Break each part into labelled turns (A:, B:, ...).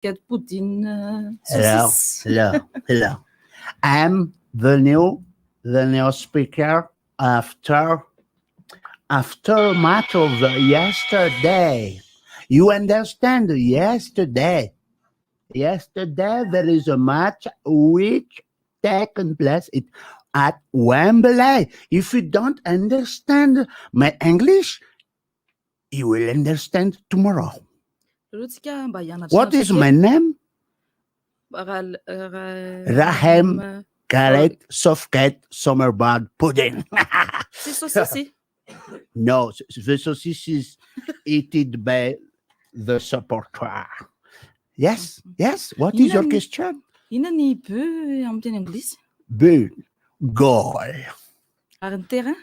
A: Get pudding
B: Hello,
A: saucisse.
B: hello, hello. I'm the new speaker after match of yesterday. You understand? Yesterday, yesterday there is a match which taken place it at Wembley. If you don't understand my English, you will understand tomorrow.
A: Aleo tsika mba hianatra.
B: What is my name?
A: Raha
B: Raheem Gareth Southgate Summerbird Pudding.
A: Tsy saucisse.
B: No, the sausage is eaten by the supporter. Yes. What is your question?
A: Inona ny but amin'ny teny anglisy?
B: But, goal,
A: Ary ny terrain?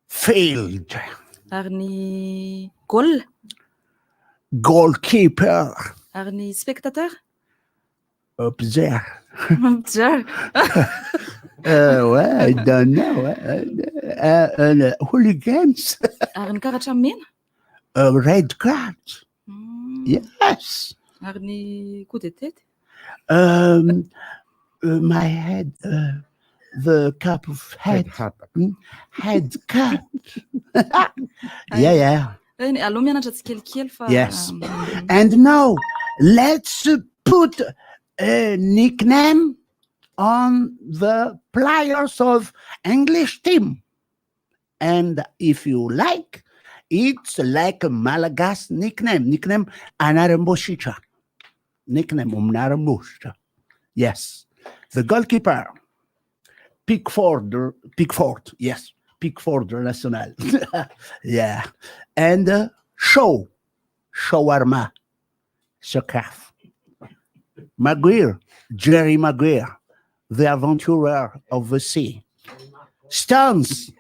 B: Field,
A: Ary ny goal?
B: Goalkeeper,
A: Ary ny spectateur?
B: Up there.
A: Observe.
B: Well, I don't know. Hooligans,
A: Ary ny karatra mena?
B: Red card. Yes.
A: Ary ny coup de tête?
B: My head, the cup of head,
C: Head hat.
B: Head cap. Yeah.
A: Eny, aleo mianatra tsikelikely fa
B: Yes. And now let's put a nickname on the players of English team. And if you like, it's like a Malagasy nickname. Nickname Anaram-bositra. Nickname Umnaramboshitra. Yes. The goalkeeper. Pickford, Pickford, yes. Pickford National. Yeah. And Shaw, Shawarma, Sakaf. Maguire, Jerry Maguire, the adventurer of the sea. Stones,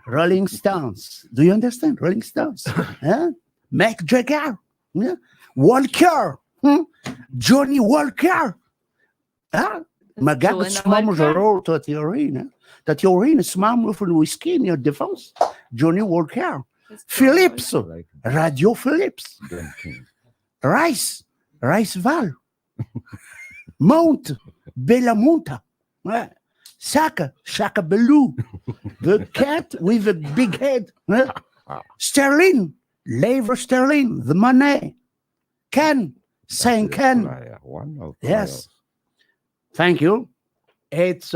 B: Rolling Stones. Do you understand? Rolling Stones. Huh? Mick Jagger, yeah? Walker, Johnny Walker. Huh? Magaga
A: Joanna
B: tsy mamo
A: Walker.
B: zareo taty aoriana. Taty aoriana tsy mamo efa ny whisky ny défense. Johnny Walker. Phillips,
C: Like
B: Radio Phillips.
C: Glen King.
B: Rice, Rice Val. Mount, Bella Monta. Ouais. Saka, Shaka Belou. The cat with the big head. Huh? Sterling, Laver Sterling, the money. Ken, Saint Ken.
C: Player, one of
B: Yes. Thank you. It's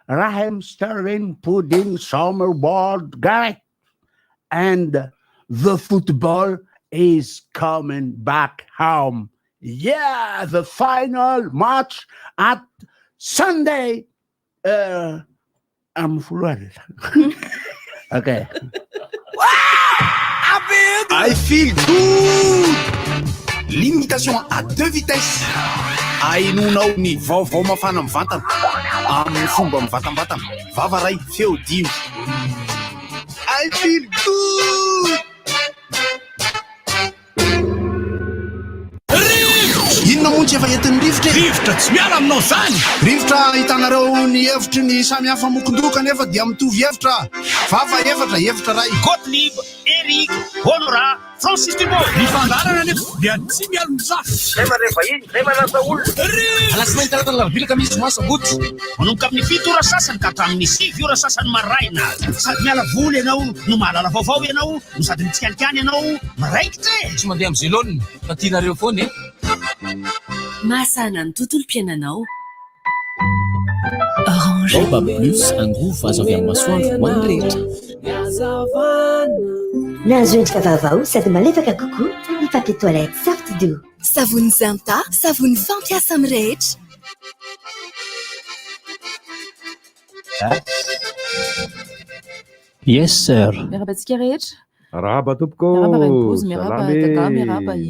B: Raheem Sterling Pudding Summerboard Garrett. And the football is coming back home. Yeah, the final match at Sunday. I'm full. Okay.
D: I feel good. Limitation à deux vitesses. Ainonao ny vaovao mafana mivantana amin'ny fomba mivantambatana. Vava ray, feo dimy. I feel good. Inona moa tsy efa entin'ny rivotra e?
E: Rivotra tsy miala aminao zany.
D: Rivotra hitanareo ny hevitry ny samy hafa mokondoka nefa dia mitovy hevitra. Vava efatra, hevitra ray.
E: Gottlieb, Eric, Honora, Francis Dubo. Ny fandaharana nefa dia tsy mialon-jafy.
F: Alatsinainy, talata, alarobia, alakamisy, zoma, sabotsy.
E: Manomboka amin'ny 7 ora sasany ka hatramin'ny 9 ora sasany maraina. Sady miala voly ianao no mahalala vaovao ianao no sady mitsikalikany ianao miraikitra e.
F: Tsy mandeha amin'ny zelonina fa tianareo foana e.
G: Mahasahana ny tontolom-piainanao. Orange.
F: Baobab Plus, angovo azo avy amin'ny masoandro ho an'ny rehetra.
H: Nahazo endrika vaovao sady malefaka kokoa ny papier toilette Saftido.
G: Savony Zanta, savony fampiasa amin'ny rehetra.
F: Yes, sir.
A: Miarahaba antsika rehetra.
C: Arahaba tompoko.
A: Miarahaba Rainibozy, miarahaba
C: Salamy.
A: Dada, miarahaba i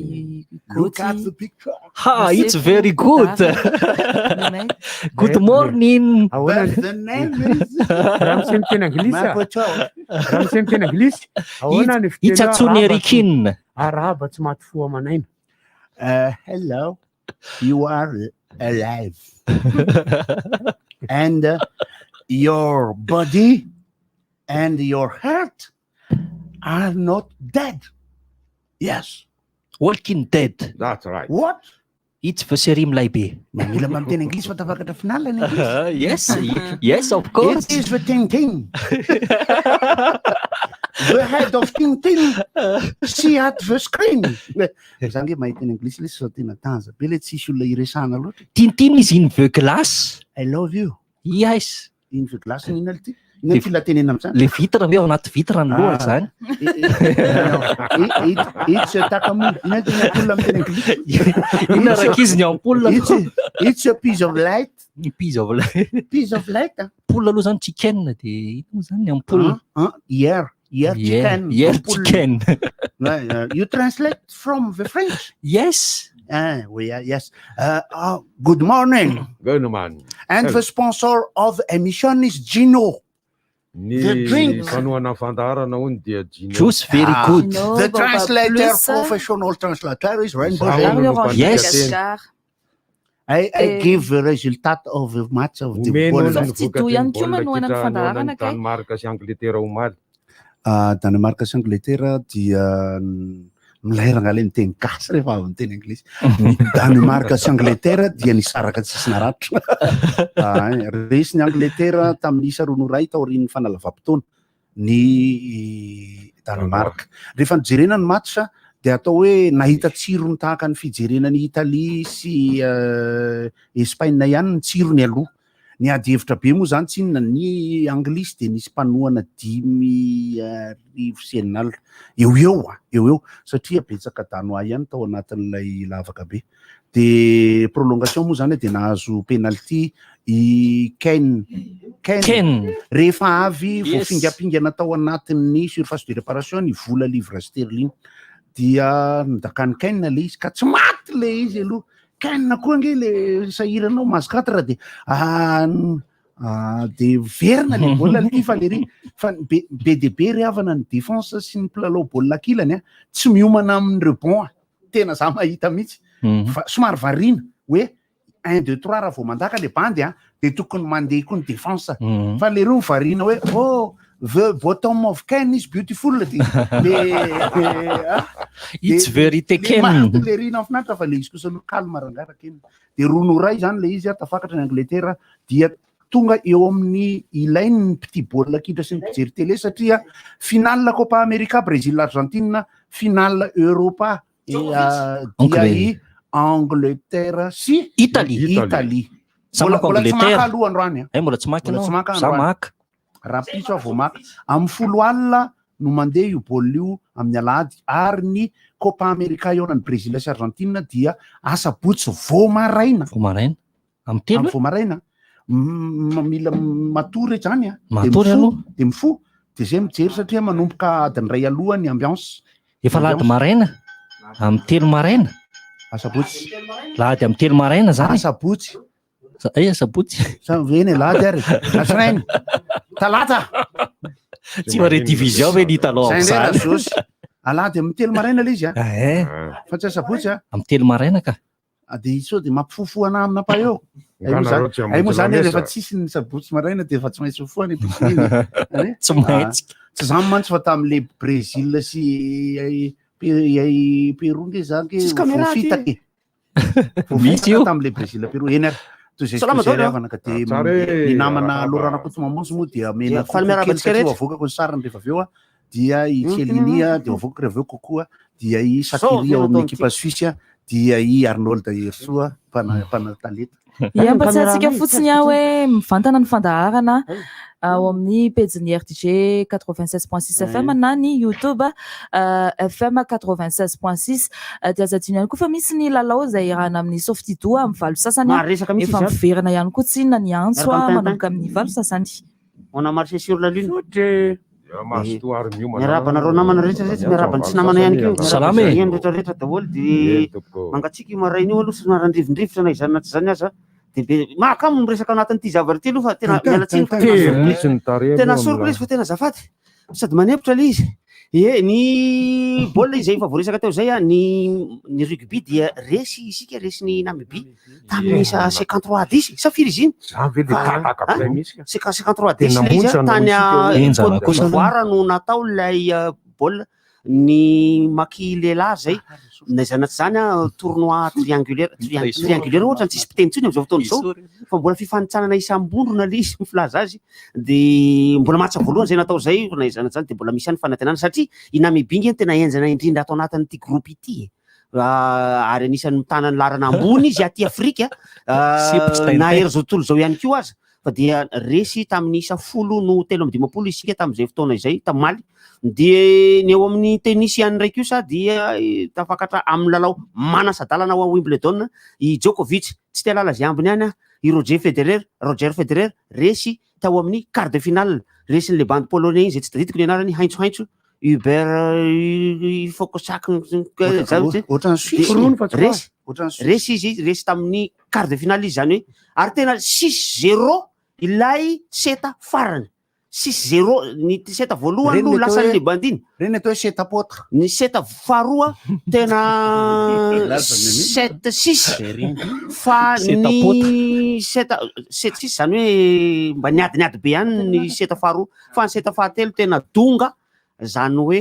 B: Look at
A: Goty.
B: the picture.
F: Ha, it's very good.
A: Nenay.
F: Good morning.
C: Ahoana
B: But the name is
C: raha misy miteny anglisy a?
B: Makoto.
C: Raha misy miteny anglisy, ahoana ny fiteny
F: It's
C: hoe
F: Atsony
C: arahaba tsy-
F: Erikin.
C: arahaba tsy maty fo aman'aina?
B: Hello, you are alive. And your body and your heart are not dead. Yes.
F: Walking Dead.
C: That's right.
B: What?
F: It's the série milay be.
B: Mila mba miteny anglisy fa tafakatra finale ny anglisy.
F: Yes, yes of course.
B: It is the Tintin. The head of Tintin. See at the screen. Za nge mahay teny anglisy le sao tena tanja be le tsisy olona iresahana loatra.
F: Tintin is in the glass.
B: I love you.
F: Yes.
B: In the glass inona ity? Inona ty latenena amin'izany?
F: Le vitre ve ao anaty vitre ny lohany zany?
B: It's a takamoa. Inona ty ampoule amin'ny teny anglisy?
F: Inona rankizy ny ampoule?
B: It's a piece of light.
F: Piece of light.
B: Piece of light.
F: Ampoule aloha zany chicken de inona moa zany ny ampoule?
B: Hier. Hier chicken.
F: Hier
B: Ampoule.
F: chicken.
B: You translate from the French?
F: Yes.
B: Ah, oui, yes. Good morning.
I: Good morning.
B: And the sponsor of emission is Gino.
I: Ny
B: The drink.
I: fanohana fandaharana hono dia Gino.
F: Juice very
B: Ah.
F: good.
A: Gino,
B: The
A: Baobab
B: translator,
A: Plus.
B: professional translator is Rainbow.
I: Zaho
B: Jane.
I: no
A: Orange
F: Yes.
A: Madagascar.
B: I
A: Eh.
B: give the result of the match of the
I: Omena
B: ball.
I: ny
A: Sauf
I: vokatry
A: Tito
I: ny
A: ihany koa
I: baolina
A: manohana ny
I: kitra
A: fandaharana
I: nohanan'i
A: kay.
I: Danemark sy Angleterre omaly.
B: Ah, Danemark sy Angleterre dia milay rangahy ilay miteny gasy rehefa avy miteny anglisy. Ny Danemark sy Angleterre dia nisaraka tsisy naratra. Ah, resy ny Angleterre tamin'ny isa 2-1 taorian'ny fanalavam-potoana ny Danemark. Rehefa nijerena ny match dia atao hoe nahita tsirony tahaka ny fijerena ny Italie sy Espagne ihany ny tsirony aloha. Ny ady hevitra be moa zany tsinona ny anglisy dia nisy mpanohana 650 eo eo a, eo eo satria betsaka danois ihany tao anatin'ilay lavaka be. De prolongation moa zany dia nahazo penalty i Kane. Kane.
F: Kane.
B: Rehefa avy
F: Yes.
B: voafingampingana tao anatin'ny surface de réparation ny vola livre sterling dia nodakany Kane le izy ka tsy maty le izy aloha. Kane koa ange le sahiranao mahazo quatre de, de verina le baolina ity fa le ry fa be, be dia be ry havana ny défense sy ny mpilalao baolina kilany a, tsy miomana amin'ny rebond a. Tena za mahita mihitsy. Fa somary variana hoe 1 2 3 raha vao mandaka le bandy a, de tokony mandeha koa ny défense. Fa le reo variana hoe oh the bottom of Kane is beautiful de le, ah,
F: It's
B: de
F: very
B: le
F: taken.
B: maty le rina mahafinaritra fa le izy kosa aloha calme rangahy Kane. De 2-1 zany le izy a, tafakatra ny Angleterre dia tonga eo amin'ny ilain'ny petit baolina kitra sy ny mpijery télé satria finale Copa America Brésil Argentine, finale Europa dia i Angleterre sy
F: Italie.
B: Italie.
F: Za
B: Mbola
F: maka
B: mbola tsy maka
F: Angleterre.
B: aloha androany a.
F: Eh, mbola tsy maka
B: Mbola tsy
F: ianao.
B: maka
F: Za
B: androany.
F: maka.
B: Rahampitso aho vao maka. Amin'ny 10 alina no mandeha io baolina io amin'ny alahady ary ny Copa America eo an'ny Brésil sy Argentine dia asabotsy vao maraina.
F: Vao maraina. Amin'ny 3
B: Amin'ny vao maraina. Mila matory zany a. De
F: Matory
B: mifoha,
F: aloha.
B: de mifoha. De zay mijery satria manomboka adiny 1 aloha ny ambiance.
F: Efa lahady
B: Ambiance.
F: maraina. Amin'ny 3 maraina.
B: Asabotsy.
F: Lahady amin'ny 3 maraina zany.
B: Asabotsy.
F: Asabotsy.
B: Sa veny lahady ary. Alatsinainy. Talata.
F: Tsy mba redivision ve ny hitanao
B: Zay indray
F: amin'izany?
B: Lazosy. Alahady amin'ny 3 maraina ilay izy a.
F: Eh.
B: Fa tsy asabotsy a.
F: Amin'ny 3 maraina ka.
B: Ah, de sao de mampifofoa anahy amina pa eo. Ay, moa
I: Nga nareo tsy
B: zany, ay, moa zany
I: hamonjy
B: rehefa
I: lamesa.
B: tsisy ny sabotsy maraina de efa tsy maintsy mifoha ny piscine. Ane?
F: Tsy maintsy.
B: Ah, tsy zany mantsy fa tamin'le Brésil sy ai Pérou nge zany ke
C: Tsisy caméra aty.
B: voafitaka e.
F: Misy io.
B: Voafitaka tamin'le Brésil Pérou. Eny ary. Toy izay
J: Salama
B: toy izay
J: daholo,
B: ry havana ka de
I: Tsara e,
B: ny namana
I: arahaba.
B: Laurent Rakotomamonjy moa dia mena
J: Dia faly miarahaba
B: kely
J: antsika
B: satria
J: rehetra.
B: avoakako ny sariny rehefa avy eo a. Dia i Chiellini a, dia avoakako rehefa avy eo kokoa, dia i
J: Sao
B: Shaqiri ao amin'ny
J: avy
B: ekipa Suisse a, dia i Arnold Hersoa mpana talenta.
A: Ia, mba tsy antsika fotsiny aho hoe mivantana ny fandaharana ao amin'ny pejin'ny RDJ 96.6 FM na ny YouTube FM 96.6. Dia aza adino ihany koa fa misy ny lalao izay iarahana amin'ny Softido amin'ny 8:30.
J: Maharesaka mihitsy
A: Efa
J: izy ary.
A: miverina ihany koa tsinona ny antso
J: Miaraka amin'ny
A: manomboka amin'ny 8:30.
J: On a marché sur la lune.
I: Ya, mazotoa ary miomana.
J: Miarahaba anareo namana rehetra rehetra, miarahaba ny tsy namana ihany koa.
F: Salama e.
J: Miarahaba ny rehetra rehetra daholo de
I: Eny, tompoko.
J: mangatsiaka io maraina io aloha somary andrivondrivotra na izany na tsy izany aza. De be mahakamo miresaka anatin'ity zavatra ity aloha fa tena miala tsiny fa tena
I: Tery
J: soroko
I: mihitsy ny tarehy
J: tena
I: aloha
J: soroko
I: amin'ilay.
J: izy fa tena azafady. Sady manempotra le izy. E ny baolina izay efa voaresaka teo zay a, ny rugby dia resy isika, resy ny Namibie tamin'ny isa 53-10 sa firy izy iny?
I: Zany ve le tataka be mihitsy ka.
J: 53-10
I: Tena
J: le izy a,
I: montsana
J: tany
I: isika
J: a
I: io.
F: Henjana
J: Côte
F: kosa aloha.
J: d'Ivoire no natao ilay baolina. Ny maki lehilahy zay, na izany na tsy izany a, tournoi triangulaire, triangulaire ohatra ny tsisy mpiteny intsony amin'izao fotoana izao, fa mbola fifanintsanana isam-bondrona le izy mifilaza azy, de mbola match voalohany zay natao zay, na izany na tsy izany de mbola misy ihany fanantenana satria i Namibie nge no tena henjana indrindra ato anatin'ity groupe ity e. Ary anisan'ny mitana ny laharana ambony izy aty Afrika, na eran'izao tontolo izao ihany koa aza, fa dia resy tamin'ny isa 10 no 53 isika tamin'izay fotoana izay, tamaly. Dia ny eo amin'ny tennis ihany indray kosa dia tafakatra amin'ny lalao manasa-dalana ho Wimbledon i Djokovic, tsy te halala izay ambiny ihany i Roger Federer, Roger Federer resy tao amin'ny quart de finale, resin'ilay bandy polonais iny izay tsy tadidiko ny anarany, haintsohaintso Hubert Fokosak,
B: Ohatran'ny Suisse.
J: Resy, resy izy, resy tamin'ny quart de finale izy zany hoe, ary tena 6-0 ilay set farany, 6-0 ny set voalohany no lasan'le bandiny.
B: Reny atao hoe set apôtre.
J: Ny set faharoa tena 7-6, fa ny set 7-6 zany hoe mba niadiniady be ihany ny set faharoa, fa ny set fahatelo tena donga, zany hoe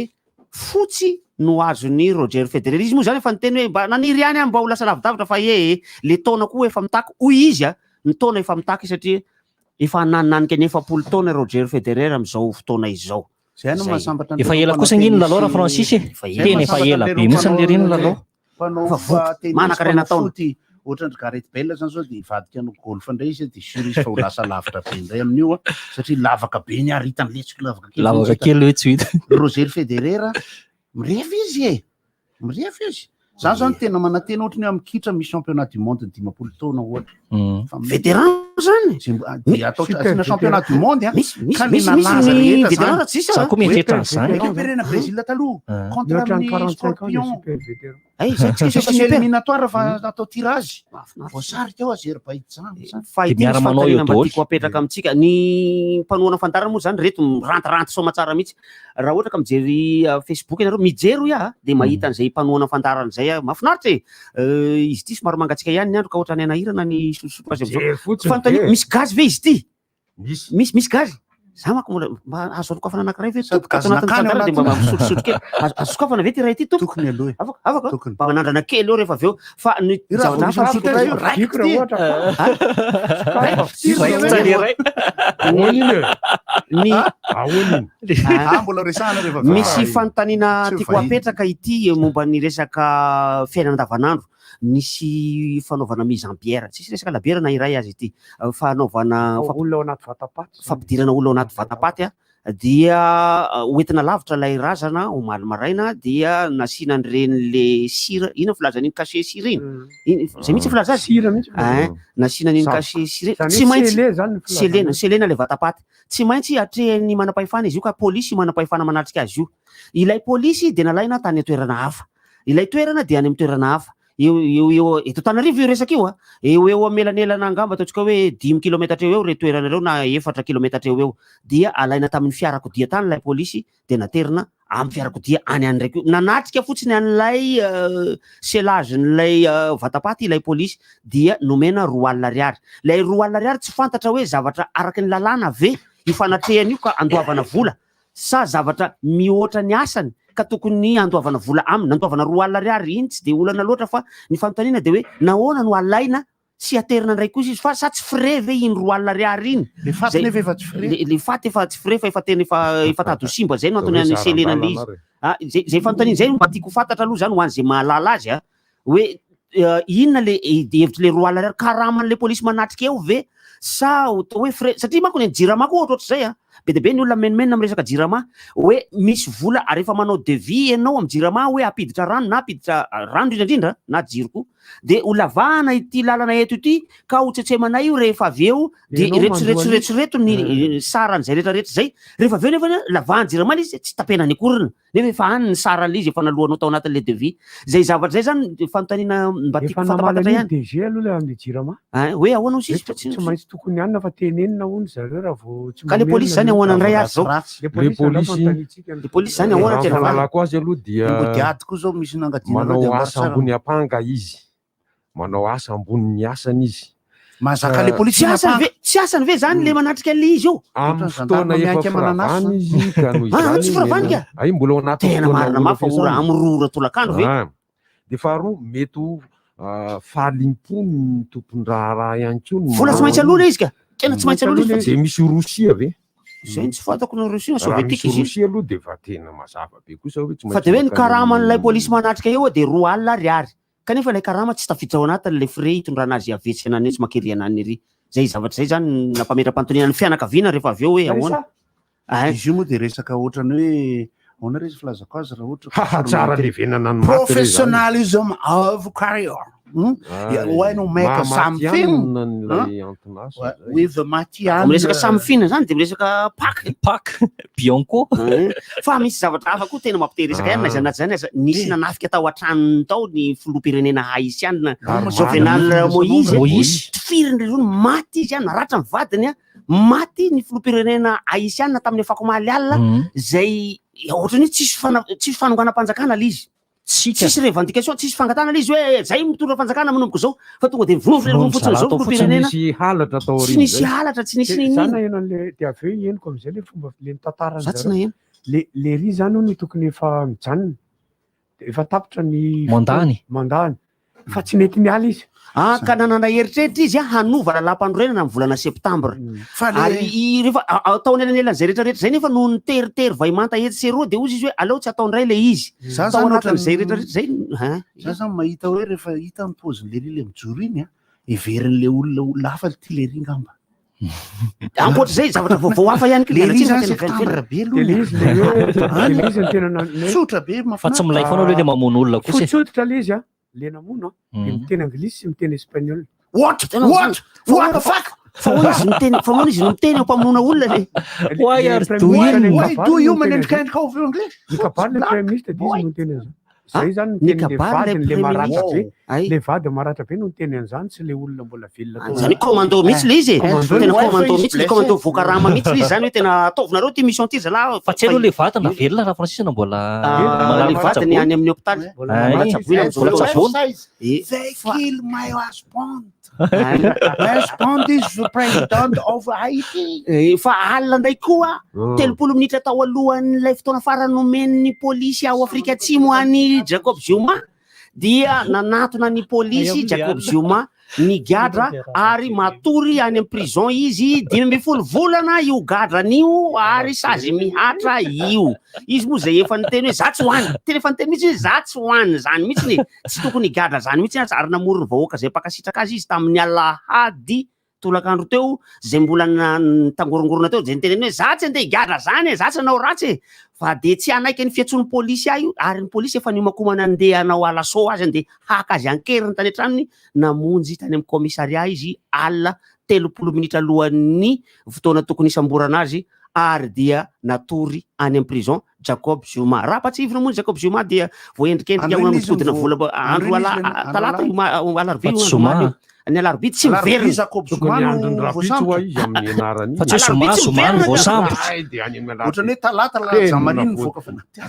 J: fotsy no azony Roger Federer. Izy moa zany efa niteny hoe mba naniry ihany aho mba ho lasa lavidavitra, fa e le taona koa efa mitaky hoy izy a, ny taona efa mitaky satria efa naninanika ny 40 taona Roger Federer amin'izao fotoana izao.
B: Zay no mahasambatra.
F: Efa ela kosa nginy lalao raha Francis e. Tena efa ela be mihitsy ny reny lalao.
B: Mpanao
J: Fa voky, manan-karena taona.
B: Foot ohatran-dry Gareth Bale zany zao de hivadika no golf indray izy, de sûr izy fa ho lasa lavitra be indray amin'io a, satria lavaka be ny ary hitany letsiko lavaka kely.
F: Lavaka kely hoe tsy hita.
B: Roger Federer mirefy izy e, mirefy izy. Zany zany tena manantena ohatry ny hoe amin'ny kitra misy championnat du monde 50 taona ohatra. Fa
J: Vétéran zany.
B: De atao asiana championnat du monde a.
J: Misy misy
B: Ka le
J: misy misy
B: nalaza
J: ny
B: rehetra
J: vétéran
B: zany.
J: raha tsisy
F: Za
J: a.
F: koa mieritreritra an'izany.
B: Récupérena Brésil taloha contre
C: Mihoatra ny
B: amin'ny
C: 45 ans de
B: Scorpion.
C: super vétéran.
J: Ay, zay tsika
B: Tsisy
J: efa
B: ny
J: super.
B: éliminatoire fa natao tirage.
J: Mahafinaritra.
B: Voasarika ao Azerbaïdjan. zany.
J: Fa
F: De
J: ity misy
F: miara-manao eo
J: fanontaniana mba
F: daholo.
J: tiako apetraka amintsika ny mpanohana fandaharana moa zany reto mirantiranty soamatsara mihitsy. Raha ohatra ka mijery Facebook ianareo, mijery hoy aho de mahita an'izay mpanohana fandaharana izay ah. Mahafinaritra e. Izy ity somary mangatsiaka ihany ny andro ka ohatran'ny anahirana ny sososotro azy am'izao.
I: Jery fotsiny
J: Fanontaniana,
I: ve?
J: misy gazy ve izy ity?
I: Misy.
J: Misy gazy? Za manko mbola mba azo anokafana anankiray ve
B: Sady
J: tompoko ato anatin'ny
B: gazinakany
J: fandaharana de mba
B: anatin'ny-
J: misotrosotro kely. Azo sokafana ve ty ray ity tompoko?
B: Tokony aloha e.
J: Afaka, afaka.
B: Tokony.
J: Mba manandrana kely eo rehefa avy eo. Fa ny
B: Io raha vao
J: zavatra
B: misy
J: hafa
B: misotro iray io,
C: Diko raha ohatra ka.
F: Raikitra le ray.
I: Ahoana iny e?
J: Ny
I: Ahoana iny?
B: Ah, mbola resahana rehefa avy eo.
J: Misy fanontaniana
B: Tsy
J: tiako
B: vahiny.
J: apetraka ity momba ny resaka fiainana andavanandro. Nisy fanaovana mise en bière, tsisy resaka labiera na iray azy ity. Fanaovana
C: Olona ao anaty vatapaty.
J: fampidirana olona ao anaty vatapaty a, dia hoentina lavitra ilay razana omaly maraina, dia nasiana an'ireny le sira, ina filazana iny cachet sira iny? Iny zay mihitsy filaza azy.
C: Sira mihitsy.
J: Hein, nasiana an'iny
C: Zavoka.
J: cachet sira.
C: Zany
J: Tsy
C: hoe
J: maintsy
C: scellé zany ny filazana
J: selena,
C: azy.
J: selena ilay vatapaty. Tsy maintsy atrehan'ny manam-pahefana izy io, ka polisy manam-pahefana manatrika azy io. Ilay polisy dia nalaina tany an-toerana hafa. Ilay toerana dia any amin'ny toerana hafa. Eo eo eo eto Tanarivo io resaka io a. Eo eo amelanelana angamba ataontsika hoe 5 kilometatra eo eo ireo toerana ireo na 4 kilometatra eo eo. Dia alaina tamin'ny fiarakodia tany ilay polisy dia naterina amin'ny fiarakodia any any ndraiky. Nanatrika fotsiny an'ilay scellage-n'ilay vatapaty ilay polisy dia nomena 20 000 ariary. Ilay 20 000 ariary tsy fantatra hoe zavatra araka ny lalàna ve io fanatrehana io ka andoavana vola sa zavatra mihoatra ny asany ka tokony andoavana vola aminy. Nandoavana 20 000 ariary iny tsy de olana loatra, fa ny fanontaniana de hoe nahoana no alaina sy aterina indray kosa izy, fa sa tsy frais ve iny 20 000 ariary iny?
B: Le faty nefa efa tsy frais.
J: Le faty efa tsy frais fa efa tena efa tady ho simba, zay no antony any selena le izy. Ah, zay fanontaniana zay no mba tiako ho fantatra aloha zany ho an'izay mahalala azy a, hoe inona le hevitry le 20 000 ariary, karaman'le polisy manatrika eo ve sa atao hoe frais? Satria manko ny Jirama koa ohatra ohatr'izay a, be dia be ny olona menomenona amin'ny resaka Jirama hoe misy vola ary efa manao devis ianao amin'ny Jirama hoe hampiditra rano na hampiditra rano indrindra indrindra na jiro koa, de ho lavahana ity lalana eto ity ka ho tsetsemanay io rehefa avy eo, de
C: Ianao
J: reto
C: mandoa
J: reto reto reto ny saran'izay rehetra rehetra zay. Rehefa avy eo nefa lavahan'ny Jirama ilay izy, tsy tapenany akorina, nefa efa any ny saran'ilay izy efa nalohanao tao anatin'ilay devis. Zay zavatra zay zany fanontaniana mba
C: Efa
J: tiako
C: namaly
J: fantapantatra
C: an'iny
J: ihany.
C: DG aloha ilay amin'ny Jirama.
J: Ah, hoe ahoana hozy izy?
C: Hoe tsy maintsy tokony hanina fa tenenina hono zareo raha vao tsy
J: Ka le polisy zany ahoana indray azy zao?
C: Le polisy
I: Le
C: angamba
I: polisy-
C: anontaniantsika
J: Le polisy zany ahoana
I: Raha
J: tena
I: ny fahalalako azy aloha dia
B: Mody ady koa zao misy nangadina reo de
I: manao asa
B: ambara
I: ambony apanga izy. Manao asa ambonin'ny asany izy.
B: Mahazaka le polisy
J: Tsy asany ve? Tsy Tsy asany ve zany le manatrika an'le izy eo?
I: Amin'ny fotoana efa firavana izy ka noho
J: Ah,
I: izany
J: tsy firavany ka.
I: Ay, mbola ao anaty
J: Tena
I: fotoana
J: marina
I: ora
J: mafy fa ora
I: fiasana.
J: amin'ny 2 ora tolakandro ve?
I: Ah. Dia faharoa mety ho fahalimpo ny tompon-draharaha ihany koa no
J: Vola tsy maintsy aloha le izy ka. Tena tsy maintsy aloha le izy fa
I: Dia misy Rosia ve?
J: Zay no tsy fantako na Rosia na
I: Raha
J: Sovietika
I: misy
J: izy io.
I: Rosia aloha dia efa tena mazava be kosa hoe tsy
J: Fa
I: maintsy
J: dia hoe ny
I: mankany
J: karaman'ilay polisy manatrika eo dia 20 000 ariary. Kanefa ilay karama tsy tafiditra ao anatin'ilay frais hitondrana azy avy etsy anany etsy mankery anany ery. Zay zavatra izay zany no nampametra-panontaniana ny fianakaviana rehefa avy eo hoe ahoana.
B: Izy io moa dia resaka ohatrany hoe ahoana re izy filazako azy raha ohatra
I: Haha, tsara levenana ny maty re zany.
B: Professionalism of career.
I: Ah,
B: Yeah, when you make
I: maha-maty
B: something,
I: anona an'ilay
B: huh?
I: anton'asa
B: Well,
I: zay.
B: with the matihanina.
J: Miresaka samy fina zany dia miresaka pak.
F: Pak, Bianco.
J: Fa misy zavatra hafa koa tena mampite-hiresaka ihany na izany na tsy izany aza. Nisy nanafika tao an-tranony tao ny filoham-pirenena haisianina
F: Ary
J: Jovenel
F: maty.
J: Moïse.
F: Moïse.
J: Tifiriny ry rony, maty izy, naratra ny vadiny, maty ny filoham-pirenena haisianina tamin'ny afakomaly alina, izay ohatran'ny hoe tsisy fana-, tsisy fanonganam-panjakana ilay izy. Tsisy revendication, tsisy fangatahana ilay izy hoe zay mitondra fanjakana manomboka izao fa tonga dia vonovo
I: Vonovo
J: fotsiny izao
I: zalahy tao fotsiny.
J: filoham-pirenena.
I: Tsy nisy halatra tao
J: Tsy
I: aorian'izay.
J: nisy halatra, tsy nisy
C: Dia
J: niniana.
C: za naheno an'le dia avy eo henoko am'izay le fomba le nitantarany
J: Za tsy
C: zareo.
J: naheno.
C: Le le ry zany hono tokony efa mijanona. Dia efa tapitra ny
F: Mandany.
C: fotoana, mandany. Fa tsy nety niala izy.
J: Ah, ka nanana eritreritra izy hanova lalàmpanorenana amin'ny volana septambra.
B: Fa le-
J: Ary i-, rehefa atao anelanelan'izay rehetrarehetra izay nefa noho ny teritery vaimanta etsy sy eroa dia hozy izy hoe aleo tsy atao indray ilay izy.
B: Za
J: Tao
B: zany
J: anatin'izay
B: ohatran'ny-
J: rehetrarehetra izay, hein?
B: Za zany mahita hoe rehefa hita ny paozin'le ry le mijoro iny a, heverin'le olona olona hafa ity le ry ngamba.
J: Ankoatra izay, zavatra vaovao hafa ihany koa
B: Le
J: miala
B: ry
J: tsiny fa
B: zany
J: tena
B: septambra be aloha.
C: Dia le izy le hoe, le izy no tena na-,
B: Any. Tsotra be,
F: Fa tsy milay foana aloha le mamono olona kosa e.
C: Fotsy hoditra le izy a, le namono a, dia miteny anglisy sy miteny espagnol.
B: What?
J: Tena
B: What?
J: zany.
B: What the fuck?
J: Fa ahoana izy miteny, fa ahoana izy no miteny am-pamonoana olona le?
F: Why are
C: Prime
F: doing?
C: Minister le
B: Why
C: nikabary
B: do
C: no
B: you
C: miteny
B: manendrika
C: an'izay.
B: endrika ao anglais?
C: Nikabary le Prime Minister dia izy no miteny an'izany. Zay zany
J: Ny
C: miteny le
J: kabary
C: vadiny le
J: le
C: maratra be.
J: Premier Ay.
C: Le vady maratra be no miteny an'izany, tsy le olona mbola velona tao.
J: Zany hoe commando mihitsy le izy e.
C: Commando.
J: Tena
B: Wife
J: commando
B: is
J: mihitsy le
B: blessed.
J: commando voakarama mihitsy le izy zany hoe tena ataovinareo ty mission ty zalahy.
F: Fa tsy aloha le vadina velona raha Francis na mbola
J: Ah,
F: malama
J: le vadiny
F: tsaboina.
J: any amin'ny hôpitaly.
C: Mbola
F: Ay.
J: Mbola tsaboina amin'izao
F: Mbola
J: fotoana.
F: tsaboina.
J: Eh,
B: They kill my husband.
J: ay.
B: My husband is the president of Haiti.
J: Eh, fa alina indray koa 30 minitra tao alohan'ilay fotoana farany nomen'ny polisy ao Afrika Atsimo any Jacob Zuma dia nanatona ny polisy Jacob Zuma nigadra ary matory any amin'ny prison izy 15 volana io gadran'io ary sazy mihatra io. Izy moa zay efa niteny hoe za tsy hoany, tena efa niteny mihitsy hoe za tsy hoany zany mihitsy ny tsy tokony higadra zany mihitsy aza, ary namory ny vahoaka zay mpankasitraka azy izy tamin'ny alahady tolakandro teo zay mbola nitangorongorona teo zay niteneny hoe za tsy andeha higadra zany e, za tsy hanao ratsy e, fa de tsy hanaiky ny fiantson'ny polisy ahy io, ary ny polisy efa niomakomana andeha hanao alaso azy, andeha haka azy an-keriny tany an-tranony, namonjy tany amin'ny commissariat izy alina 30 minitra alohan'ny fotoana tokony hisamborana azy, ary dia natory any amin'ny prison Jacob Zuma. Raha mpatsihivina moa Jacob Zuma dia voaendrikendrika
B: Andro
J: ho
B: iny izy
J: nanodinkodina
B: no
J: vola
B: andro
J: andro
B: iny izy
J: ala-
B: le- andro
J: talata
B: ala-
J: io ma-, alarobia
F: Fa
J: io
F: tsy
J: andro
F: Zoma.
J: omaly io. Ny alarobia tsy
B: Alarobia
J: miverina.
B: Jacob
I: Tokony
B: Zuma
I: andron'ny
B: no
I: rahampitso hoa
B: voasambotra.
I: izy amin'ny anarany
F: Fa tsy hoe Zoma,
J: Alarobia tsy
F: Zoma no
J: miverina.
F: voasambotra.
I: Ay, dia any amin'ny alarobia.
B: Ohatran'ny hoe talata la
I: Tena
B: Zamarine
I: voa-
B: nivoaka fanaty.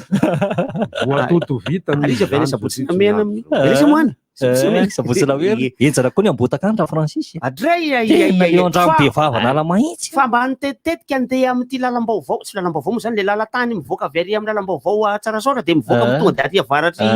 I: Voatoto vita
J: Ary izy avy any
I: izany
J: Sabotsy
I: satria tsy
J: Namehana
I: miandry
J: amin'ny.
I: zao.
J: Aiza moa any?
F: Eh, Sabotsy Namehana. Henjana koa ny ambotaka any raha Francis.
J: Adray, ay,
F: Tena
J: ay, ay,
F: eo an-drano
J: fa-
F: be vava an'ala mahitsy.
J: Fa mba nitetitetika andeha amin'ity lalam-baovao, tsy lalam-baovao moa zany, le lalan-tany mivoaka avy ary amin'ny lalam-baovao a Tsarasaotra dia mivoaka tonga dia aty avaratry,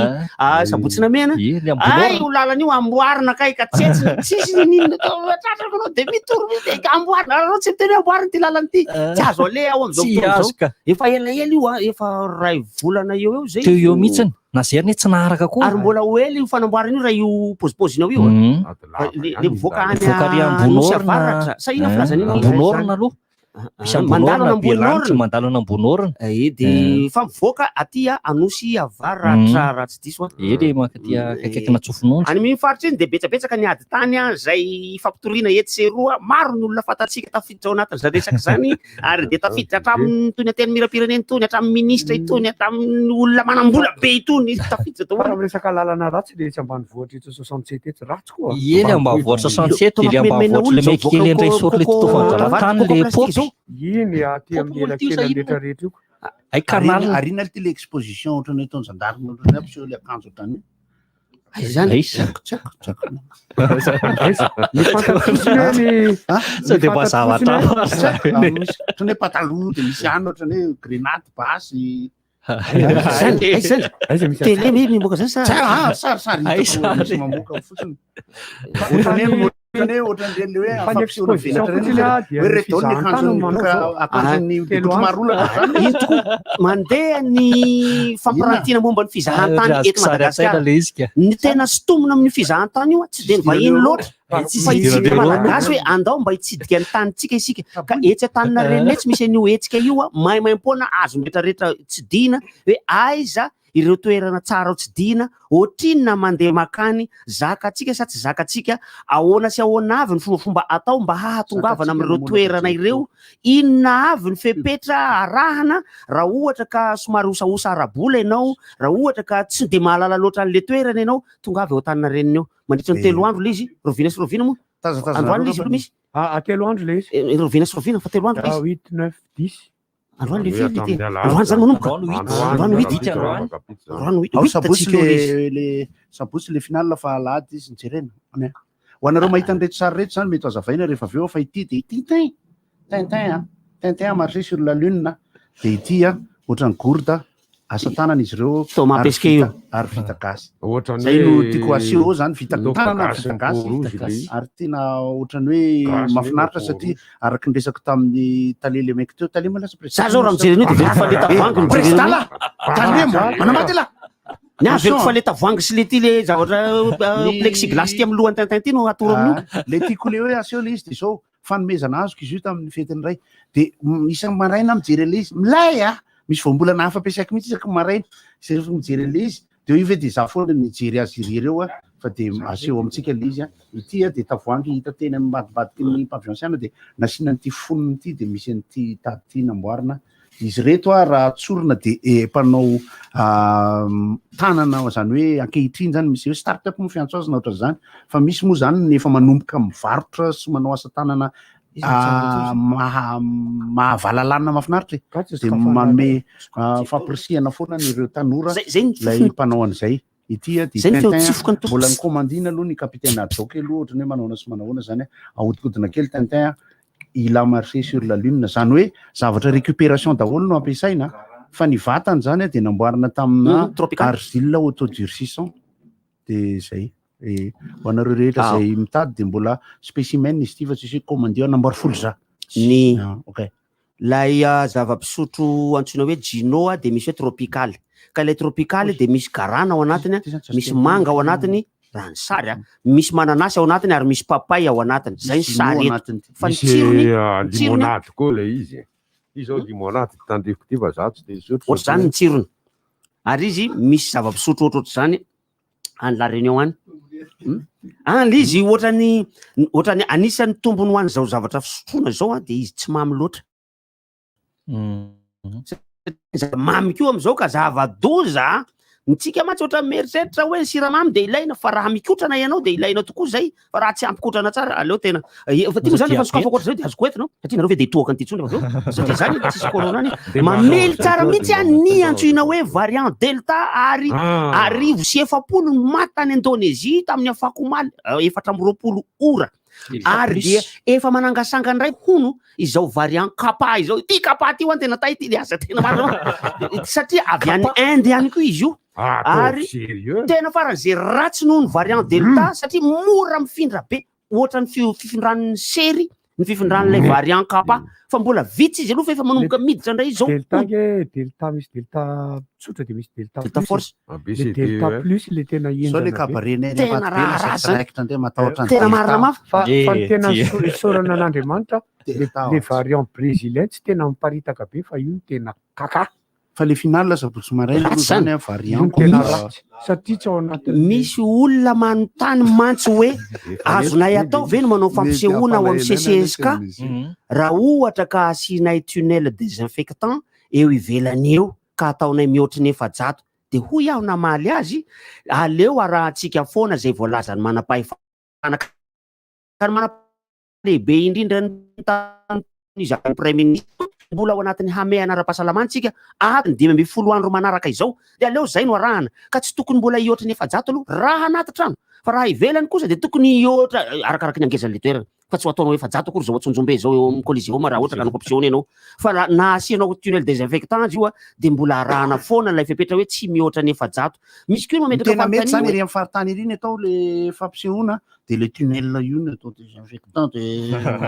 J: Sabotsy Namehana.
F: Ie, le
J: Ay,
F: ambonorina.
J: io lalana io amboarina kay ka tsetsina, tsisy niniana atao, tratrako anao dia mitory mihitsy, dia amboarina, anareo tsy miteny hoe amboarina ity lalana ity. Tsy azo aleha ao amin'izao
F: Tsy
J: fotoana izao.
F: azo ka.
J: Efa elaela io, efa 1 volana eo eo zay.
F: Teo eo mihitsiny. Na zay anie tsy naharaka koa.
J: Ary mbola ho ela io fanamboarana io raha io pozipozinao io, a.
I: Ady lava
J: Le
I: ihany
J: le mivoaka any
F: Mivoaka ary
J: Anosy
F: Ambonorina.
J: Avaratra. Sa inona filazana iny?
F: Ambonorina aloha. Misy
J: Mandalo
F: Ambonorina, be lanitra,
J: an'Ambonorina.
F: mandalo an'Ambonorina.
J: Eh, de fa mivoaka aty a Anosy Avaratra raha tsy diso a.
F: Eh, le mankaty akaikaiky Natsofinondro.
J: Any amin'iny faritra iny dia betsabetsaka ny ady tany a, izay fampitoriana etsy sy eroa, maro ny olona fantatsika tafiditra ao anatin'izany resaka izany, ary dia tafiditra hatramin'ny tony antenimierampirenena itony, hatramin'ny ministra itony, hatramin'ny olona manam-bola be itony, tafiditra daholo.
C: Fa raha miresaka lalana ratsy le etsy ambanivohitra etsy 67 etsy, ratsy koa.
F: Ie, le ambanivohitra 67, le ambanivohitra le maiky kely indray sory le tofan-drala tany le paopy.
C: Iny aty amin'ny
F: Paopy moa ity
C: elakely
F: sa inona?
C: rehetra rehetra io.
F: Ay, canal.
B: Arina ity le exposition ohatran'ny ataon'ny gendarme ohatran'ny ampiseho le akanjo ohatran'ny.
J: Aiza izany?
F: Aiza?
B: Tsy haiko, tsy haiko.
C: Aiza? Ny fantatro fotsiny hoe ny
B: Ah?
F: Sao dia mba
C: ny fantatro
F: zavatra
C: fotsiny hoe-
F: hafa
B: Tsy haiko,
F: zany.
B: ah, misy ohatran'ny hoe pataloha dia misy ihany ohatran'ny hoe grenade basy.
J: Aiza izany? Aiza izany?
C: Aiza misy
J: Télé ve mivoaka zany sa?
B: Tsy haiko, ah, sarisary
F: Aiza
B: hitako misy
F: ary?
B: mamoaka fotsiny. Ohatran'ny hoe ohatran'ny hoe ohatran'ireny le hoe
C: Fa ny
B: fampisehoana
C: exposition
B: velatra ireny
C: fotsiny ah, dia
B: hoe
C: ny
B: reto daholo ny
C: fizahantany no
B: akanjon'ny
C: manao zao.
B: akanjon'ny
C: Telo
B: boky
C: andro.
B: marolaka zany.
J: Ino tokoa mandeha ny fampirantiana momba ny fizahantany
F: Azoko
J: eto
F: sary an-tsaina
J: Madagasikara.
F: le izy ka.
J: Ny tena sintomina amin'ny fizahantany io tsy dia ny vahiny loatra fa isika Malagasy hoe andao mba hitsidika ny tanintsika isika. Ka etsy Antaninarenina etsy misy an'io hetsika io maimaimpoana azon'ny rehetrarehetra tsidihina hoe aiza ireo toerana tsara ho tsidihina, ohatrinona mandeha makany, zakantsika sa tsy zakantsika, ahoana sy ahoana avy ny fombafomba atao mba hahatongavana amin'ireo toerana ireo, inona avy ny fepetra arahana raha ohatra ka somary osaosa ara-bola ianao, raha ohatra ka tsy dia mahalala loatra an'ilay toerana ianao, tongava eo Antaninarenina eo. Mandritra ny 3 andro ilay izy, rahoviana sy rahoviana moa? Androany ilay izy aloha misy?
C: Ah, 3 andro ilay izy.
J: Rahoviana sy rahoviana fa 3 andro ilay izy.
C: 8, 9, 10.
J: Androany le firy ty? Androany zany manomboka. Androany huit. Androany huit.
B: Ao
J: Huit
B: sabotsy
J: tsika eo
B: le
J: izy.
B: le sabotsy le finale fa alahady izy nijerena. Ane. Ho anareo mahita an'ireto sary ireto zany mety hazavaina rehefa avy eo fa ity dia Tintin. Tintin a. Tintin a marché sur la lune dia ity a ohatran'ny gourde asa tanana izy ireo
J: Thomas
B: ary
J: Pesquet io.
B: vita ary vita gasy.
I: Ohatran'ny
B: Zay no
I: hoe
B: tiako aseho eo zany vita
I: laoka
B: tanana
I: gasy
B: vita gasy
I: ny rouge le izy.
B: ary tena ohatran'ny hoe
I: Gasy
B: mahafinaritra
I: nefa
B: satria araka ny resako tamin'ny tale le mec teo tale moa lasa
J: Za zao raha mijery an'io dia veriko fa le tavoahangy no jerena
B: Président
J: an'io.
B: lah tandremo manambady lah
J: Ny ahy veriko fa le tavoahangy sy le ty le zavatra
B: Ny-
J: plexiglas ty amin'ny lohan'ny Tintin ty no atoro amin'io.
B: Ah, le tiako le hoe aseho le izy dia zao fanomezana azoko izy io tamin'ny fetin'ny ray dia isan'ny maraina mijery an'ilay izy milay ah misy voambolana hafa ampiasaiko mihitsy isaky ny maraina izay rehefa mijery an'ilay izy dia io ve dia za foana nijery azy irery eo ah fa dia aseho amintsika ilay izy ah ity ah dia tavoahangy hita teny amin'ny ambadimbadiky ny pavillon Siana dia nasiana an'ity fonony ity dia misy an'ity tady ity namboarina izy ireto ah raha tsorina dia mpanao tanana izany hoe ankehitriny zany misy hoe start up moa fiantso azy na ohatran'izany fa misy moa zany ny efa manomboka mivarotra sy manao asa tanana maha mahavalalana mahafinaritra e dia manome fampirisihana foana ireo tanora
J: Zay- zay ny
B: ilay
J: fofony.
B: mpanao an'izay ity a dia
J: Zay ny feo
B: Tintin
J: tsofoka ny tompo.
B: mbola nikomandina aloha ny capitaine Haddock aloha ohatran'ny hoe manahoana sy manahoana zany ahodikodina kely Tintin a il a marché sur la lune zany hoe zavatra récupération daholo no ampiasaina fa ny vatany zany a dia namboarina tamina
J: Tropical.
B: argile autodurcissant dia zay e ho anareo rehetra
J: Ah.
B: zay mitady dia mbola spécimen izy ity fa tsisy hoe commandé namboary folo za
J: Ny
B: Ah, ok
J: lay zava-pisotro antsoina hoe Gino a dia misy hoe tropical. Ka ilay tropical dia misy garana ao anatiny,
B: Ity zany tsy
J: misy
B: azo
J: manga ao anatiny, raha ny sary a, misy mananasy ao anatiny ary misy papay ao anatiny. Zay ny
B: Misy
J: sary
B: Gino
J: eto.
B: anatiny ity.
J: Fa ny
I: Misy
J: tsirony, ny tsirony
I: limonade koa ilay izy. Ity zao limonade tandrifiko ity fa za tsy dia hisotro
J: ohatr'izany ny tsirony. Ary izy misy zava-pisotro ohatrohatr'izany any La Réunion any. Ah, le izy ohatrany ohatrany anisan'ny tombony ho an'izao zavatra fisotroana izao a dia izy tsy mamy loatra. Satria mamy koa amin'izao ka zava-doza. Ntsika mantsy ohatran'ny mieritreritra hoe ny siramamy dia ilaina fa raha mikotrana ianao dia ilaina tokoa zay fa raha tsy ampy kotrana tsara aleo tena fa ty moa zany efa sokafako ohatr'izao dia azoko entina satria nareo ve dia hitohaka an'ity intsony rehefa avy eo satria zany tsisy corona any
I: Dia
J: mamely
I: manao
J: tsara
I: ohatr'izay
J: mihitsy
I: koa
J: a
I: dia
J: ny
I: manao
J: antsoina hoe variant delta ary 140 no maty tany Indonésie tamin'ny afakomaly 24 ora
F: Delta
J: ary
F: plus.
J: dia efa manangasanga indray hono izao variant kappa izao ity kappa ity ho an tena tay ity dia aza tena marina satria avy any Inde ihany koa izy io
I: Ah, ataovy
J: ary
I: sérieux.
J: tena faran'izay ratsy noho ny variant delta satria mora mifindra be ohatran'ny fifindran'ny sery ny fifindran'ilay variant kappa fa mbola vitsy izy aloha fa efa manomboka miditra indray izao.
C: Delta nge, delta misy delta tsotra dia misy delta
J: Delta
C: plus.
J: force.
I: A, B,
C: Le
I: C, D,
C: delta
I: E, F.
C: plus le tena
B: Sao le
C: henjana be.
B: cabaret ny
J: Tena
B: ambadika be lasa
J: raharaha
B: tsy
J: zany.
B: raikitra ndray matahotra ny
J: Tena
B: delta.
J: marina mafy.
C: Fa fa ny
F: Eh,
C: tena
F: ty.
C: isaorana an'Andriamanitra le
B: Delta
C: le
B: ohatra.
C: variant brésilien tsy tena miparitaka be fa io no tena kaka.
B: Fa le finale sabotsy maraina aloha
J: Ratsy
B: zany
J: zany.
B: a
C: Io
B: variant
C: no tena
B: contre
C: ratsy satria tsy ao anatin'ny
J: Misy olona manontany mantsy hoe
I: Efa
J: azonay
I: eto
J: atao ve ny manao
D: Mety
J: fampisehoana ao amin'ny
D: hampalahelo
J: CCSK
D: anefa izy io.
J: raha ohatra ka asianay tunnel désinfectant eo ivelany eo ka ataonay mihoatry ny 400 dia hoy aho namaly azy aleo arahantsika foana izay voalazan'ny manam-pahefana ka ny manam lehibe indrindra ny tamin'ny premier ministre mbola ao anatin'ny hamehana ara-pahasalamana isika ato ny 15 andro manaraka izao dia aleo izay no arahana ka tsy tokony mbola hihoatra ny 400 aloha raha anaty trano fa raha ivelany kosa dia tokony hihoatra arakaraky ny hangezan'ilay toerana fa tsy ho ataonao 400 akory izao Antsonjombe izao eo amin'ny Coliseum raha ohatra ka hanao fampisehoana ianao fa raha na asianao tunnel désinfectant aza io a dia mbola arahana foana ilay fepetra hoe tsy mihoatra ny 400. Misy koa ny
D: Ny
J: mametraka
D: tena mety zany
J: fanontaniana
D: ery
J: hoe
D: amin'ny faritany ery ny atao le fampisehoana de le tunnel io no atao désinfectant de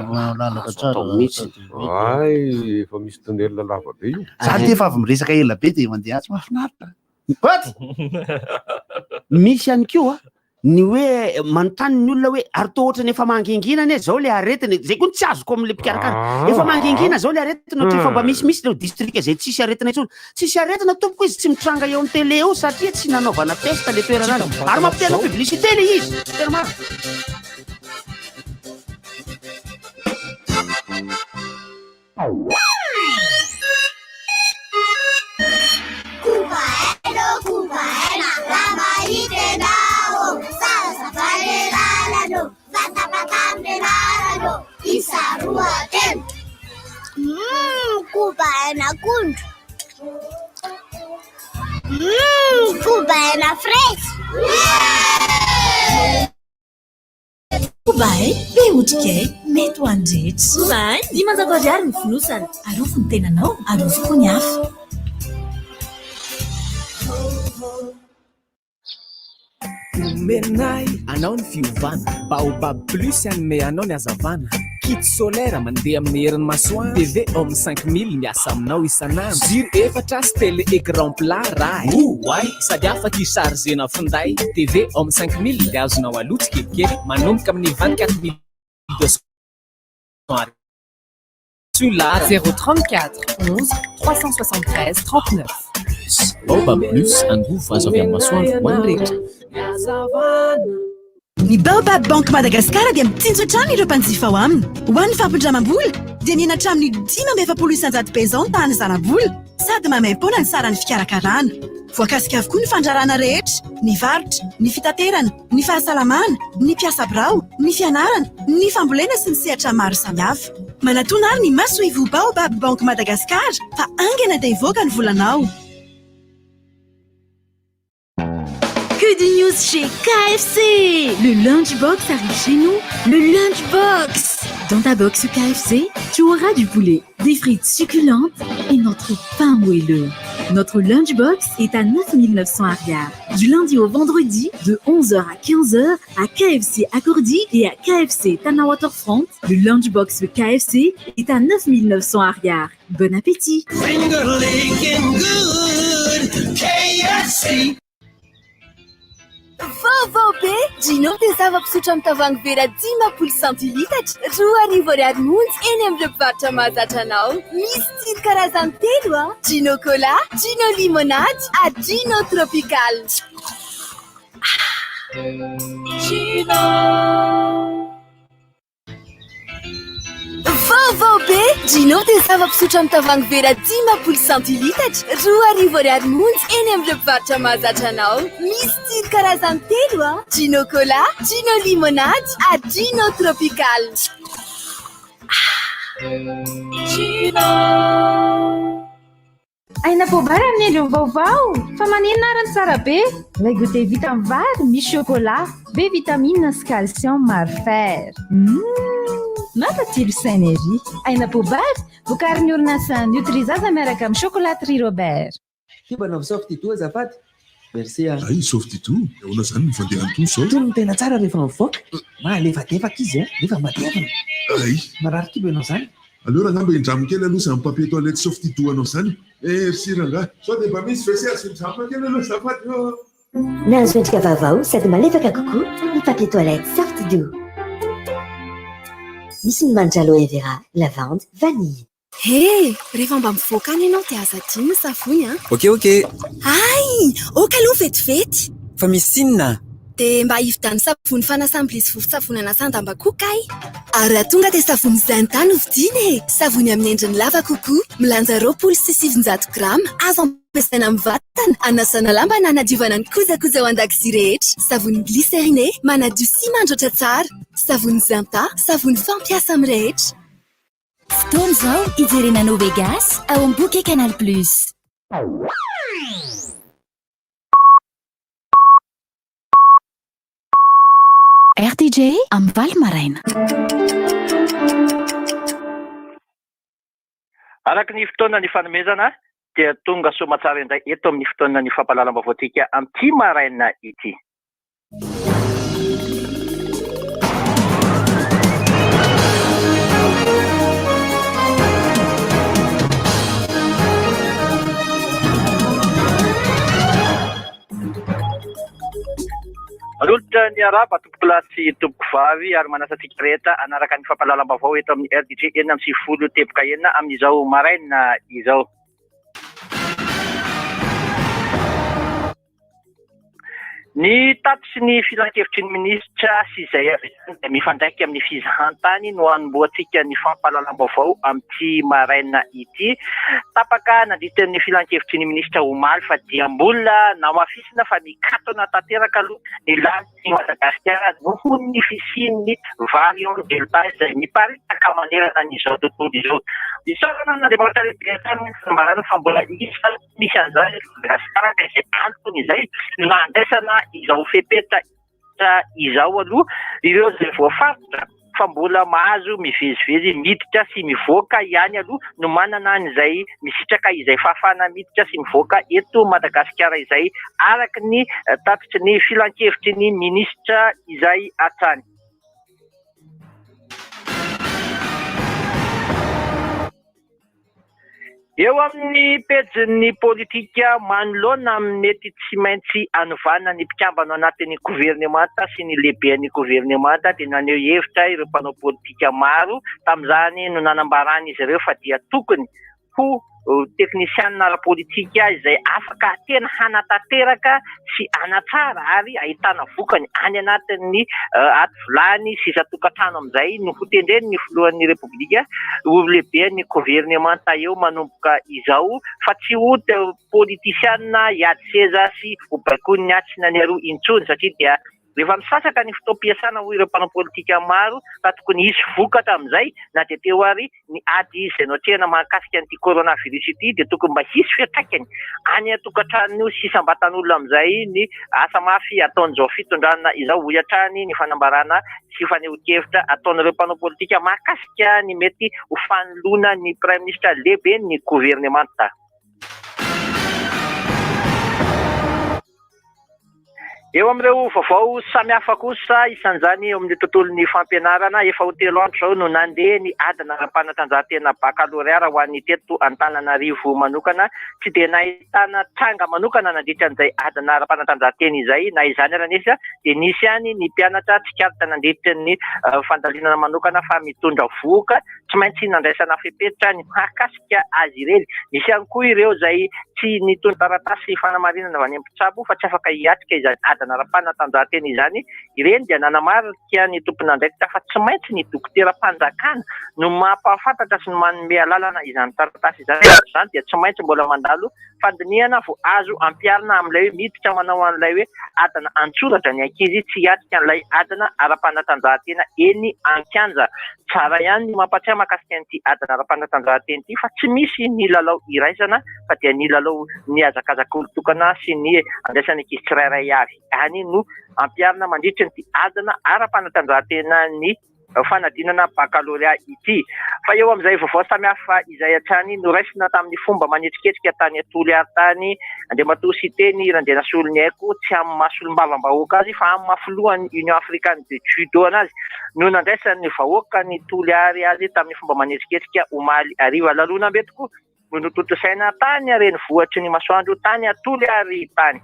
D: malalaka
J: Azo
D: tsara
J: atao mihitsy.
D: sady mety.
I: Ay, efa misy tunnel lava be io.
D: Za ty efa avy miresaka ela be de mandeha atsy mahafinaritra. What?
J: Misy ihany koa ny hoe manontany ny olona hoe ary toa ohatran'ny efa mangingina anie zao le aretina e. Zay koa no tsy azoko amin'le mpikarakara.
I: Ah.
J: Efa mangingina zao le aretina ohatran'ny efa mba misimisy ireo distrika izay tsisy aretina intsony. Tsisy aretina tompoko izy tsy mitranga eo amin'ny télé eo satria tsy nanaovana test le toerana any. Ary mampitena publicité le izy. Tena marina.
K: Koba aina ô, koba aina, raha mahita ianao ô, zarazava ny lalana ô, fatapata amin'ny anarana ô, isa roa telo. Mmm, koba aina akondro. Mmm, koba aina fraise.
G: Koba e, be otrikay, mety ho an'ny rehetra. Koba e, 500 ariary ny fonosana. Arovy ny tenanao, arovy koa ny hafa.
L: Omenay anao ny fiovana, Baobab Plus hanome anao ny hazavana, kit solaire mandeha amin'ny herin'ny masoandro, TV Home 5000 miasa aminao isan'andro, jiro efatra sy télé écran plat ray, oay sady afaka hi-charger-na finday, TV Home 5000 dia azonao aloa tsikelikely manomboka amin'ny 24200 ariary. Solar
M: 034 11 373 39.
L: Plus. Baobab Plus, angovo azo avy amin'ny masoandro ho an'ny rehetra.
G: Ny Baobab Bank Madagascar dia mitsinjo hatrany ireo mpanjifa ao aminy. Ho an'ny fampindramam-bola dia mihena hatramin'ny 45% be izao ny tahan'ny zana-bola sady maimaim-poana ny saran'ny fikarakarana. Voakasika avokoa ny fandraharahana rehetra, ny varotra, ny fitaterana, ny fahasalamana, ny mpiasa birao, ny fianarana, ny fambolena sy ny sehatra maro samihafa. Manatòna ary ny masoivoho Baobab Bank Madagascar fa haingana dia hivoaka ny volanao.
N: Que du news chez KFC! Le Lunchbox arrive chez nous. Le Lunchbox! Dans ta box KFC, tu auras du poulet, des frites succulentes et notre pain moelleux. Notre Lunchbox est à 9900 ariary. Du lundi au vendredi, de 11h à 15h, à KFC Accordi et à KFC Tana Waterfront, le Lunchbox KFC est à 9900 ariary. Bon appétit!
O: Finger licking good, KFC.
G: Vaovao be! Gino dia zava-pisotro amin'ny tavoahangy vera 50 centilitatra, 2000 ariary monja eny amin'ireo mpivarotra mahazatra anao. Misy tsiro karazany telo a! Gino Cola, Gino Limonade ary Gino Tropical.
O: Gino.
G: Vaovao be! Gino dia zava-pisotro amin'ny tavoahangy vera 50 centilitatra, 2000 ariary monja eny amin'ireo mpivarotra mahazatra anao. Misy tsiro karazany telo a! Gino Cola, Gino Limonade ary Gino Tropical.
O: Gino.
P: Aina voabary amin'ny endriny vaovao! Fa maninona ary ny tsara be? Ilay goûter vita amin'ny vary misy chocolat, be vitamine sy calcium ary fer. Humm! Mampatsilo saina ery! Aina voabary, vokarin'ny orinasa Nutrizaza miaraka amin'ny Chocolaterie Robert.
Q: Ty mba nanao soft doux azafady. Merci a.
R: Hay soft doux, ahoana zany ny fandehan'itony zao?
Q: Itony no tena tsara rehefa mivoaka, mahalefadefaka izy a, nefa matevina.
R: Hay.
Q: Marary kibo ianao zany.
R: Aleo rangah mba hindramo kely aloha izany papier toilette soft doux anao izany e. Merci rangah. Sao dia mba misy WC azo hindramina kely aloha azafady ô.
H: Nahazo endrika vaovao sady malefaka kokoa ny papier toilette soft doux. Misy ny manitra aloe vera, lavande, vanille.
G: He! Rehefa mba mivoaka any ianao dia aza adino ny savony an!
S: Ok ok!
G: Hay! Ok aloha vetivety!
S: Fa misy inona?
G: Dia mba hividiano savony fanasam-bilia sy vovon-tsavony anasan-damba koa kay! Ary raha tonga dia savony Zenta no vidiana e! Savony amin'ny endriny lava kokoa, milanja 920 grama, azo ampiasaina amin'ny vatana, anasana lamba na hanadiovana ny kojakoja ao an-dakozia rehetra. Savony glycériné, manadio sy mandroatra tsara. Savony Zenta, savony fampiasa amin'ny rehetra.
N: Fotoana izao hijerena No Vegas ao amin'ny Bouquet Canal Plus. RTJ amin'ny valo maraina.
S: Araka ny fotoana nifanomezana dia tonga soamatsara indray eto amin'ny fotoana ny fampahalalam-baovaontsika amin'ity maraina ity. Manolotra ny arahaba tompokolahy sy tompokovavy ary manasa antsika rehetra hanaraka ny fampahalalam-baovao eto amin'ny RDJ 96.6 amin'izao maraina izao. Ny tatitry ny filankevitry ny minisitra sy izay avy hatrany dia mifandraika amin'ny fizahantany no hanombohantsika ny fampahalalam-baovao amin'ity maraina ity. Tapaka nandritra ny filankevitry ny minisitra omaly fa dia mbola namafisina fa mikatona tanteraka aloha ny lanitr'i Madagasikara noho ny fisian'ny variant Delta izay miparitaka manerana an'izao tontolo izao. Isaorana an'Andriamanitra lehibe hatrany ny fanambarana fa mbola isan'ny Misy an'izany eto Madagasikara ka izay antony izay no nandraisana izao fepetra izao aloha ireo izay voafaritra fa mbola mahazo mivezivezy miditra sy mivoaka ihany aloha no manana an'izay misitraka izay fahafahana miditra sy mivoaka eto Madagasikara izay araka ny tatitry ny filankevitry ny minisitra izay hatrany. Eo amin'ny pejin'ny politika manoloana amin'ny mety tsy maintsy hanovana ny mpikambana ao anatin'ny governemanta sy ny lehiben'ny governemanta dia naneho hevitra ireo mpanao politika maro. Tamin'izany no nanambaran'izy ireo fa dia tokony ho teknisianina ara-politika izay afaka tena hanatanteraka sy hanatsara ary ahitana vokany any anatin'ny aty vilany sy isan-tokantrano amin'izay no hotendren'ny filohan'ny Repoblika ho lehiben'ny governemanta eo manomboka izao fa tsy ho politisianina hiady seza sy ho baikoin'ny atsy na ny aroa intsony satria dia rehefa misasaka ny fotoam-piasana hoy ireo mpanao politika maro fa tokony hisy vokatra amin'izay na dia teo ary ny ady izay noatrehina mahakasika an'ity coronavirus ity dia tokony mba hisy fiantraikany any an-tokantranon'io sy isam-batan'olona amin'izay ny asa mafy ataon'izao fitondrana izao, hoy hatrany ny fanambarana sy fanehoan-kevitra ataon'ireo mpanao politika mahakasika ny mety ho fanoloana ny praiminisitra lehiben'ny governemanta. Eo amin'ireo vaovao samihafa kosa, isan'izany eo amin'ny tontolon'ny fampianarana, efa ho telo andro izao no nandeha ny adina ara-panatanjahantena bakalorea ho an'ny teto Antananarivo manokana. Tsy dia nahitana tranga manokana nandritra an'izay adina ara-panatanjahantena izay, na izany ary anefa dia nisy ihany ny mpianatra tsikaritra nandritra ny fandalinana manokana fa mitondra vohoka, tsy maintsy nandraisana fepetra ny mahakasika azy ireny. Misy ihany koa ireo izay tsy nitondra taratasy fanamarinana avy any amin'ny mpitsabo fa tsy afaka hiatrika izany adina ara-panatanjahantena izany. Ireny dia nanamarika ny tompon'andraikitra fa tsy maintsy ny dokoteram-panjakana no mampahafantatra sy ny manome alalana izany taratasy izany. Raha tsy izany dia tsy maintsy mbola mandalo fandinihana vao azo ampiharina amin'ilay hoe miditra manao an'ilay hoe adina an-tsoratra ny ankizy tsy hiatrika an'ilay adina ara-panatanjahantena eny an-kianja. Tsara ihany ny mampatsiahy mahakasika an'ity adina ara-panatanjahantena ity fa tsy misy ny lalao iraisana fa dia ny lalao ny hazakazak'olon-tokana sy ny andraisan'ny ankizy tsirairay avy ihany no ampiharina mandritra ity adina ara-panatanjahantena ny fanadinana bakalorea ity. Fa eo amin'izay vaovao samihafa izay hatrany, noraisina tamin'ny fomba manetriketrika tany Toliary tany Andriamatoa Siteny Randrianasoloniaiko, tsy amin'ny maha solombavambahoaka azy fa amin'ny maha filohan'ny Union Africaine de Judo anazy no nandraisan'ny vahoakan'i Toliary azy tamin'ny fomba manetriketrika omaly hariva. Lalonambe tokoa no notontosaina tany renivohitry ny masoandro tany Toliary tany.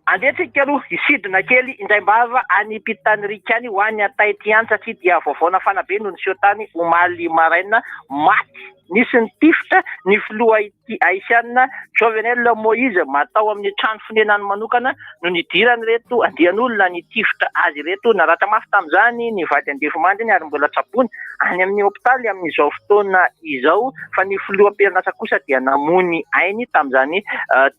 S: Andeha tsika aloha hisidina kely indraim-bava any Pitanirika any ho any Tahiti any satria dia vaovao nafana be no niseho tany omaly maraina. Maty Nisy nitifitra ny filoha Haitiana Jovenel Moïse tao amin'ny trano fonenany manokana no nidiran'ireto andian'olona nitifitra azy ireto. Naratra mafy tamin'izany ny vady andefimandriny ary mbola tsaboina any amin'ny hopitaly amin'izao fotoana izao fa ny filoha am-perinasa kosa dia namoy ny ainy tamin'izany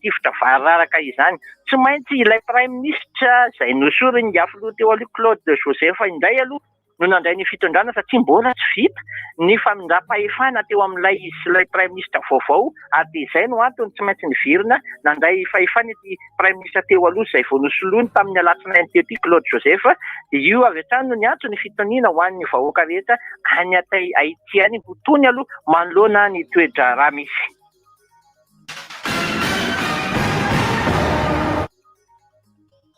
S: tifitra variraraka izany. Tsy maintsy ilay praiminisitra izay nosorin'ny filoha teo aloha Claude Joseph indray aloha no nandray ny fitondrana satria mbola tsy vita ny famindram-pahefana teo amin'ilay izy sy ilay praiminisitra vaovao ary dia izay no antony tsy maintsy niverina nandray fahefana ity praiminisitra teo aloha izay vao nosoloiny tamin'ny alatsinainy teo ity Claude Joseph dia io avy hatrany no niantso ny fitoniana ho an'ny vahoaka rehetra any Haiti any ho tony aloha manoloana ny toe-draharaha misy.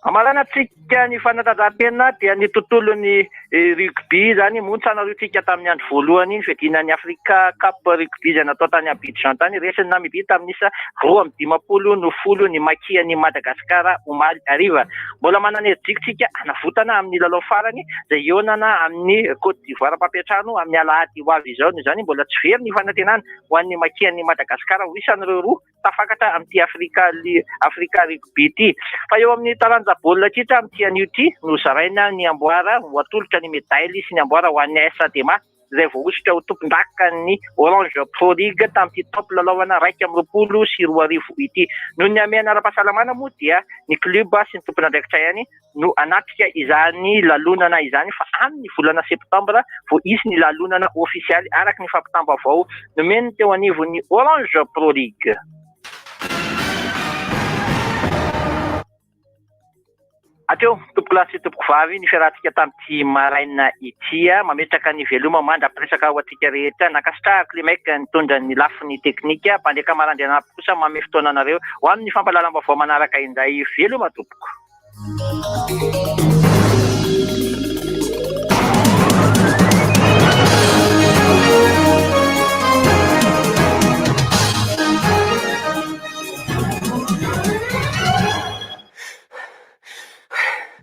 S: Hamaranantsika ny fanatanjahantena dia ny tontolon'ny rugby izany. Montsanariotsika tamin'ny andro voalohany ny fiadiana ny Africa Cup Rugby izay natao tany Abidjan tany. Resin'i Namibia tamin'ny isa 52 no 10 ny Maki an'i Madagasikara omaly hariva. Mbola manana herijika isika hanavotana amin'ny lalao farany izay hihaonana amin'ny Cote d'Ivoire mpampiantrano amin'ny alahady ho avy izao. Noho izany mbola tsy very ny fanantenana ho an'ny Maki an'i Madagasikara ho isan'ireo roa tafakatra amin'ity Africa Africa Rugby ity. Fa eo amin'ny taranja baolina kitra amin'ity anio ity no zaraina ny amboara ho atolotra ny medaily sy ny amboara ho an'ny AS Adema izay voahosotra ho tompondakan'ny Orange Pro League tamin'ity taom-pilalaovana 2021 ity. Noho ny hamehana ara-pahasalamana moa dia ny club sy ny tompon'andraikitra ihany no hanatrika izany lalonana izany fa amin'ny volana septambra vao hisy ny lalonana ofisialy araka ny fampitam-baovao nomen'ny teo anivon'ny Orange Pro League. Hatreo, tompokolahy sy tompokovavy, ny fiarahantsika tamin'ity maraina ity. Mametraka ny veloma mandra-piresaka ho antsika rehetra. Nankasitrahako Limec nitondra ny lafiny teknika. Mpandriaka Marandrianapo kosa manome fotoana anareo ho amin'ny fampahalalam-baovao manaraka indray. Veloma tompoko.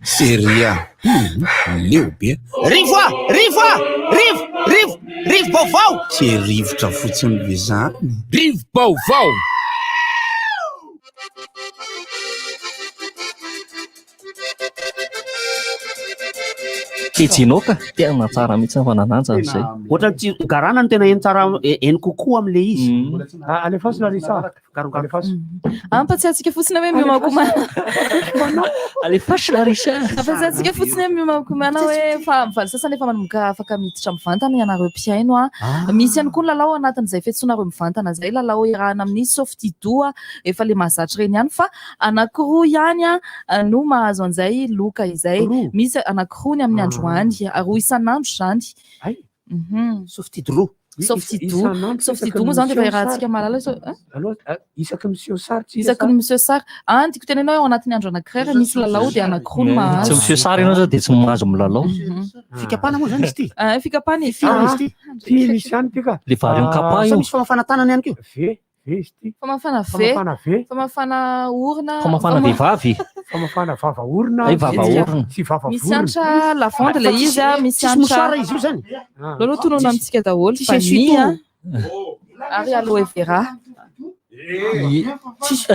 D: Seria, leo be.
E: Rivo a! Rivo a! Rivo! Rivo! Rivo-baovao!
D: Tsy rivotra fotsiny ve zany?
E: Rivo-baovao!
F: Tejinoka, tena tsara mihitsy ny fanananja an'izay.
J: Ohatran'ny tsy garana no tena heno tsara heno kokoa amin'ilay izy.
C: Ah, alefaso Larissa. Alefaso.
A: Ampatsiatsika fotsiny hoe miomakomana.
F: Alefaso Larissa.
A: Ampatsiatsika fotsiny hoe miomakomana hoe fa mivaly sasany efa manomboka afaka miditra mivantana ianareo mpihaino a. Ah. Misy ihany koa ny lalao anatin'izay fiantsoanareo mivantana izay, lalao iarahana amin'ny Softido efa le mahazatra ireny ihany fa anankiroa ihany no mahazo an'izay loka izay. Misy anankiroa ny amin'ny ah. androany, roa isan'andro izany.
J: Ay. Mhm. Softido roa.
A: Softido. Softido moa izany dia efa iarahantsika mahalala sao.
C: Aloha isaky ny miseho sary
A: tsika. Isaky ny miseho sary. Ah, tiako tenena hoe ao anatin'ny andro anankiray raha misy lalao dia anankiroa no mahazo.
F: Tsy miseho sary ianao zao dia tsy mahazo milalao.
A: Mhm.
J: Fikapana moa izany izy ity?
A: Ah, fikapana e.
J: Firy izy ity?
C: Ty misy ihany ty ka.
F: Le vary an-kapa io.
J: Sa misy famafana tanana ihany koa?
C: Ve, ve izy ity.
A: Famafana ve.
C: Famafana ve.
A: Famafana orona.
F: Famafana vehivavy.
C: Famafana vava orona.
F: Ay, vava orona.
C: Sy vava
A: Misy
C: vorona.
A: antra lavande ilay izy a, misy
J: Tsisy
A: antra.
J: mouchoir izy io zany?
A: Aleo tononina amintsika daholo,
J: Tsisy
A: vanille a,
J: essuie-tout.
A: ary aloe vera.
J: Tsisy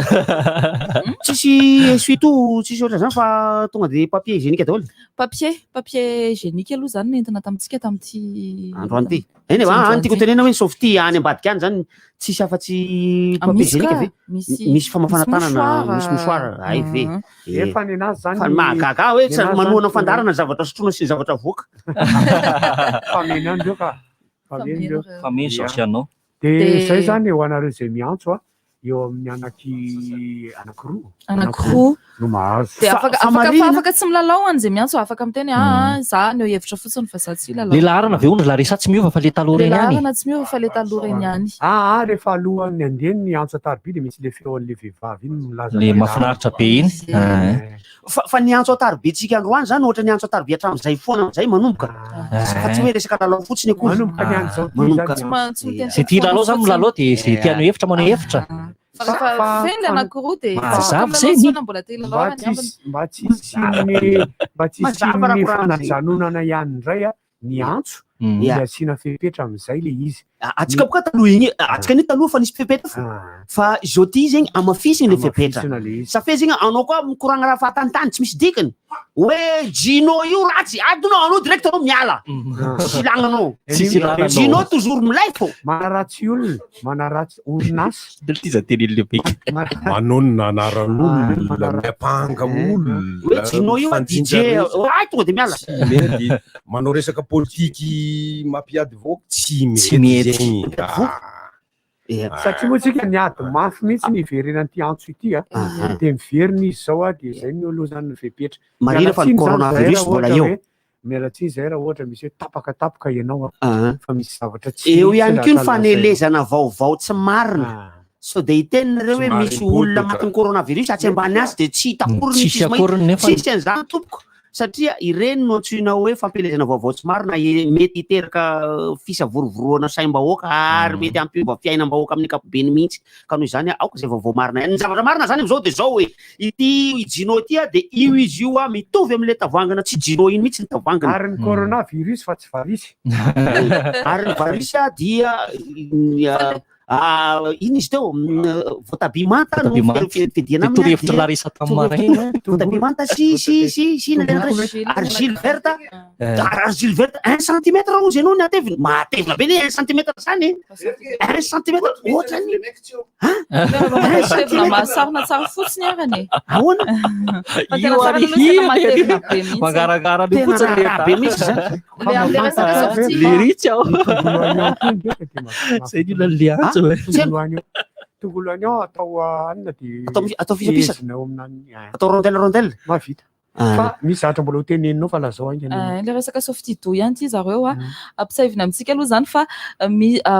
J: tsisy essuie-tout, tsisy ohatran'izany fa tonga dia papier hygiénique daholo.
A: Papier, papier hygiénique aloha izany no entina tamintsika tamin'ity
J: Androany ity. Eny e, ah, any tiako tenena hoe softy any ambadika any zany tsisy afa-tsy
A: Ah,
J: papier
A: misy
J: hygiénique
A: ka,
J: ve?
A: misy
J: Misy famafana
A: misy
J: tanana,
A: mouchoir.
J: misy mouchoir, ay ve.
A: Ah.
J: Eh.
C: Efa nenazy zany.
J: Fa ny mahagaga ahy hoe tsy
C: nenazy
J: manohana
C: zany-
J: fandaharana ny zavatra sotroina sy ny zavatra avoaka.
C: Fameno ihany ireo ka. Fameno ireo.
F: Fameno Georges anao.
C: Dia izay zany ho anareo izay miantso a, eo amin'ny anaky anakiroa.
A: Anakiroa.
C: No mahazo.
A: Dia afaka afaka fa afaka tsy milalao an'izay miantso afaka miteny ah ah, za no hevitra fotsiny fa za tsy hilalao.
F: Le laharana ve hono Larissa tsy miova fa le taloha
A: Le
F: ireny ihany?
A: laharana tsy miova fa le taloha ireny ihany.
C: Ah ah, rehefa alohan'ny handeha ny antso an-tariby dia misy le feon'le vehivavy iny milaza
F: Le
C: ny
F: mahafinaritra be iny. Ah.
J: Fa fa ny antso an-tariby-tsika androany zany ohatran'ny antso an-tariby hatramin'izay foana amin'izay manomboka. Fa tsy hoe resaka lalao fotsiny akory.
C: Manomboka ny andro izao ty
J: Manomboka.
C: zany.
A: Tsy ma- tsy
F: Zay tia lalao zany milalao dia zay tia haneho hevitra maneho hevitra.
A: Fa rehefa feno le anankiroa dia tsy afaka
F: Mazava
A: milalao
F: izay ny.
A: intsony mbola te hilalao
C: Mba
A: ary ny ambiny.
C: tsisy mba tsy hisian'ny mba tsy
J: Mazava raha
C: hisian'ny
J: koragna zay.
C: fanajanonana ihany indray a ny antso
F: Mm.
C: dia asiana fepetra amin'izay le izy.
J: Atsika boka taloha igny, atsika anie taloha fa nisy fepetra fo. Fa izao ty zegny amafisiny le fepetra.
C: Amafisina le izy.
J: Ça fait zegny anao koa mikoragna raha fahatanitany tsy misy dikany. Hoe Gino io ratsy, adinao anao direct anao miala. Tsisy ilagna anao.
F: Tsisy ilana anao.
J: Gino toujours milay fô.
C: Manaratsy olona, manaratsy orinasa.
F: Ty za tenenin'le be.
I: Manonona anaran'olona, miampanga olona.
J: Hoe Gino io a DJ, ay tonga de miala.
I: Tsy mety. Manao resaka politiky mampiady vahoaka, tsy mety.
F: Tsy mety.
I: zegny. Ah.
C: Satria moa tsika niady mafy mihitsy ny hiverenan'ity antso ity a, dia miverina izy izao a, dia izay no lozan'ny fepetra.
J: Marihina fa ny
C: Miala tsiny zany zahay
J: coronavirus
C: raha
J: mbola
C: ohatra
J: eo.
C: hoe- Miala tsiny zahay raha ohatra misy hoe tapakatapoka ianao a,
J: Ah.
C: fa misy zavatra tsy
J: Eo
C: mety
J: ihany
C: raha
J: koa ny
C: lazainao.
J: fanelezana vaovao tsy marina. Sao dia hiteny nareo
I: Tsy
J: hoe misy
I: marim-pototra.
J: olona matin'ny coronavirus atsy ambany azy dia tsy hita akory ny
F: Tsisy
J: tsisy mahita.
F: akory nefa.
J: Tsisy an'izany tompoko satria ireny no antsoina hoe fampielezana vaovao tsy marina mety hiteraka fisavorovoroana saim-bahoaka ary mety hampiova fiainam-bahoaka amin'ny ankapobeny mihitsy. Ka noho izany aoka izay vaovao marina ihany. Ny zavatra marina izany amin'izao dia izao hoe ity i Gino ity a dia io izy io a mitovy amin'ilay tavoahangina tsy Gino iny mihitsy ny tavoahangina.
C: Ary ny coronavirus fa tsy varisy.
J: Ary ny varisy a dia ino izy teo voatabia manta no
F: Voatabia manta.
J: fiadiana
F: Dia
J: aminy a,
F: torohevitra
J: dia
F: Larissa tamin'ny maraina.
J: voatabia manta sy sy sy sy inona ilay anankiray? Ary Gilles verte ary Gilles verte un centimètre hozy ianao ny hateviny. Mahatevina be ny un centimètre zany e. Un centimètre ohatrany.
A: Un centimètre mahasarona tsara fotsiny arany e.
J: Ahoana?
A: Fa tena
F: Io
A: tsara
F: ary
A: aloha tena matevina be mihitsy.
F: Mangarangara
J: Tena
F: fotsiny le
J: raharaha be mihitsy zany.
A: Le am'le resaka sortie.
F: Le ritsy aho.
C: Tongolo agnon koa ndraika dia
F: Zay ny olona le antso e.
C: Tongolo agnon. Tongolo agnon atao hanina dia
J: Atao fisapisaka.
C: fehezina ao amin'any.
J: Atao rondelle rondelle.
C: Mahavita. Fa misy zavatra mbola ho teneninao fa lazao haingana.
A: Le resaka Softido ihany ity zareo a. Ampisaivina amintsika aloha izany fa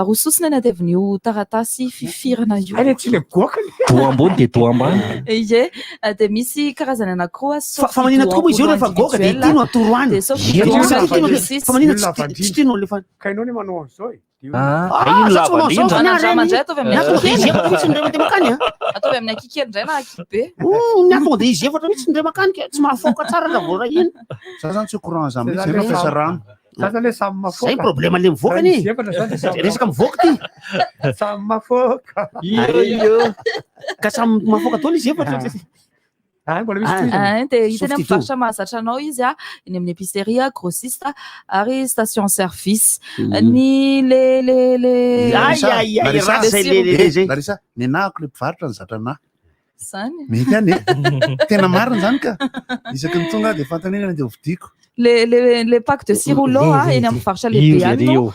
A: rososina ny atevin'io taratasy fifirana io.
C: Ay, le tsy le goaka.
F: Doha ambony dia doha ambany.
A: Ie, dia misy karazany anankiroa
J: Fa manina tokoa moa izy io rehefa goaka dia ity no atoro any.
A: Dia Softido
J: Fa manina tsy tianao alefa.
C: Ka ianao ne manao an'izao e.
F: Ah, iny lava indrindra.
A: Anandrama indray ataovy amin'ny
J: Ny ato dia izy
A: akikely.
J: efatra mihitsy ny ray mandeha makany a.
A: Ataovy amin'ny akikely indray na akibe.
J: Ny ato dia izy efatra mihitsy ny ray makany ka tsy mahafoaka tsara raha vao ray iny.
D: Za zany tsy au courant zany mihitsy, zay mampiasa rano.
C: Za zany le samy mafoaka.
J: Zay problème le mivoaka
C: Raha
J: anie.
C: izy efatra zany dia samy
J: Resaka mivoaka ty.
C: Samy mafoaka.
F: Io io.
J: Ka samy mafoaka daholo izy efatra.
C: Ah, mbola misy tohizany.
A: Ah, dia hita eny amin'ny
J: Softido.
A: mpivarotra mahazatra anao izy a, eny amin'ny épicerie, grossiste ary station service. Ny le le le
J: Ay, ay, ay, raha zay le le le zay.
D: Larissa, nenahako le mpivarotra ny zatra anahy.
A: Zany.
D: Mety ihany e. Tena marina zany ka. Isaky ny tonga aho dia fantanina dia hovidiako.
A: Le le le pack de six rouleaux a eny amin'ny mpivarotra lehibe
F: Io
A: any
F: ry
A: no
F: io.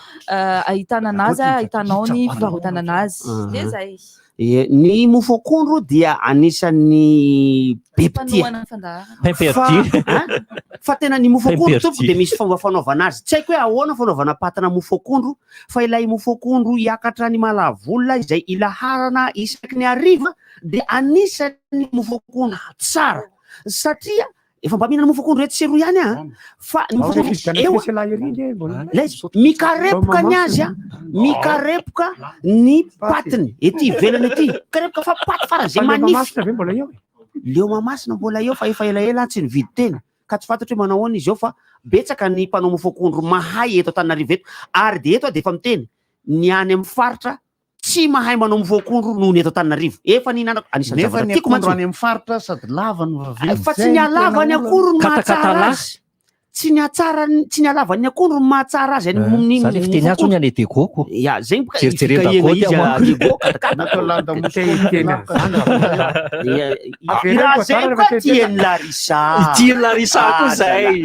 A: ahitana anazy, ahitanao ny fivarotana anazy. Dia zay.
J: Ie, Ny mofo akondro dia anisan'ny be mpitia.
A: Mpanohana ny fandaharana.
F: Pain
J: Fa,
F: perdu.
J: hein? fa tena ny mofo
F: Pain
J: akondro
F: perdu.
J: tompoko dia misy fomba fanaovana azy. Tsy haiko hoe ahoana fanaovana patina mofo akondro fa ilay mofo akondro hiakatra ny Malavolona izay ilaharana isaky ny hariva dia anisan'ny mofo akondro tsara satria efa mba mihinana mofo akondro etsy sy eroa ihany aho fa ny mofo
C: Ao
J: akondro
C: fividianana
J: eo
C: piesy lahy ery nge, mbola.
J: Ilay izy, mikarepoka ny azy a, mikarepoka ny patiny ety ivelany ety, mikarepoka fa paty faran'izay
C: Fa le
J: manify.
C: Mahamasina ve mbola eo e?
J: Leo Mahamasina mbola eo fa efa elaela aho tsy nividy tena ka tsy fantatro hoe manao ahoana izy eo fa betsaka ny mpanao mofo akondro mahay eto Antananarivo eto ary dia eto aho dia efa miteny ny any amin'ny faritra tsy mahay manao mofo akondro noho ny eto Antananarivo. Efa nihinanako anisan'ny
D: Nefa
J: zavatra
D: ny
J: tiako
D: akondro
J: mantsy
D: any amin'ny faritra sady lava no vaventy.
J: fa tsy ny halavany akory no mahatsara
F: Katakatalahy.
J: azy. Tsy ny hatsarany, tsy ny halavan'ny akondro no mahatsara azy any amin'ny
F: Zany le fiteny azy hono any Diego.
J: Ya, zegny boka
F: Jerijerena
J: fikahena
F: Diego
J: izy
F: dia
J: a
F: manko.
J: Diego katakata.
D: Natao landa
C: Tena
J: Ya,
C: Avereno
J: raha
C: koa
J: zay
C: tsara
J: koa
C: rehefa
J: tian'i Larissa.
F: Tian'i Larissa koa
J: Ah,
F: zay.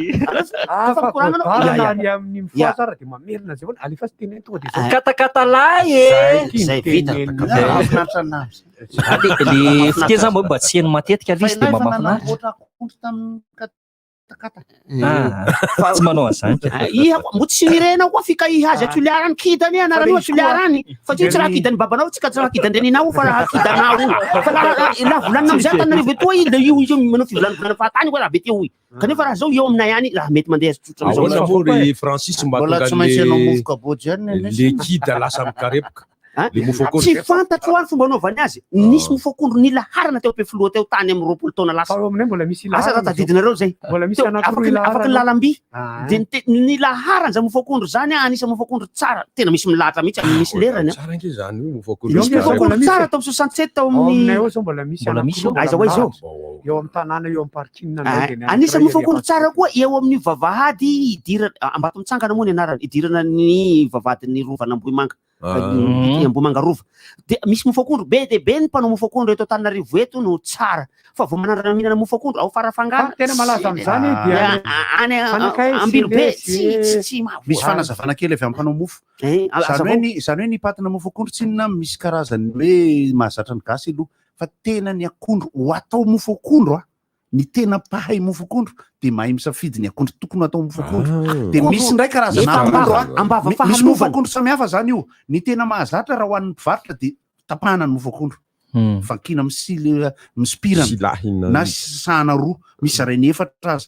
C: Ah,
J: Fa
C: fa
J: koragnanao.
C: voabarana
J: Ya, ya.
C: any amin'ny
J: Ya.
C: mifoha tsara dia mamerina zay foana. Alefa sy teneno tonga dia zao.
F: Katakatalahy e.
C: Zay
J: Zay vita.
C: tenenina.
D: Mahafinaritra anazy.
F: Le fiteny zany mba tsy heno matetika le izy
D: Fa
F: dia
D: ianao
F: mba
D: efa
F: mahafinaritra.
D: nanamboatra akondro tamin'ny katakata.
F: Ah, tsy manao an'izany.
J: Iha koa, mbo tsy nirenao koa fikaiha azy Toliara any kidany anaran'io Toliara any. Fa tsy tsy raha kidany babanao, tsy ka tsy raha kidany reninao fa raha kidanao. Fa raha raha volanina amizay Antananarivo etoa i, le io izy manao fivolanivolana fahatany koa raha be teo i. Kanefa raha zao eo aminay any raha mety mandeha tsotra amizao.
I: Ahoana moa ry Francis mba
D: Mbola
I: tonga
D: tsy maintsy hanao
I: le
D: mofo kabojy ihany ny
I: le kida lasa mikarepoka. Le mofo akondro.
J: Tsy fantatro ary fomba anaovany azy. Nisy mofo akondro nilaharana teo Ampefiloha teo tany amin'ny 20 taona lasa.
C: Fa aminay mbola misy
J: Asa raha
C: ilaharana izao.
J: tadidinareo zay.
C: Mbola misy
J: Teo,
C: anankiroa
J: afaky
C: ilaharana.
J: afaky ny lalamby.
C: Ah.
J: Dia nite- nilaharana zany mofo akondro zany a, anisan'ny mofo akondro tsara. Tena misy milahatra mihitsy amin'ny misy lerany a.
I: Tsara ange zany io mofo akondro.
J: Misy mofo akondro tsara tao amin'ny 67 tao
C: Ao aminay
J: amin'ny
C: ao zao mbola misy
J: Mbola misy
C: anankiroa
J: ao. Aiza ho aiza eo?
C: milahatra. Eo amin'ny tanàna eo amin'ny parking
J: Ah,
C: anay dia ny
J: Anisan'ny
C: anankiray
J: mofo
C: ery
J: akondro tsara koa eo amin'ny vavahady idirana Ambato mitsangana moa ny anarany idirana ny vavahadin'ny rovan'Ambohimanga.
I: Ah.
J: Ny Ambohimanga rova. Dia misy mofo akondro be dia be ny mpanao mofo akondro eto Antananarivo eto no tsara. Fa vao manandrana mihinana mofo akondro ao Farafangana.
C: Fa tena malaza amin'izany dia
J: any
C: Fanakay,
J: Ambilobe
C: Sele,
J: tsy tsy tsy mahavoa.
D: Misy fanazavana kely avy amin'ny mpanao mofo.
J: Eh,
D: Izany hoe
J: azavao.
D: ny izany hoe ny patina mofo akondro tsinona misy karazany hoe mahazatra ny gasy aloha fa tena ny akondro ho atao mofo akondro a ny tena mpahay mofo akondro dia mahay misafidy ny akondro tokony atao mofo akondro dia misy indray karazana
J: Efa
D: akondro
J: ambava-
D: a
J: ambava
D: Mi- misy mofo
J: fahalovana.
D: akondro samihafa zany io ny tena mahazatra raha ho an'ny mpivarotra dia tapahana ny mofo akondro vakiana misily misipirana
I: Silahina.
D: na sahana roa misy zarainy efatra aza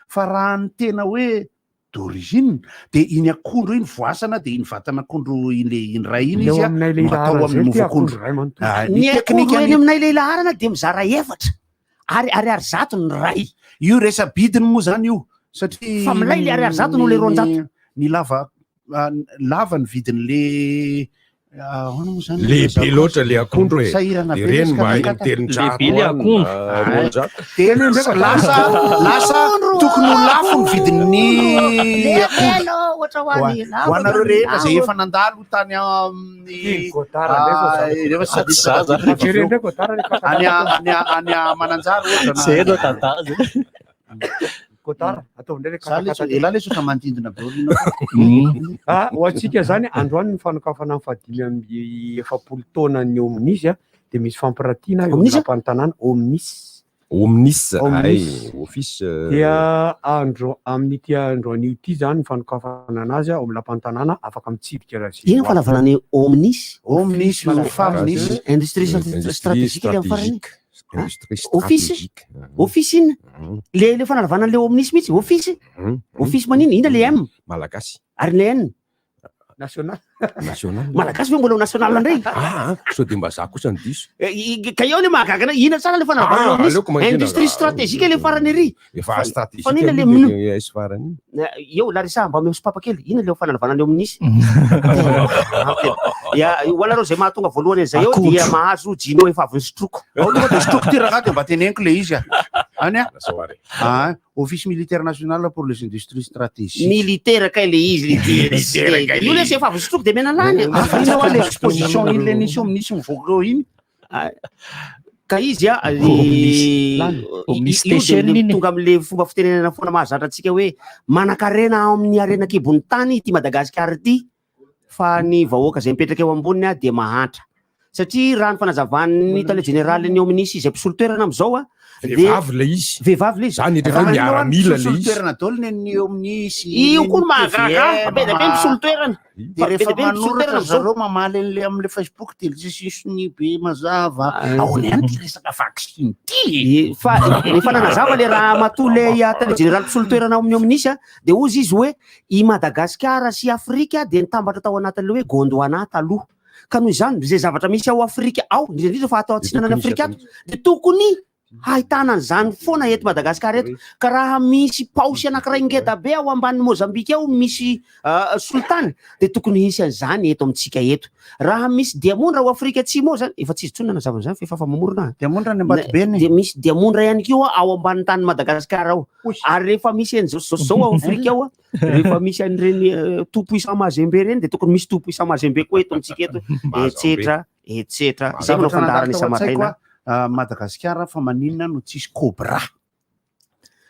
D: fa raha ny tena hoe d'origine dia iny akondro iny voasana dia iny vatana akondro iny le iny ray iny
C: Eo
D: izy a
C: aminay
D: no atao
C: lehilahy
D: amin'ny
C: zay ty
D: mofo akondro
C: akondro ray manontolo.
D: Ah,
J: Ny akondro
D: teknika
J: eny aminay lehilaharana dia mizara efatra. Ary ariary zato ny ray.
D: io resa-bidiny moa zany io satria
J: Fa milay le ariary zato noho le 200.
D: ny lava ah, lava ny vidin'le ah, ahoana moa zany
I: Lehibe loatra le akondro e.
D: Sahirana be
I: Ireny
D: resaka
I: mba
D: makata.
I: telonjato
F: Lehibe le
I: any,
F: akondro.
I: ah, 200.
D: Dia lasa lasa tokony ho lafo ny vidin'ny akondro
J: ohatra
D: Ho ho anareo rehetra zay efa nandalo tany amin'ny
C: Godard indray zao
D: Ah,
C: zany.
D: rehefa
F: Sady zaza.
C: Jereo indray Godard le
D: any any any Mananjary ohatra na-
F: Zay aloha tantara.
C: Godard ataovy indray le
D: Za le
C: katakata.
D: ela le sotra manodidina be olona.
C: Ah, ho antsika zany androany ny fanokafana ny faha-45 taonan'ny Omnis a dia misy fampiratiana eo
J: Omnis
C: amin'ny
J: a?
C: lapan'ny tanàna Omnis.
I: Omnis,
C: Omnis.
I: ay, office. euh,
C: Dia andro amin'ity androanio ity zany ny fanokafana anazy ao amin'ny lapan'ny tanàna afaka mitsidika raha izay
J: Ino
C: ho
J: fanavana ny Omnis?
D: Omnis io Famnis.
J: Industrie
I: Industrie
J: stratégique le amin'ny farany.
I: stratégique. Industrie
J: Office?
I: stratégique.
J: Office inona? Le le fanalavana an'le Omnis mihitsy, office. Office manino? Inona le M?
I: Malagasy.
J: Ary le N?
C: National.
I: National.
J: Malagasy ve mbola ho national indray?
I: Ah, ah, sao dia mba za kosa ny diso.
J: Eh, ka eo le mahagaga anay, inona tsara le fanalavana
I: Ah,
J: Omnis?
I: aleoko mangina.
J: Industrie stratégique le farany ery.
I: Efa
J: Fa-
I: stratégique.
J: fa inona le
I: aloha
J: mino?
I: le S farany.
J: Eo Larissa mba omeo sopapa kely, inona le fanalavana le Omnis? Ya, ho anareo zay mahatonga voalohany an'izay eo
F: Akondro.
J: dia mahazo jino efa avy nisotroko.
D: Ao tonga dia sotroko ty rangahy dia mba teneniko le izy a. Any a.
I: Soare.
D: Ah, Office militaire national pour les industries stratégiques.
J: Militaire kay le izy le
D: Militaire kay le
J: Io le
D: izy.
J: zay efa avy nisotroko dia mena lany.
D: Ah, ina hoa le exposition iny le nisy Omnis mivoaka eo iny.
J: Ka izy a
F: Omnis. Omnis
J: io dia
F: station
J: le
F: iny.
J: tonga amin'le fomba fitenenana foana mahazatra antsika hoe manan-karena ao amin'ny harena kibon'ny tany ity Madagasikara ity fa ny vahoaka izay mipetraka eo amboniny a dia mahantra satria raha ny fanazavan'ny tale jeneralin'ny Omnis izay mpisolo toerana amin'izao a dia-
I: Vehivavy le izy.
J: vehivavy le izy
I: Zany indrindra hoe miaramila le izy.
D: Toerana daholo ny ny Omnis.
J: io koa no mahagaga be dia be mpisolo toerana
D: Dia
J: Be
D: rehefa
J: dia be mpisolo
D: manoratra
J: toerana amin'izao.
D: zareo mamaly an'le amin'le Facebook dia tsisy sonia be mazava. Ahoana ihany ty resaka vaccin ty?
J: E, fa rehefa nanazava le raha matoa le tale jeneraly mpisolo toerana ao amin'ny Omnis a dia hozy izy hoe i Madagasikara sy Afrika dia nitambatra tao anatin'le hoe Gondwana taloha ka noho izany zay zavatra misy ao Afrika ao indrindra indrindra fa atao atsinanan'i Afrika ato dia tokony ahitana an'izany foana eto Madagasikara eto ka raha misy paosy anankiray ngeda be ao ambanin'ny Mozambika ao misy solitany dia tokony hisy an'izany eto amintsika eto raha misy diamondra ao Afrika Atsimo ao zany efa tsy izy intsony nanazava an'izany fa efa afa mamorona
D: Diamondra any Ambatobeny.
J: dia misy diamondra ihany koa ao ambanin'ny tany Madagasikara ao ary rehefa misy an'izao sy zao sy zao ao Afrika ao a, rehefa misy an'ireny tout puissant Mazembe ireny dia tokony misy tout puissant Mazembe koa eto amintsika eto etsetra etsetra izay manao
D: Zavatra
J: fandaharana
D: nandalo tao an-tsaiko
J: isa-maraina
D: a, Madagasikara fa maninona no tsisy cobra?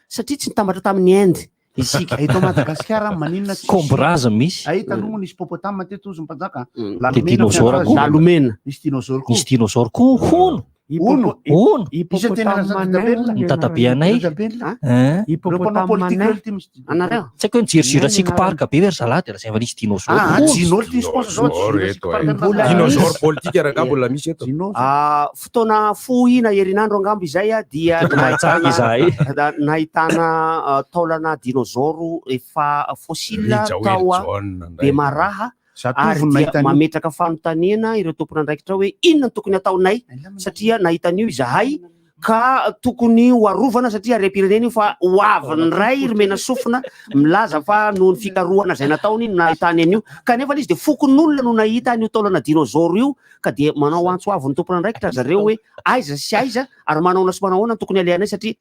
J: satria tsy nitambatra tamin'ny Inde isika
D: Eto Madagasikara maninona tsisy
F: Cobra aza misy.
D: Ay, taloha moa nisy hippopotame teto ozy mpanjaka.
F: Dia dinosaure koa.
J: Lalomena.
D: Nisy dinosaure koa.
F: Nisy dinosaure koa hono.
D: Hono.
F: Hono.
D: Iza tena dadabelona?
F: Ny dadabeanay.
D: Dadabelona.
F: Hein?
D: Ireo mpanao politika ireo ty misy
J: Anareo?
F: Tsy haiko hoe nijery Jurassic Park be ve ry zalahy dia lazaina fa nisy dinosaure.
D: Ah,
F: Hono.
D: Dino ty sponsor zao,
I: Dinosaure
D: Jurassic
I: eto,
D: Park
I: eh.
D: mbola
I: Dinosaure
D: misy.
I: politique rangahy mbola misy eto.
J: Ah, fotoana fohina herinandro angamba izay a dia
F: Mahajanga izahay.
J: nahitana taolana dinosaure efa fossile
I: Ry Jaoely
J: tao a
I: John indray.
J: Bemaraha
D: Zatovo
J: Ary
D: no
J: dia
D: nahita an'io.
J: mametraka fanontaniana ireo tompon'andraikitra hoe inona no tokony ataonay satria nahita an'io izahay ka tokony ho arovana satria harem-pirenena io fa ho avy ny ray ry mena sofina milaza fa noho ny fikarohana izay nataony no nahitany an'io kanefa izy dia fokonolona no nahita an'io taolana dinôzôro io ka dia manao antso avo ny tompon'andraikitra zareo hoe aiza sy aiza ary manaona sy manahoana no tokony alehanay satria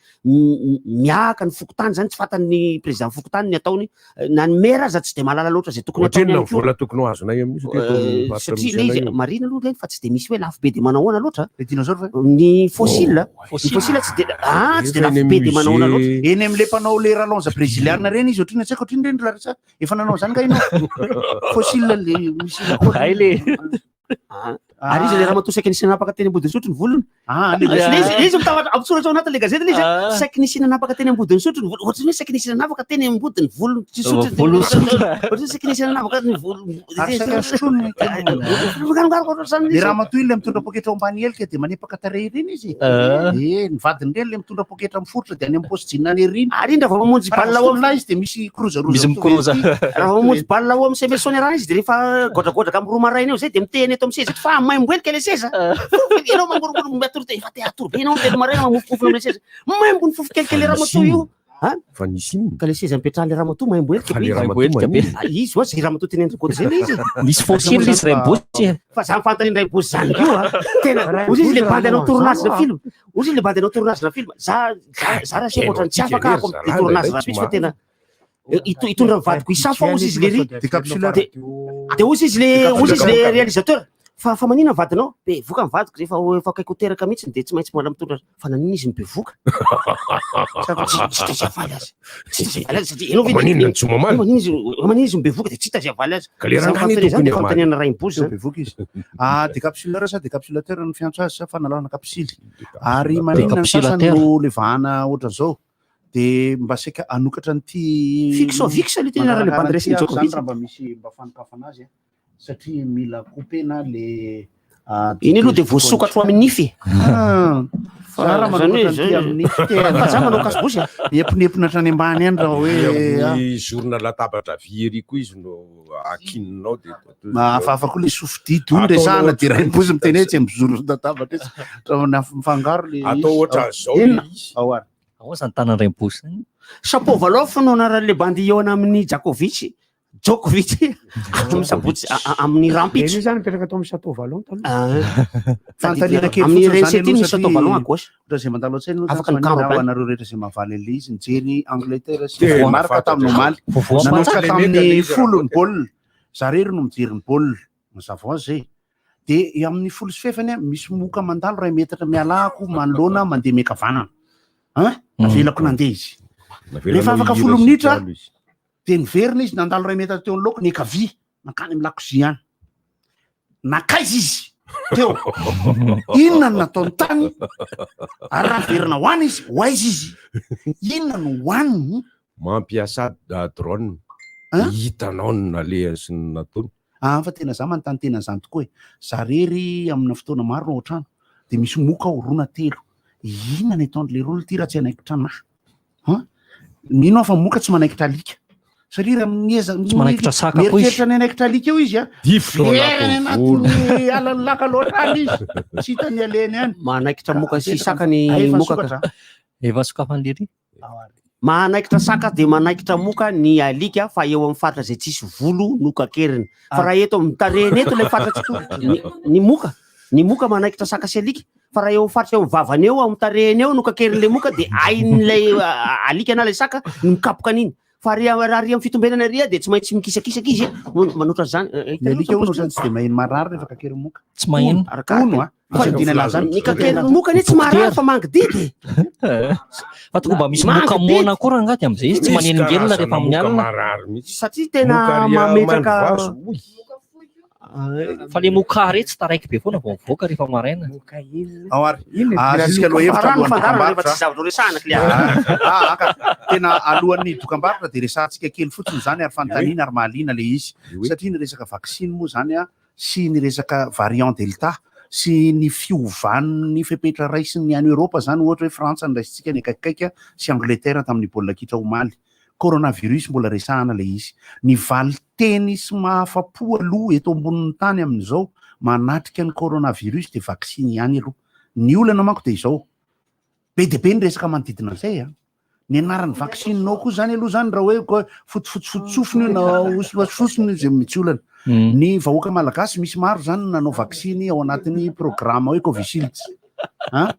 J: miahaka ny fokontany zany tsy fantan'ny président fokontany ny ataony na ny maire aza tsy de mahalala loatra izay tokony ataony
I: Ohatrinona
J: ihany
I: ny
J: koa.
I: vola tokony ho azonay amin'io satria eto amin'ny faritra
J: Satria
I: misy
J: le
I: anay
J: izy
I: io.
J: marina aloha ireny fa tsy de misy hoe lafo be de manahoana loatra.
D: Le dinosaure ve?
J: Ny fossile,
D: Oh,
J: ny
D: fossile.
J: fossile tsy de ah tsy de
D: Efa
J: lafo
D: eny
J: be
D: amin'ny
J: de manahoana loatra.
D: musée. Eny amin'le mpanao le rallonge brésiliana reny izy ohatrinona tsy haiko ohatrinona reny Larissa? Efa nanao zany nga ianao? Fossile le misy
F: Hay le.
J: Ary izy le ramatoa saika nisy nanapaka teny Ambodin'Isotry ny volony.
D: Ah,
J: le izy izy mitambatra ampisoratra ao anatin'le gazety le izy. Saika nisy nanapaka teny Ambodin'Isotry ny volony. Ohatran'ny hoe saika nisy nanapaka teny Ambodiny volony Isotry.
F: Volon'Isotry.
J: Ohatran'ny hoe saika nisy nanapaka ny volony.
D: Ary saika sotroiny ny
J: teny.
D: Le ramatoa iny le mitondra poketra ao ambany helika dia manipaka tarehy ireny izy.
F: Ah.
D: Eh, ny vadiny ireny le mitondra poketra miforitra dia any amin'ny paosy jean any ireny.
J: Ary indra vao mamonjy balle ao
D: amin'ny izy dia misy krozaroza.
F: Misy mikroza.
J: Raha vao mamonjy balle ao amin'ny Semeson raha izy dia rehefa godragodraka amin'ny roa maraina eo zay dia miteny eto amin'ny seza eto fa maimbo helika le seza. Ianao mangorongoro matory te efa te hatory be ianao telo maraina mamofofofona amin'ilay seza. Maimbo ny fofo kelikely ramatoa io. Ha?
I: Fa nisy inona?
J: Ka le seza nipetrahan'ilay ramatoa maimbo helika
I: Fa
J: be.
I: le ramatoa
F: helika be.
J: Ah, Izy oa zay ramatoa teneniko koa zay le izy.
F: Misy fossile izy Raimbotsy e.
J: Fa za mifantany indray bosy zany io a. Tena ozy izy le bandy anao tournage na film. Ozy izy le bandy anao tournage na film. Za za za raha seko ohatran'ny tsy afaka ako amin'ny tournage raha fa tena hitondra ny vadiko hisafo aho ozy izy le ry.
D: Décapsuleur.
J: De de ozy izy le ozy izy le réalisateur. Fa fa manina ny vadinao? Bevoka ny vadiko rehefa efa akaiky ho teraka mihitsy de tsy maintsy mbola mitondra fa nanina izy no bevoka? Tsy hita izay havaly azy. Tsy hita izay havaly azy satria ianao ve
I: Maninona no tsy mamaly?
J: Manina izy manina izy no bevoka de tsy hita izay havaly azy.
I: Ka le
J: Zany
I: rangahy
J: fanontaniana zany de
I: tokony hamaly.
J: fanontaniana raim-bozy zany.
D: Bevoka izy. Ah, décapsuleur sa décapsulateur no fiantso azy sa fanalana kapsily. Ary maninona ny sasany
F: Décapsulateur.
D: no levahana ohatran'izao? De mba saika hanokatra an'ity
J: Fixovix aloha tena raha le bandy resin'i
D: Zany
J: Djokovic.
D: raha mba misy mba fanokafana azy a. Satria mila coupena le ah,
J: Iny aloha de voasokatra ho amin'ny nify.
D: Ah,
J: Fa
D: za raha
J: zany hoe
D: manokatra an'ity
J: zay-
D: amin'ny nify tena.
J: Fa za manao kasibosy a.
D: Miepinepina hatrany ambany any raha hoe ah.
I: Amin'ny zorona latabatra vy ery koa izy no akinonao de
D: Hafahafa koa le sofididy io resahana de raim-bozy miteny hoe tsy mizoro latabatra izy. Raha na- mifangaro le
I: Atao
D: izy.
I: ohatran'izao le
D: Inona?
I: izy.
D: Ao ary.
F: Ahoana zany tanan'i Raimbotsy zany?
J: Shapovalov no anaran'le bandy hihaona amin'ny Djokovic. Djokovic amin'ny sabotsy a- a- amin'ny rampitso.
C: Io zany mipetraka tao amin'ny Château Vallon taloha.
J: Ah.
D: Fanontaniana kely
J: Amin'ny
D: fotsiny zany
J: RNCT
D: aloha
J: misy Château Vallon à
D: satria
J: gauche.
D: ohatra izay mandalo an-tsaina aloha
J: Afaka
D: zany
J: ny
D: tsy manina
J: camp
D: ho anareo rehetra izay mahavaly an'ilay izy nijery Angleterre sy
I: Tena
D: Danemark
I: fantatra
D: tamin'ny
I: zany.
D: omaly.
F: Vaovao
D: Nanomboka
F: mampatsaka.
D: tamin'ny 10 ny baolina. Za rery no mijery ny baolina. Mazava ho azy zay. De eo amin'ny 10 sy fefany a, misy moka mandalo iray metatra miala ako manoloana mandeha miankavanana. Hein? Navelako nandeha izy. Rehefa afaka 10 minitra de niverina izy nandalo iray metatra teo anoloako niankavia nankany amin'ny lakozia any. Nankaiza izy teo? Inona no nataony tany? Ary raha niverina ho any izy, ho aiza izy? Inona no hohaniny?
I: Mampiasa ah, drone.
D: Hein?
I: Hitanao ny nalehany sy ny nataony.
D: Ah, fa tena za manontany tena an'izany tokoa e. Za rery amina fotoana maro no ao an-trano de misy moka ao roa na telo. Inona ny ataon'le roa ity raha tsy hanaikitra anahy? Hein? Mino aho fa moka tsy manaikitra alika. Satria raha mieza
F: Tsy manaikitra saka koa izy.
D: mieritreritra ny hanaikitra alika eo izy a.
I: Difotra ao
D: Very
I: anatin'ny volo.
D: anatin'ny alan'ny laka loatra any izy. Tsy hitany alehany any.
J: Manaikitra moka sy
D: Apetraka-
J: saka ny
D: Ah, efa
J: moka ka.
D: nisokatra.
F: Efa sokafan'i Lery.
J: Manaikitra saka dia manaikitra moka ny alika fa eo amin'ny faritra izay tsisy volo no kakeriny. Fa raha eto amin'ny tarehiny eto ilay faritra tsy ny, ny moka, ny moka manaikitra saka sy alika. Fa raha eo amin'ny faritra eo amin'ny vavany eo, amin'ny tarehiny eo no kakerin'ilay moka dia hain'ilay ah, alika na ilay saka ny mikapoka an'iny. Fa ary raha ary amin'ny fitombenana ary dia tsy maintsy mikisakisaka izy manoatra an'izany.
D: Ny alika hono ohatran'ny tsy dia maheno marary rehefa kakerin'ny moka.
F: Tsy maheno.
D: Hono a.
J: Fa
D: Tsy adina laza.
J: Ny kakerin'ny moka anie tsy marary fa mangididy.
F: Fa tokoa mba misy moka
J: Mangididy.
F: moana koa rangahy dia amin'izay izy tsy
I: Misy
F: manelingelina rehefa
I: karazana
F: amin'ny
I: moka
F: alina.
I: marary mihitsy.
J: Satria tena
I: Moka ary
J: mametraka
I: mandry vazo, oy.
F: Fa le moka re tsy taraiky be foana vao mivoaka rehefa maraina.
D: Ao ary.
C: Inona
D: Ah,
C: idirana
D: sisika
C: io?
D: aloha hevitra
J: Fa rano
D: alohan'ny
J: fandaharana rehefa
D: dokambarotra.
J: tsy zavatra horesahana kle.
D: Ah, ah, ka. Tena alohan'ny dokambarotra dia resahantsika kely fotsiny izany ary fanontaniana ary mahaliana le izy. Satria ny resaka vaksiny moa izany a sy ny resaka variant delta sy ny fiovan'ny fepetra raisin'ny any Eoropa izany ohatra hoe Frantsa ny raisintsika ny akaikikaika sy Angleterre tamin'ny baolina kitra omaly. Coronavirus mbola resahana ilay izy. Ny valin-teny sy mahafa-po aloha eto ambonin'ny tany amin'izao manatrika ny coronavirus dia vaksiny ihany aloha. Ny olana manko dia izao, be dia be ny resaka manodidina an'izay an. Ny anaran'ny vaksininao koa zany aloha zany raha hoe ko fotifotsifotsofina io na hosihosina io zay mitsy olana. Ny vahoaka malagasy misy maro zany nanao vaksiny ao anatin'ny programme hoe Covishield. An?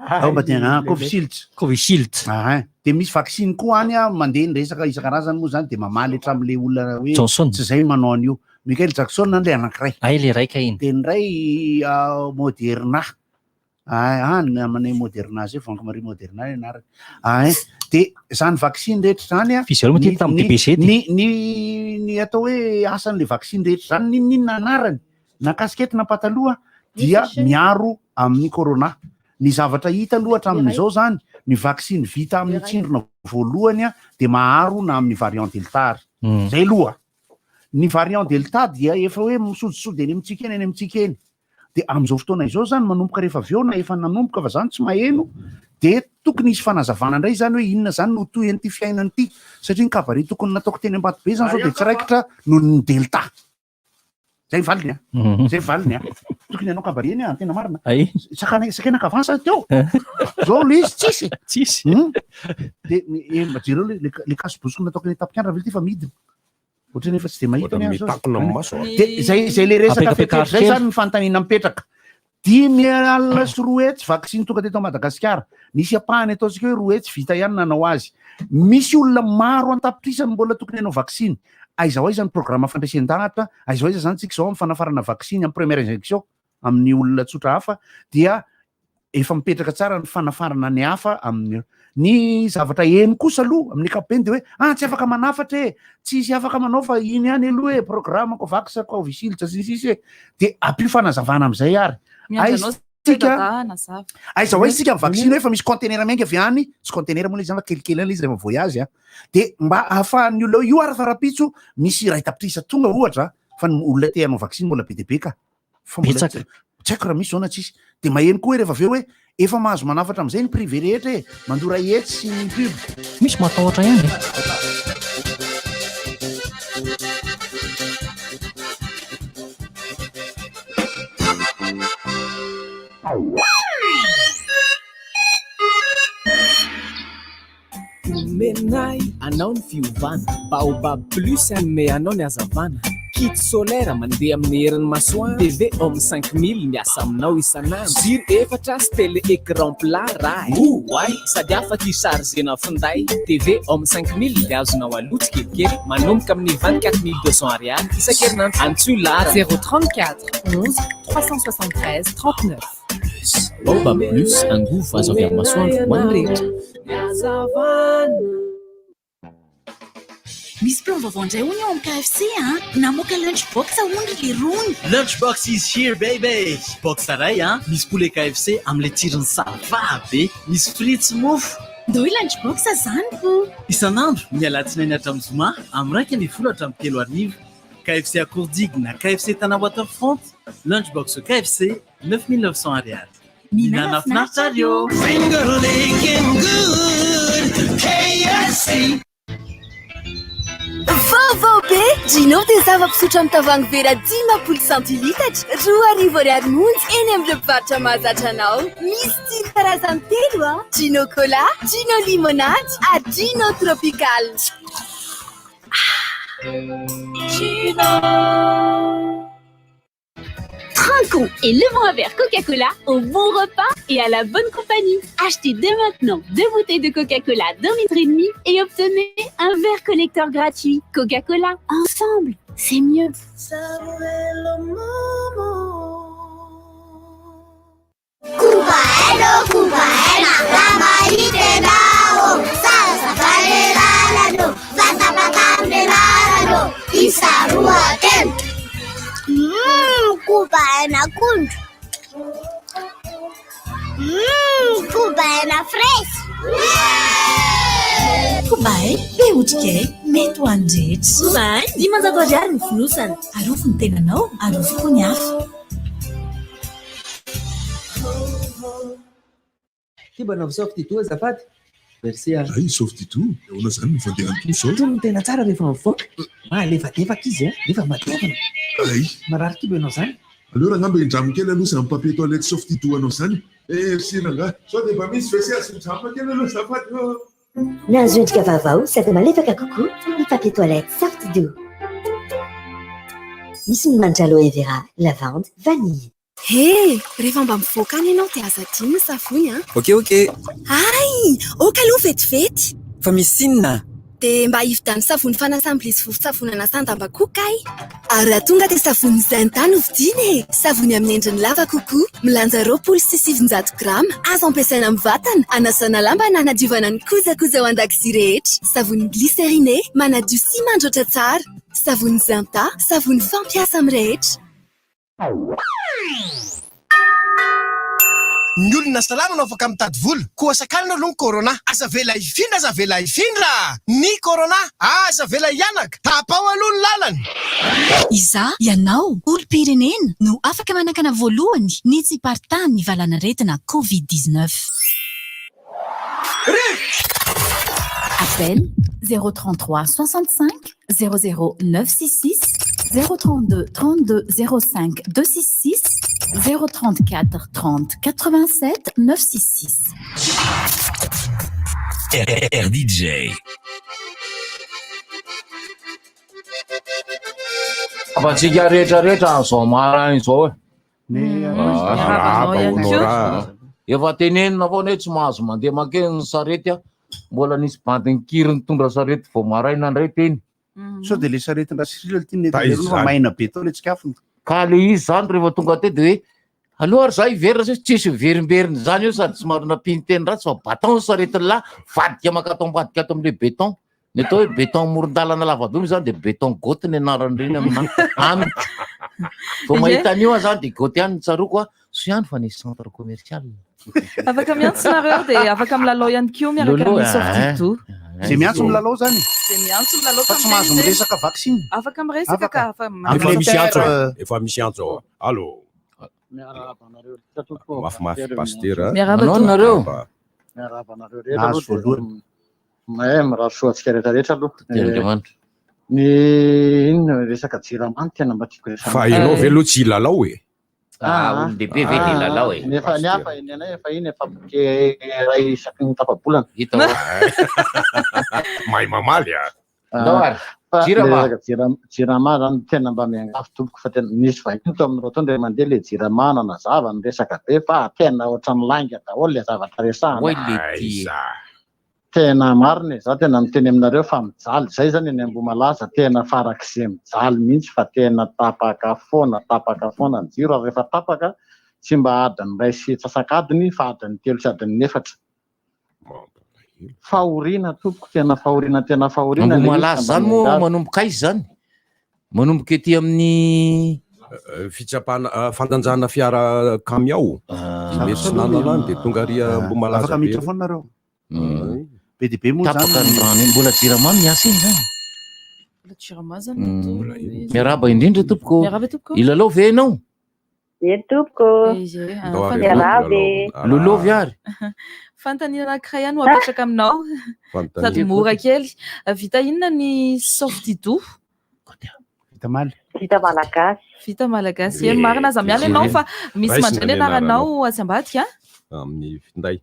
D: Ao mba tena ah, Covishield.
F: Covishield.
D: Ah, dia misy vaksiny koa any ah, mandeha ny resaka isan-karazany moa zany dia mamaly hatramin'ilay olona hoe
F: Johnson.
D: tsy zay manao an'io. Michael Jackson any ilay anankiray.
F: Ay le raika iny.
D: Dia ny iray ah, Moderna. Ah, ah, ny namanay Moderna zay, Vanky Marie Moderna ny anarany. Ah, hein. Dia zany vaksiny rehetra zany ah,
F: F'izy ireo moa
D: ny
F: ty tamin'ny
D: ny
F: DBG ty.
D: ny ny ny atao hoe asan'ilay vaksiny rehetra zany n'inon'inona anarany na kasikety na pataloha dia miaro amin'ny corona. Ny zavatra hita aloha hatramin'izao zany, ny vaksiny vita amin'ny tsindrona voalohany ah, dia maharo na amin'ny variant delta ary. Zay aloha. Ny variant delta dia efa hoe misodisody eny amintsika eny, eny amintsika eny. Dia amin'izao fotoana izao izany manomboka rehefa avy eo na efa nanomboka fa zany tsy maheno dia tokony hisy fanazavana indray izany hoe inona izany no tohin'ity fiainana ity satria ny cabaret tokony nataoko teny Ambatobe izany izao dia tsy raikitra noho ny delta. Zay valiny a. Zay valiny a. Tokony hanao cabaret eny aho, tena marina.
F: Ay.
D: Sakana sakana kavansa teo. Zao le izy tsisy.
F: Tsisy.
D: Dia eh, mba jereo le le kasibosiko nataoko eny Tapikandra ve ity fa midina. Ohatrany efa tsy dia mahita
I: Ohatran'ny
D: ny azy.
I: mitakona amin'ny maso, ah.
D: Dia zay zay le resaka
F: Apekapekaro
D: fepetra zay
F: kely.
D: zany ny fanontaniana mipetraka. 250 vaksiny tonga teto Madagasikara. Nisy ampahany ataontsika hoe 200 vita ihany nanao azy. Misy olona maro an-tapitrisany mbola tokony hanao vaksiny. Aiza ho aiza ny programme fandresen-dahatra, aiza ho aiza zany tsika izao amin'ny fanafarana vaksiny amin'ny première injection amin'ny olona tsotra hafa dia efa mipetraka tsara ny fanafarana ny hafa amin'ny ny zavatra heno kosa aloha amin'ny ankapobeny dia hoe ah tsy afaka manafatra e, tsisy afaka manao fa iny ihany aloha e, programme Covax, Covishield sy ny sisa e, dia ampio fanazavana amin'izay ary.
A: Miandry anao
D: Aiza
A: Dada nazava.
D: aiza ho aiza isika amin'ny vaksiny hoe efa misy conteneur miainga avy any, tsy conteneur moa ilay izy zany fa kelikely ihany ilay izy rehefa voyage a, dia mba ahafahan'ny olona hoe io ary fa rahampitso misy 1 tapitrisa tonga ohatra fa ny olona te hanao vaksiny mbola be dia be ka. Fa mbola
F: Betsaka.
D: tsy haiko raha misy zao na tsisy. Dia maheno koa hoe rehefa avy eo hoe efa mahazo manafatra amin'izay ny privé rehetra e, mandoa 100 sy ny pub.
F: Misy matahotra ihany e.
L: Omenay anao ny fiovana, Baobab Plus hanome anao ny hazavana, kit solaire mandeha amin'ny herin'ny masoandro, TV Home 5000 miasa aminao isan'andro, jiro efatra sy télé écran plat raha oay sady afaka hi-chargena finday, TV Home 5000 dia azonao aloa tsikelikely manomboka amin'ny 24200 ariary isan-kerinandro. Antsoy laharana
M: 034 11 373 39.
L: Baobab Plus, angovo azo avy amin'ny masoandro ho an'ny rehetra.
N: Misy plan vaovao indray hono eo amin'ny KFC a. Namoaka lunch box hono ry lerony.
Q: Lunchbox is here baby! Box iray a, misy poulet KFC amin'ilay tsirony sava be, misy frites sy mofo.
N: Ndao i lunch box zany ko.
Q: Isan'andro, ny alatsinainy hatramin'ny zoma, amin'ny 11 hatramin'ny 3 hariva. KFC Akoor Digue na KFC Tana Waterfront, Lunchbox KFC 9900 ariary. Mihinana finaritra ary ô!
O: Finger licking good, KFC.
N: Vaovao be! Gino dia zava-pisotro amin'ny tavoahangy vera 50 centilitatra, 2000 ariary monja eny amin'ireo mpivarotra mahazatra anao. Misy tsiro karazany telo a! Gino Cola, Gino Limonade ary Gino Tropical.
O: Gino.
N: Trinquons et levons un verre Coca-Cola au bon repas et à la bonne compagnie. Achetez dès maintenant deux bouteilles de Coca-Cola d'1,5 litre et obtenez un verre collecteur gratuit. Coca-Cola, ensemble, c'est mieux.
K: Savourer le moment. Koba aina ô, koba aina, raha mahita ianao ô, zarazava ny lalana ô, fatapaka amin'ny anarana ô, isa roa telo. Koba aina akondro. Koba aina fraise.
N: Koba aina, be otrikaina, mety ho an'ny rehetra. Koba aina, 500 ariary ny fonosana. Arovy ny tenanao, arovy koa ny hafa.
Q: Ty mba navy soft ito azafady.
L: Merci ah.
R: Ay, Softito, ahoana izany no fandehan'itony izao?
L: Itony no tena tsara rehefa mivoaka. Mahalefadefaka izy a, nefa matevina.
R: Ay.
L: Marary kibo ianao izany?
R: Aleo rangah mba hindramo kely aloha izany papier toilette Softito anao izany e. Merci rangah. Sao dia mba misy WC azo hindramina kely aloha azafady ô.
H: Nahazo endrika vaovao sady malefaka kokoa ny papier toilette Softido. Misy ny manitra aloe vera, lavande, vanille.
N: He! Rehefa mba mivoaka any ianao dia aza adino ny savony an!
T: Ok ok!
N: Hay! Ok aloha vetivety!
T: Fa misy inona?
N: Dia mba hividiano savony fanasam-bilia sy vovon-tsavony anasan-damba koa kay! Ary raha tonga dia savony Zenta no vidiana e! Savony amin'ny endriny lava kokoa, milanja 920 grama, azo ampiasaina amin'ny vatana, anasana lamba na hanadiovana ny kojakoja ao an-dakozia rehetra. Savony glycériné, manadio sy mandroatra tsara. Savony Zenta, savony fampiasa amin'ny rehetra.
U: Ny olona salama no afaka mitady vola, koa sakanana aloha ny corona. Aza avela hifindra, aza avela hifindra! Ny corona, aza avela hianaka, tapaho aloha ny lalany!
N: Izaho, ianao, olom-pirenena no afaka manakana voalohany ny tsy hiparitahan'ny valanaretina Covid 19. Appel 033 65 00 966 032 32 05 266 034 30 87 966.
O: RDJ.
V: Avantsika rehetra rehetra an'izao maraina izao e.
I: Arahaba Honora.
V: Efa tenenina foana hoe tsy mahazo mandeha mankeny ny sarety a. Mbola nisy bandy nikiry nitondra sarety vao maraina indray teny.
D: Sao dia le saretin-dRasirila ity nety
V: Taiza
D: aloha fa
V: izany?
D: maina be tao le tsikafona.
V: Ka le izy zany rehefa tonga teo dia hoe aleo ary za hiverina satria tsisy miverimberina izany eo sady somary nampiany teny ratsy fa bâton ny saretin'lah vadika mankato ambadika ato amin'le béton. Ny atao hoe béton amoron-dalana lava be moa zany dia béton goty ny anaran'ireny amina amiko. Vao mahita an'io aho zany dia goty ihany no tsaroako a, soa ihany fa nisy centre commercial.
A: Afaka miantso nareo dia afaka milalao ihany koa miaraka
V: Lolo,
A: amin'ny
V: ah.
A: Softido.
D: Zay miantso milalao zany.
A: Zay miantso milalao
D: Fa tsy mahazo miresaka vaksiny.
A: Afaka miresaka ka fa
I: Efa misy antso e. Efa misy antso ao. Allô.
W: Miarahaba anareo rehetra tompoko.
I: Mafimafy pasitera.
A: Miarahaba
V: Manao nareo.
W: Miarahaba anareo rehetra
D: Nahazo
W: aloha dia
D: voalohany.
W: Eh, mirary soa antsika rehetra rehetra aloha.
V: Andriamanitra.
W: Ny inona resaka jirama no tena mba tiako resahana.
I: Fa ianao ve aloha tsy hilalao e?
V: Ah, olon-dehibe ve dia hilalao e?
W: Nefa ny hafa ny anay efa iny efa boke iray isaky ny tapa-bolana.
V: Hita hoa.
I: Mahay mamaly a.
V: Ndao ary.
W: Fa le
V: Jirama.
W: resaka jirama, jirama zany tena mba miangavy tompoko fa tena nisy vahiny tao amin'ny rotonde indray mandeha le jirama nanazava ny resaka be fa tena ohatran'ny lainga daholo le zavatra resahana.
V: Oay le ty e.
W: Tena marina e, za tena miteny aminareo fa mijaly, zay zany eny Ambohimalaza tena farak'izay mijaly mihitsy fa tena tapaka foana, tapaka foana ny jiro ary rehefa tapaka tsy mba adiny iray sy antsasak'adiny fa adiny telo sy adiny efatra. Fahoriana tompoko, tena fahoriana tena fahoriana le izy
V: Ambohimalaza
W: fa mba
V: zany moa
W: miangavy.
V: manomboka aiza zany? Manomboka ety amin'ny
I: Fitsapana fandanjana fiara kamiao mety tsy nanana any dia tonga ary Ambohimalaza
D: Afaka
I: be.
D: miditra foana nareo. Be dia be moa
V: Tapaka
D: zany.
V: ny rano iny. Mbola jirama miasa iny zany.
A: Mbola jirama zany matoa izy.
V: Miarahaba indrindra tompoko.
A: Miarahaba tompoko.
V: Hilalao ve ianao?
X: Eny tompoko.
A: Ie, ah,
I: Ndao ary
X: Miarahaba e.
V: Lolovy ary.
A: Fanontaniana anankiray ihany no apetraka aminao.
I: Fanontaniana.
A: Sady mora kely. Vita inona ny Softido?
D: Vita maly.
X: Vita malagasy.
A: Vita malagasy. Eny marina aza miala ianao fa misy
I: Raisina
A: mandray ny
I: ny
A: anaranao
I: anaranao.
A: atsy ambadika.
I: Amin'ny finday.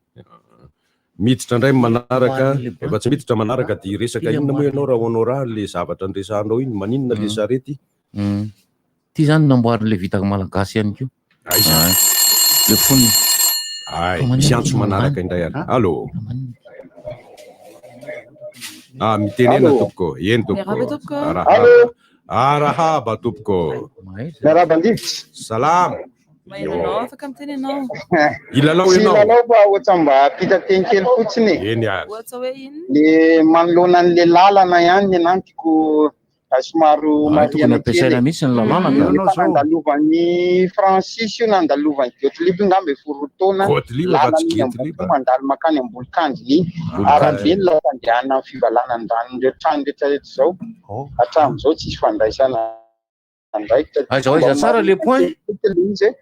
I: Miditra indray ny manaraka, efa tsy miditra manaraka dia hiresaka inona moa ianao raha Honora le zavatra niresahanao iny, maninona le sarety?
V: Ty zany namboarin'le vita malagasy ihany koa.
I: Aiza?
V: Le fonony.
I: Ay, misy antso manaraka indray ary. Allô. Ah, mitenena
Y: Allô.
I: tompoko. Eny tompoko.
A: Miarahaba tompoko.
I: Arahaba. Arahaba tompoko.
Y: Miarahaba Andrivotra.
I: Salama.
A: Maheno anao, afaka miteny ianao.
I: Hilalao
Y: Tsy
I: ianao.
Y: hilalao fa ohatra mba hampita teny kely fotsiny e.
I: Eny ary.
A: Ohatra hoe inona?
Y: Le manoloana an'le lalana ihany ny anahy no tiako somary ho
V: Ah, tokony
Y: marihana kely
V: ampiasaina
Y: e.
V: mihitsy ny lalàna ka.
Y: Efa nandalovan'ny Francis io nandalovan'ny Gottlieb ngamba efa roa taona
I: Gottlieb fa tsy
Y: lalana iny
I: Gottlieb.
Y: Ambohipo mandalo mankany Ambolokandrina iny.
I: Ambolokandrina.
Y: Arabe ny lalam-pandehanana amin'ny fivalanan-dranon'ireo trano rehetra rehetra izao. Hatramin'izao tsisy fandraisana andraikitra.
V: Aiza ho aiza tsara le point?
Y: Le izy e.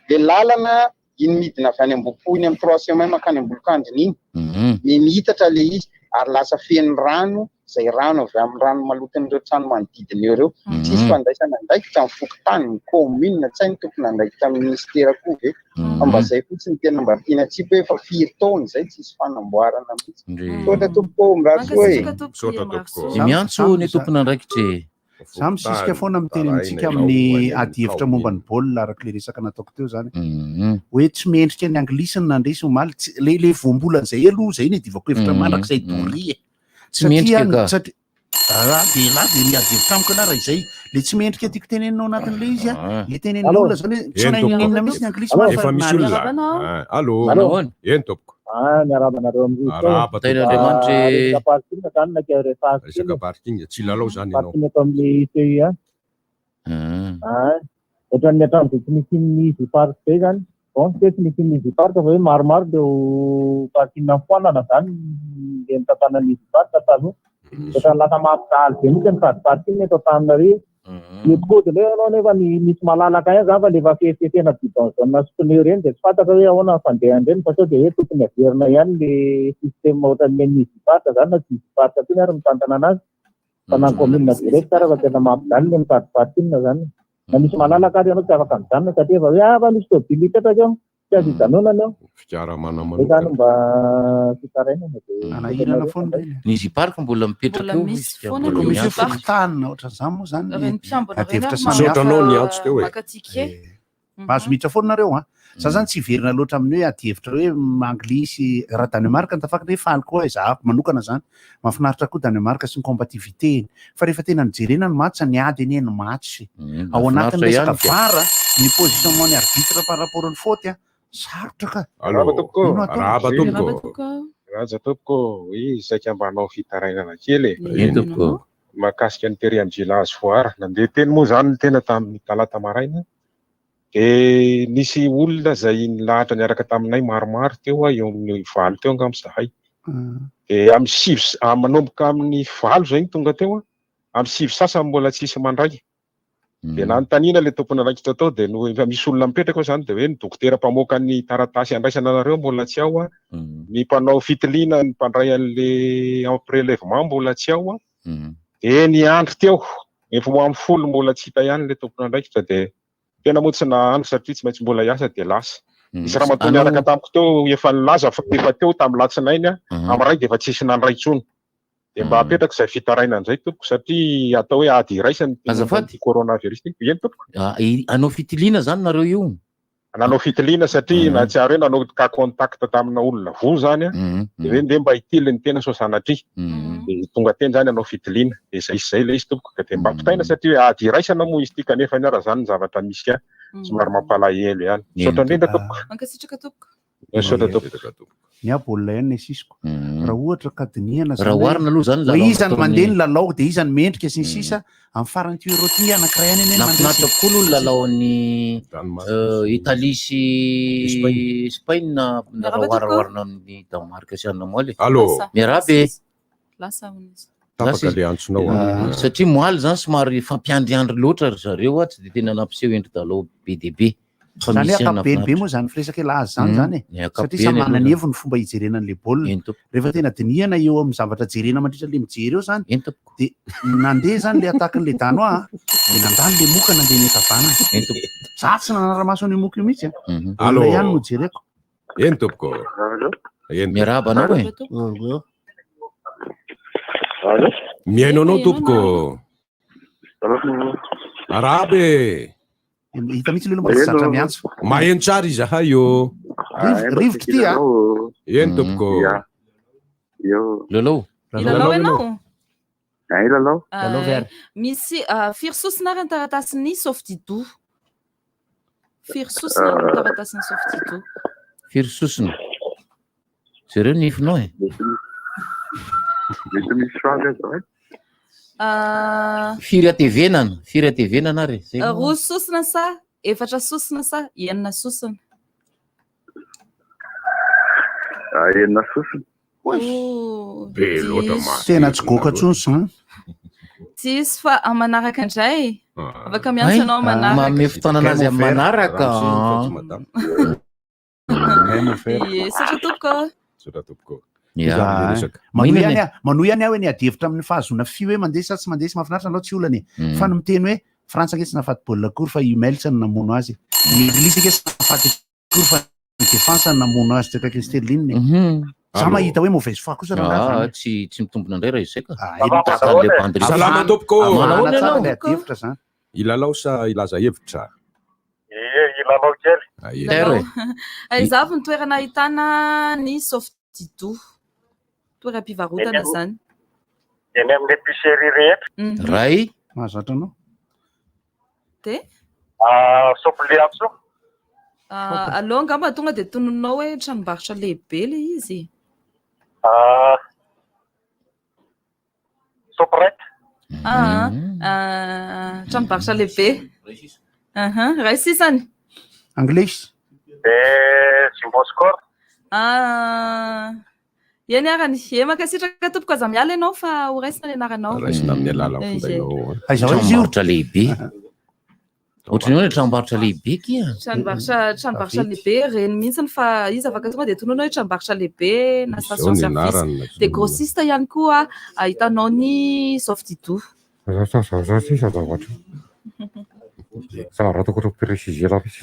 Y: Le lalana iny midina avy any Ambohipo iny amin'ny trois chemins mankany Ambolokandrina iny. Miha mihitatra ilay izy ary lasa feno rano izay rano avy amin'ny rano maloton'ireo trano manodidina eo ireo. Tsisy fandraisana andraikitra ny fokontany, ny commune, tsy hay ny tompon'andraikitra amin'ny ministera koa ve? Fa mba izay fotsiny tena mba tiana atsipy hoe efa firy taona izay tsisy fanamboarana mihitsy. Misaotra tompoko ô, mirary soa e.
I: Misaotra tompoko.
V: Dia miantso ny tompon'andraikitra e.
D: Za misisika foana miteny amintsika amin'ny adihevitra momba ny baolina araka ilay resaka nataoko teo zany. Hoe tsy mendrika ny anglisy ny nandresy omaly. Tsy- Le le voambolana izay aloha izay ny adivako hevitra mandrakizay doria e.
V: Tsy mendrika ka.
D: Satria raha dia lahy dia miady hevitra amiko ianao raha izay. Le tsy mendrika tiako tenenina ao anatin'ilay izy a. Le tenenin'ny olona zany hoe tsy
I: Eny
D: nahay
I: tompoko.
D: n'inon'inona mihitsy ny anglisy omaly fa
I: Efa misy
D: nandresy.
I: olona. Ah, Allô.
B: Allô.
I: Eny tompoko.
B: Ah, miarahaba anareo amin'ny rivotra ao.
I: Arahaba tompoko.
V: Andriamanitra e.
B: Resaka parking zany naika resahako kely.
I: Resaka parking, tsy lalao zany ianao.
B: Parking eto amin'ny ICI a. Ah, ohatran'ny hatramin'izay tsy nisian'ny Easy Park zay zany. Bon, tsy hoe tsy nisian'ny Easy Park fa hoe maromaro ireo parking nofoanana zany le nitantanan'ny Easy Park taloha. Ohatran'ny lasa mampijaly be mihitsy ny mitady parking eto Antananarivo. Mihodikodina indray ianao nefa ny misy malalaka ihany zany fa le efa fefifefena bidon jaune sy pneu ireny dia tsy fantatra hoe ahoana ny fandehan'ireny fa sao dia hoe tokony averina ihany le système ohatran'ny an'ny Easy Park zany na tsy Easy Park intsony ary mitantana anazy fa na ny commune direct ary fa tena mampijaly le mitady parking zany. Na misy malalaka ary ianao tsy afaka mijanona satria efa hoe ah fa misy tôbily hipetraka eo. Tsy azo ijanonana eo.
I: Fikaramana
B: Zay zany mba fitarainana dia
D: Anahirana foana ireny.
V: Ny Easy Park mbola mipetraka
A: Mbola
V: eo
A: misy
V: izy ka
A: foana
V: mbola
A: ny
D: Misy
A: Easy Park.
D: fokontany ohatran'izany moa zany
A: Ireny mpiambina ireny
D: adihevitra
A: ary
D: samihafa.
I: Misaotra anao niantso teo e.
A: maka ticket.
D: Mahazo miditra foana nareo an. Za zany tsy hiverina loatra amin'ny hoe adihevitra hoe anglisy raha Danemark ny tafakatra hoe faly koa izaho manokana zany. Mahafinaritra koa Danemark sy ny combativité-ny. Fa rehefa tena nojerena ny match, ny ady anie ny match. Ao anatin'ny
V: mahafinaritra
D: resaka
V: ihany ka.
D: var, ny positionnement ny arbitre par rapport ny faute, sarotra ka.
I: Allô.
R: Arahaba tompoko.
D: Ino atao?
I: Arahaba
M: Miarahaba
I: tompoko.
M: tompoko.
R: Raja tompoko, oui, saika mba hanao fitarainana kely e.
V: Eny tompoko.
R: Mahakasika ny tery amin'ny village foire. Nandeha teny moa izany ny tena tamin'ny talata maraina. Dia nisy olona izay nilahatra niaraka taminay maromaro teo, eo amin'ny valo teo angamba izahay. Dia amin'ny sivy sy- ah, manomboka amin'ny valo izay no tonga teo, amin'ny sivy sasany mbola tsisy mandray. Dia nanontaniana ilay tompon'andraikitra tao dia no efa misy olona mipetraka ao izany dia hoe ny dokotera mpamoaka ny taratasy andraisana anareo mbola tsy ao, ny mpanao fitiliana ny mpandray an'ilay en prélèvement mbola tsy ao. Dia niandry teo, efa ho amin'ny folo mbola tsy hita ihany ilay tompon'andraikitra dia tena moa tsy nahandry satria tsy maintsy mbola hiasa dia lasa. Nisy ramatoa niaraka tamiko teo efa nilaza fa efa teo tamin'ny latsinainy amin'ny iray dia efa tsisy nandray intsony. Dia mba apetrako izay fitarainana izay tompoko satria atao hoe ady iraisana ity momba
V: Azafady.
R: ity coronavirus ity. Eny tompoko.
V: Ah, hanao fitiliana izany nareo io?
R: Nanao fitiliana satria nahatsiaro hoe nanao cas contact tamina olona voa izany aho. Dia hoe ndeha mba hitily ny tena sao sanatria. Dia tonga teny izany hanao fitiliana. Dia izay sy izay ilay izy tompoko. Ka dia mba ampitaina satria hoe ady iraisana moa izy ity kanefa anie raha izany ny zavatra misy somary mampalahelo ihany. Misaotra indrindra tompoko.
A: Mankasitraka tompoko.
R: Misaotra tompoko.
D: Ny ahy baolina ihany ny asisiko. Raha ohatra ka dinihana
V: Raha oharina aloha zany
D: hoe
V: lalao
D: iza no
V: nataon'ny-
D: mandeha ny lalao dia iza no mendrika sy ny sisa amin'ny faran'ity Euro ity anankiray ihany anie no mandresy.
V: Nahafinaritra kokoa aloha ny lalaon'ny Italie sy Espagne raha
A: Miarahaba tompoko.
V: oharoharina amin'ny Danemark sy anona moaly.
I: Allô.
A: Lasa.
V: Miarahaba e.
A: Lasa hono izy.
I: Tapaka le antsonao a.
V: Satria moaly zany somary fampiandriandry loatra ry zareo a, tsy de tena nampiseho endri-dalao be dia be. Fa
D: Zany hoe
V: misy ihany
D: ankapobeny be
V: nahafinaritra.
D: moa zany firesaka elazy zany zany e.
V: Ny
D: Satria
V: ankapobeny
D: samy manana ny
V: aloha
D: heviny ny fomba hijerena an'ilay baolina. Rehefa tena dinihana eo amin'ny zavatra jerena mandritra ilay mijery eo zany dia nandeha zany ilay attaque-n'ilay Danois a, dia nandalo ilay moka nandeha ny ankavanana. Za tsy nanara-maso an'io moka io mihitsy a.
I: Allô.
D: Baolina ihany no jereko.
I: Eny tompoko. Eny.
V: Miarahaba anao e.
I: Mihaino anao tompoko. Arahaba e.
D: Hita mihitsy aloha mba tsy zatra miantso.
I: Maheno tsara izahay ô.
D: Rivotra ity a.
I: Eny tompoko.
V: Lalao.
A: Hilalao ianao?
G: Ay, lalao.
A: Ah, Misy ah, firy sosona ary ny taratasin'ny Softido? Firy sosona ary ny taratasin'ny Softido?
V: Firy sosona. Jereo ny nifinao e.
G: Mety misy favy aza hoe.
A: Ah,
V: Firy atevenana, firy atevenana ary. Zay moa.
A: roa sosona sa efatra sosona sa enina sosona?
G: Ah, enina sosona.
A: Oh,
I: Be loatra
A: diso.
I: maty.
D: Tena tsy goaka intsony zany.
A: Diso fa amin'ny manaraka indray. Afaka miantso anao amin'ny manaraka.
V: Manome fotoana anazy amin'ny manaraka.
A: Ie, Misaotra tompoko.
I: Misaotra tompoko.
F: Ya.
I: Zany le resaka.
D: Manohy ihany aho, manohy ihany aho hoe ny adihevitra amin'ny fahazoana fy hoe mandeha sa tsy mandeha sy mahafinaritra anao tsy olana e. Fa ny miteny hoe Frantsa ange tsy nahafaty baolina akory fa Hummels no namono azy e. Ny Anglisy ange tsy nahafaty akory fa ny défense no namono azy teo akaikin'i Sterling e. Za
F: Allô.
D: mahita hoe mauvaise foi kosa raha
F: Ah,
D: zany.
F: tsy tsy mitombina indray raha izay ka.
D: eny,
F: Tahaka an'ilay bandy rehefa-
I: Salama tompoko.
F: Manao ahoana
D: Tsara
F: ianao?
D: ilay adihevitra zany.
I: Hilalao sa hilaza hevitra?
C: Ie, hilalao kely.
I: Ah, eny.
A: Hilalao. Aiza avy ny toerana ahitana ny Softidou? Toeram-pivarotana
C: Eny
A: izany.
C: Eny amin'ny épicerie rehetra.
F: Ray.
D: Mahazatra anao.
A: Dia?
C: Ah, Sopliatso.
A: Ah, aleo angamba tonga dia tononao hoe tranombarotra lehibe ilay izy.
C: Ah, Soprette.
A: Ah, ah, tranombarotra lehibe. Aha, ray sisany.
D: Anglisy.
C: Dia Jumbo Score.
A: Ah, eny arany. Eny mankasitraka tompoko aza miala ianao fa ho raisina ny anaranao.
I: Raisina amin'ny alalan'ny
A: Eh,
I: findainao.
D: Aiza ho aiza io?
F: Tranombarotra lehibe. Ohatran'ny hoe tranombarotra lehibe kia.
A: Tranombarotra tranombarotra lehibe reny mihitsy fa izy afaka tonga dia tononao hoe tranombarotra lehibe na
I: Izao
A: station
I: ny
A: service.
I: anarany.
A: Dia grossiste ihany koa ahitanao ny Softidou.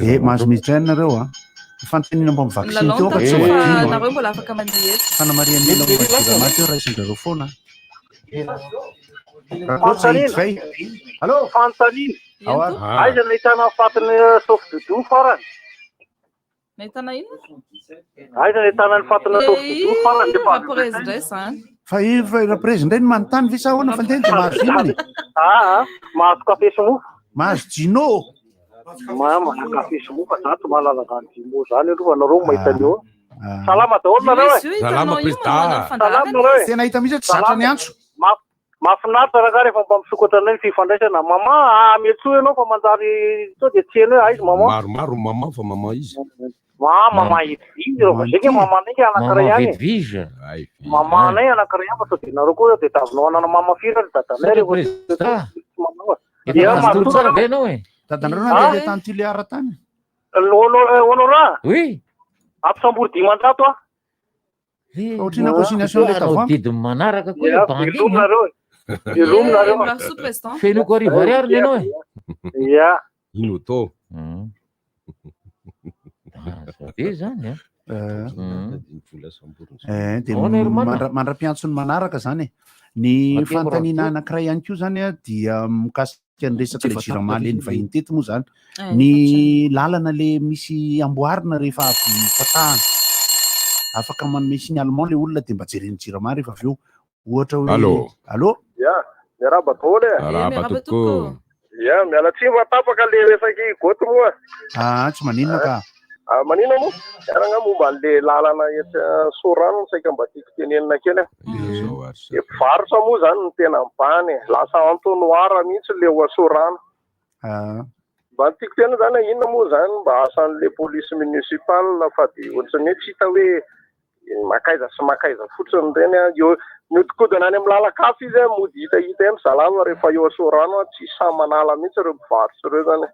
D: Eh, mahazo miditra ihany nareo a. Fanontaniana momba ny vaksiny
A: Lalao
D: teo
A: ny
D: ka tsy
A: tatao
D: ho
A: fa
D: adino a.
A: nareo mbola afaka maneho hevitra.
D: Fanamarihan'ny olona momba ny jirama teo raisin-drareo foana. Raha koa tsy hahita izay.
B: Allo, fanontaniana.
D: Ao ary.
B: Aiza no ahitana ny fatin'ny Sofidoudou farany?
A: Nahitana inona?
B: Aiza no ahitana ny fatin'ny Sofidoudou farany?
A: Eh, raprezy indray izany.
D: Fa i fa i raprezy indray no manontany ve sa ahoana fa niteny dia mahazo inona e?
B: Ah, ah, mahazo kafe sy mofo.
D: Mahazo jino.
B: Mama, kafe sy mofo, za tsy mahalala zany jino zany aloha, nareo mahita an'io. Salama daholo nareo e.
A: Izy io hitanao
I: Salama,
A: io
I: président.
A: manohana ny
B: Salama
A: fandaharana
B: nareo e.
D: Tena hita mihitsy hoe tsy zatra ny antso.
B: Ma- Mahafinaritra rangahy rehefa mba misokatra indray ny fifandraisana. Maman, ah, miantsoa ianao fa manjary sao dia tsy heno hoe aiza maman.
I: Maromaro maman fa maman izy.
B: Ma, maman Edwige, raha vao zay nge mamanay nge anankiray
F: Maman
B: ihany e.
F: Edwige.
I: Ay,
B: Mamanay anankiray ihany fa sao dia nareo koa dia davinao hanana mama firy ry dadanay rehefa
F: Président.
B: tsy manao.
F: Efa
B: Dia
F: nahazo toro
B: mahatonga
F: tsara ve ianao e?
D: Dadanareo
B: Ah.
D: nandeha tany Tuléar tany.
B: Honora,
F: Oui.
B: ampisambory 500 aho.
D: Ohatrina consignation le
F: Anao
D: tavoahangy.
F: didy manaraka koa
B: Ya,
F: le bandy
B: veloma
F: iny. a.
B: nareo e. Veloma nareo.
A: Mirary soa président.
F: Fenoko arivo ariary ny anao e.
B: Ya.
I: Ino atao?
F: Ah, Be zany a.
I: Ny vola samborina.
D: Eh, dia
F: Ahoana ry Mana?
D: mandra-piantso ny manaraka zany e. Ny
F: Aty
D: fanontaniana
F: Amborato.
D: anankiray ihany koa zany a dia mikasika ny resaka
F: Tsy
D: le
F: efa
D: jirama
F: tapaka
D: le
F: izy
D: ny vahiny teto moa zany.
A: Eh,
D: Ny lalana le misy amboarina rehefa avy patahana. Afaka manome signalement le olona dia mba jeren'ny jirama rehefa avy eo. Ohatra hoe
I: Allô.
D: Allô?
C: Ya, miarahaba daholo e.
I: Arahaba
A: miarahaba
I: tompoko.
C: Ya, miala tsiny fa tapaka le resaky goty moa.
D: Ah, tsy maninona ka.
C: Ah, maninona moa? Miaranga momba an'le lalana etsy ah, Sorano no saika mba tiako tenenina kely. e.
I: Izao ary.
C: Le mpivarotra moa zany no tena mibahana e. Lasa entonnoir mihitsy le ao Sorano.
D: Ah,
C: Mba tiako tena zany hoe inona moa zany mba asan'le police municipale fa de ohatran'ny hoe tsy hita hoe makaiza sy makaiza fotsiny ireny a. Eo miodikodina any amin'ny lalan-kafa izy a, mody hitahita eny zalama rehefa eo Sorano a, tsy sahy manala mihitsy ireo mpivarotra ireo zany.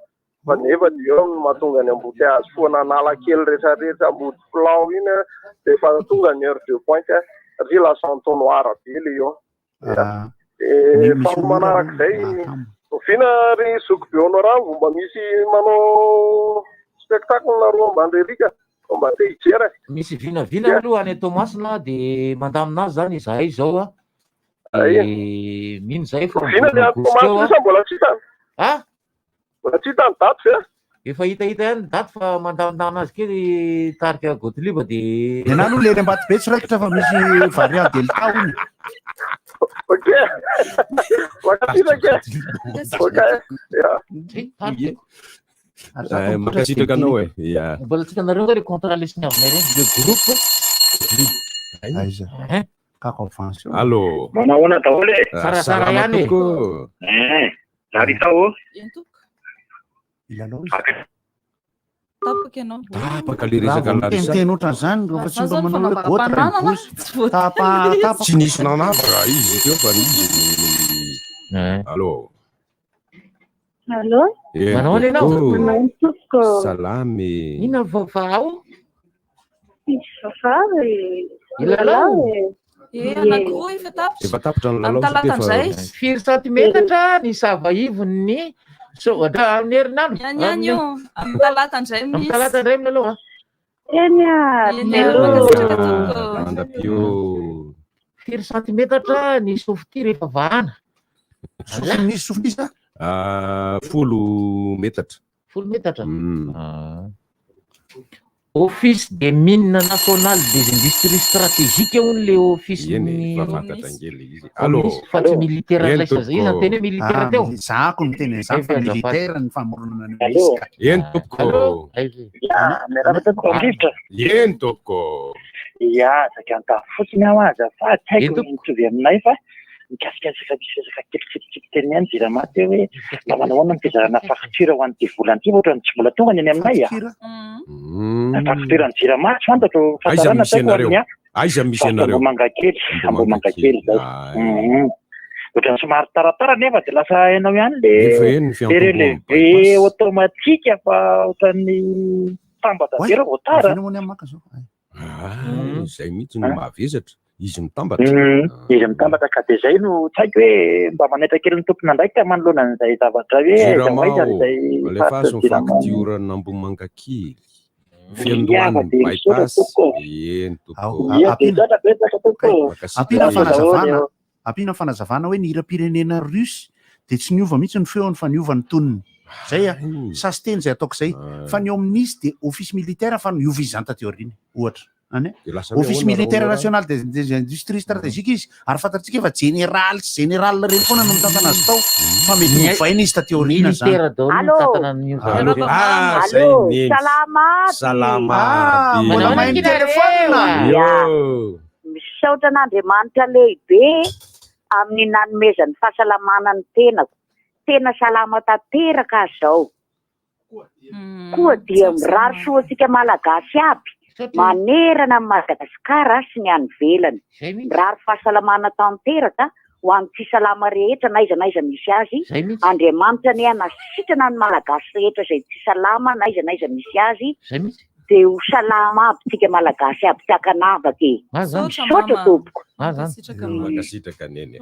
C: Fa nefa de eo no mahatonga ny embouteillage foana Analakely rehetrarehetra ambody filao iny a, de efa tonga ny heure de pointe a, satria lasa entonnoir be le eo.
D: ah.
C: De
D: Ny misy
C: faharoa
D: olona
C: manarak'izay,
D: ah,
C: oviana ry zoky be honorable mba misy manao spectacle nareo ambany relika fa mba te hijery e.
F: Misy vinavina aloha any Toamasina de mandamina azy zany izahay izao a.
C: Ay.
F: De mino zahay fa
C: Oviana le
F: amin'ny
C: any
F: aogositra eo
C: Toamasina
F: a.
C: io sa mbola tsy hita?
F: Ah?
C: Mbola tsy hita ny daty ve?
F: Efa hitahita ihany ny daty fa mandamindamina azy kely tarika Gottlieb de
D: Ny anahy aloha le eny Ambatobe tsy raikitra fa misy variant delta hono.
C: Ok. Mankasitraka e. Ok. Ya.
F: Tarika.
D: Ary za
I: Eh,
D: koa mipoitra
I: Mankasitraka anao e. Ya.
F: Mbola tsy hitanareo nga le contrat le signavinay reny, le groupe Gottlieb.
D: Aiza?
F: Hein?
D: Kako avance io.
I: Allô.
G: Manao ahoana daholo e?
I: Ah,
F: Tsaratsara
I: Salama
F: ihany e.
I: tompoko.
G: Eh, Larissa ô?
A: Eny tompoko.
D: Ilalao izy.
A: Tapaka ianao.
I: Tapaka le
D: Raha
I: resaka
D: vao
I: Larissa.
D: miteniteny ohatran'izany rehefa tsy
A: Za
D: mba
A: zao ny
D: manao hoe goty raha
A: fanambaram-pananana
D: mibozy.
A: tsy voatery.
D: Tapa-
I: Tsy nisy nanavaka izy teo fa izy. Allô.
X: Allô?
I: Eh,
F: Manao ahoana ianao?
I: tompoko.
X: Manao tompoko.
I: Salamy.
F: Inona ny vaovao?
X: Tsisy vaovao e.
V: Hilalao?
A: E, anankiroa efa tapitra.
I: Efa tapitra ny lalao
A: Amin'ny talata indray.
V: Firy santimetatra ny sava ivon'ny so- amin'ny herinandro?
A: Ihany ihany io. Amin'ny talata indray
V: Amin'ny
A: misy.
V: talata indray milalao a.
X: Eny ary.
A: Eny ary, mankasitraka tompoko.
I: Mandra-pio.
V: Firy santimetatra ny sofity rehefa vahana?
D: Sofin'iza sofin'iza?
I: Ah, 10 metatra.
V: 10 metatra? Ah. Office des mines nationales des industries stratégiques hono le office
I: Eny
V: ny
I: e, efa fantatra ange le izy. Allô.
V: Fa tsy militaire
I: Eny
V: lay
I: tompoko.
V: iza teny hoe militaire
D: Ah,
V: teo.
D: Zahako ny teny an'izany fa
V: Azafady.
D: militaire ny famoronana ny
G: Allô.
D: izy ka.
I: Eny tompoko.
V: Allô.
G: Ya, miarahaba tompoko Andrivotra.
I: Eny tompoko.
G: Ya, saika antafo fotsiny aho azafady, tsy haiko ny mitovy aminay fa mikasika resaka misy resaka kelikely teny ihany Jirama teo hoe mba manao ahoana ny fizarana facture ho an'ity volana ity fa ohatran'ny tsy mbola tonga ny any aminay a. Facture ny Jirama tsy fantatro
I: Aiza
G: fahatarana
I: misy
G: tsy haiko
I: anareo?
G: amin'ny hafa.
I: Aiza misy
G: Faritra
I: anareo?
G: Ambohimangakely, Ambohimangakely zay. Mhm. Ohatran'ny somary taratara nefa dia lasa hainao ihany le
I: Nefa eny ny
G: le
I: fiantombohan'ny
G: relevé automatique fa ohatran'ny tambatra be raha vao tara.
D: Avy eny moa ny maka zao.
I: Ah, izay mihitsy no mahavezatra. Izy mitambatra.
G: Izy mitambatra ka dia izay no tsy haiko hoe mba manaitra kely ny tompon'andraikitra manoloana an'izay zavatra hoe aiza ho
I: Jirama
G: aiza
I: ô,
G: izay
I: alefaso
G: faritra
I: ny
G: Jirama.
I: faktioran'Ambohimangakely.
G: Ia, fa
I: Fiandohan'ny
G: dia misaotra
I: bypass.
G: tompoko.
I: Eny tompoko.
G: Ia, dia misaotra betsaka tompoko.
D: Ampiana
G: Misaotra
D: fanazavana,
G: daholo.
D: ampiana fanazavana hoe ny hiram-pirenena russe dia tsy niova mihitsy ny feony fa niova ny tonony. Zay a, sasy teny izay ataoko izay. Fa ny ao amin'izy dia office militaire fa niova izy izany taty aoriana, ohatra. Any
I: Dia lasa hoe
D: Office
I: ahoana
D: militaire
I: raha
D: national des, des industries stratégiques izy ary fantatsika fa jeneraly sy général ireny foana no mitantana azy tao fa mety
V: Ny-
D: novaina izy taty aoriana zany.
V: Militaire daholo no
E: Allô.
V: mitantana an'io
I: Allô.
V: zavatra io.
I: Ah, zay
E: Allô,
I: neny.
E: salama aby.
I: Salama
D: Ah,
I: aby.
D: mbola mahay mitelefaonina.
E: Ya.
I: Yo.
E: Misaotra an'Andriamanitra lehibe amin'ny nanomezany fahasalamana ny tenako. Tena salama tanteraka aho izao. Koa dia mirary soa antsika Malagasy aby manerana an'i Madagasikara sy ny any ivelany. Mirary fahasalamana tanteraka ho an'ny tsy salama rehetra na aiza na aiza misy azy. Andriamanitra anie hanasitrana ny Malagasy rehetra izay tsy salama na aiza na aiza misy azy. Dia ho salama aby tsika Malagasy aby tsy ankanavaka e. Misaotra tompoko.
I: Mankasitraka neny.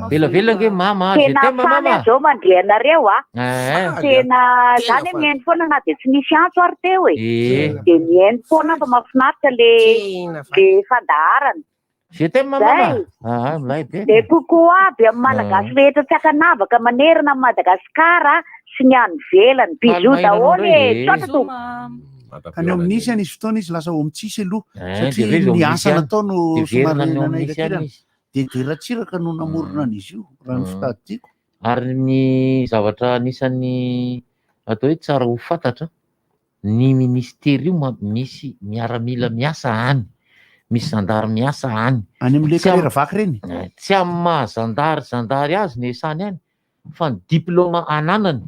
V: Velavelona ange mama, je
E: Tena
V: t'aime
E: faly
V: mama.
E: aho zao mandre anareo a.
V: Eh.
E: Tena zany hoe mihaino foana na dia tsy nisy antso ary teo e.
V: Eh.
E: Dia mihaino foana fa mahafinaritra le le fandaharana.
V: Je t'aime mama.
E: Zay.
V: Ah, milay be.
E: Dia coucou aby amin'ny Malagasy rehetra tsy ankanavaka manerana an'i Madagasikara sy ny any ivelany. Bisous
D: Faly maheno
E: daholo
D: anao
E: e.
D: indray.
E: Misaotra tompoko.
D: Ka ny ao amin'isy any izy fotoana izy lasa ao amintsisy aloha
V: Eh,
D: satria
V: dia ve izy ao
D: ny
V: amin'isy
D: asa
V: any?
D: natao no
V: Dia
D: somary
V: verina any ao amin'isy any
D: nanahirankirana.
V: izy.
D: Dia de Ratsiraka no namorona an'izy io raha ny fitadidiako.
V: Ary ny zavatra anisan'ny atao hoe tsara ho fantatra, ny ministera io ma- misy miaramila miasa any, misy zandary miasa any.
D: Any amin'ilay
V: Tsy am-
D: kalera vaky ireny?
V: Eh, Tsy amin'ny maha zandary zandary azy ny esany any, fa ny diplôma ananany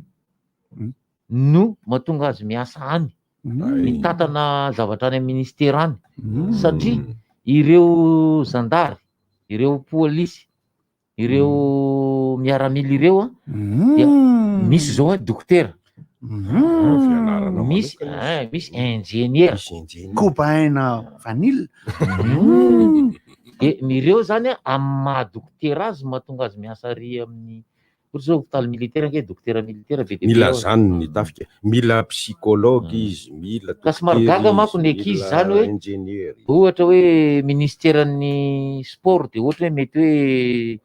V: no mahatonga azy miasa any, mitantana zavatra any amin'ny ministera any, satria ireo zandary, ireo polisy, ireo miaramila ireo an, dia misy zao hoe dokotera, misy eh, misy ingénieur,
D: Kobaina vanille.
V: De ireo zany an, amin'ny maha dokotera azy mahatonga azy miasa ary amin'ny ohatra zao hôpitaly militaire ange dokotera militaire be dia be
I: Mila
V: ao.
I: zany ny tafika, mila psychologue izy, mila
V: Ka somary
I: dokotera
V: gaga manko
I: izy,
V: ny ankizy
I: mila
V: zany hoe
I: ingénieur.
V: ohatra hoe ministeran'ny sport de ohatra hoe mety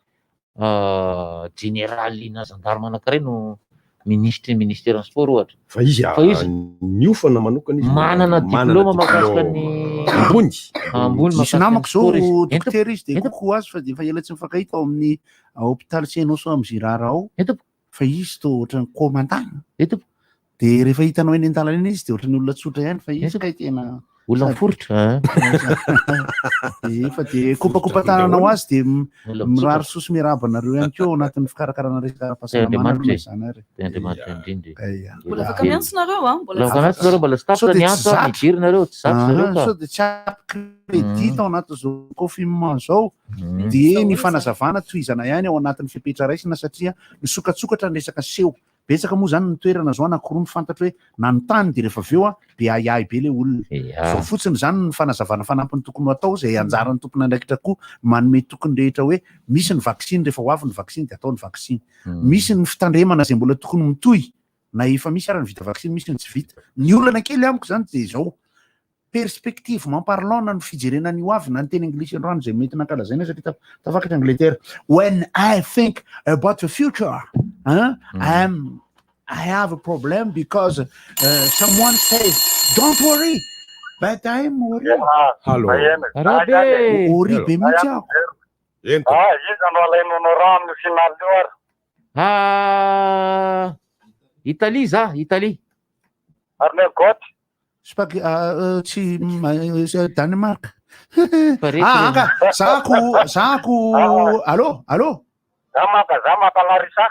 V: hoe jeneraly na gendarme anankiray no minisitry ny ministeran'ny sport ohatra.
I: Fa izy
V: Fa izy
I: niofana manokana izy.
V: manana diplôma mahakasika ny
I: ambony.
V: Ambony
D: Misy
V: mahakasika ny
D: namako zao
V: sport izy.
D: dokotera izy de coucou azy fa de efa ela tsy mifankahita ao amin'ny hôpital Cenoso amin'ny Girard ao. Fa izy tô ohatran'ny commandant. De rehefa hitanao eny an-dalana eny izy de ohatran'ny olona tsotra ihany fa izy kay tena
V: Olona miforitra,
D: De efa de kopakopa-tanana ho azy de
V: Olona
D: mirary
V: mitsotra.
D: soa sy miarahaba anareo ihany koa ao anatin'ny fikarakarana resaka ara-pahasalamana
V: Andriamanitra
D: aloha
V: e.
D: izany ary.
V: Andriamanitra indrindra e.
A: Mbola afaka miantso nareo a.
V: Mbola afaka miantso nareo, mbola tsy tapitra
D: Sao
V: ny
D: de tsy
V: antso a,
D: zatra.
V: mijery nareo, tsy zatra zareo
D: Ah,
V: ka.
D: Sao de tsy ampy crédit tao anatin'izao confinement zao de ny fanazavana tohizana ihany ao anatin'ny fepetra raisina satria misokatsokatra ny resaka seho. Betsaka moa zany ny toerana zao anakiroa no fantatro hoe nanontany de rehefa avy eo an be ahiahy be le olona. Zao fotsiny zany ny fanazavana fanampiny tokony ho atao zay anjaran'ny tompon'andraikitra koa manome toky ny rehetra hoe misy ny vaksiny rehefa ho avy ny vaksiny de atao ny vaksiny. Misy ny fitandremana zay mbola tokony mitohy na efa misy ara ny vita vaksiny misy ny tsy vita. Ny olana kely amiko zany de zao perspectivement parlant na ny fijerena ny ho avy na ny teny anglisy androany izay mety nankalazaina satria tafakatra Angleterre when I think about the future hein, I'm I have a problem because someone says don't worry but I'm worried.
I: Hallo.
D: Rabe. Worry be mihitsy aho.
I: Ento.
G: Ah, iza no alain'i Honorat amin'io finale io ary?
V: Ah, Italie za, Italie.
G: Ary ny Goth?
D: Spag tsy Danemark. Ah, anga, zako, zako, allô, allô.
G: Za maka, za maka Larissa.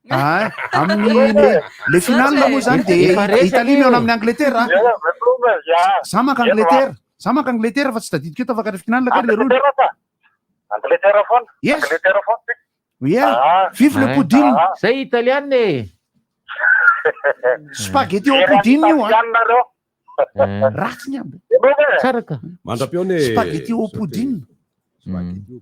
D: Ah, amin'ny le, le finale moa zany de Italie mihaona amin'ny Angleterre. Za maka Angleterre, za maka Angleterre fa tsy tadidiko eo tafakatra finale kay le roa.
G: Angleterre foana.
D: Yes.
G: Angleterre foana.
D: Yeah. Vive le pudding.
V: Zay italiana e.
D: Spaghetti au pudding io an. Ratsy ny amby.
V: Tsara ka.
I: Mandra-pihaona e.
D: Spaghetti au pudding.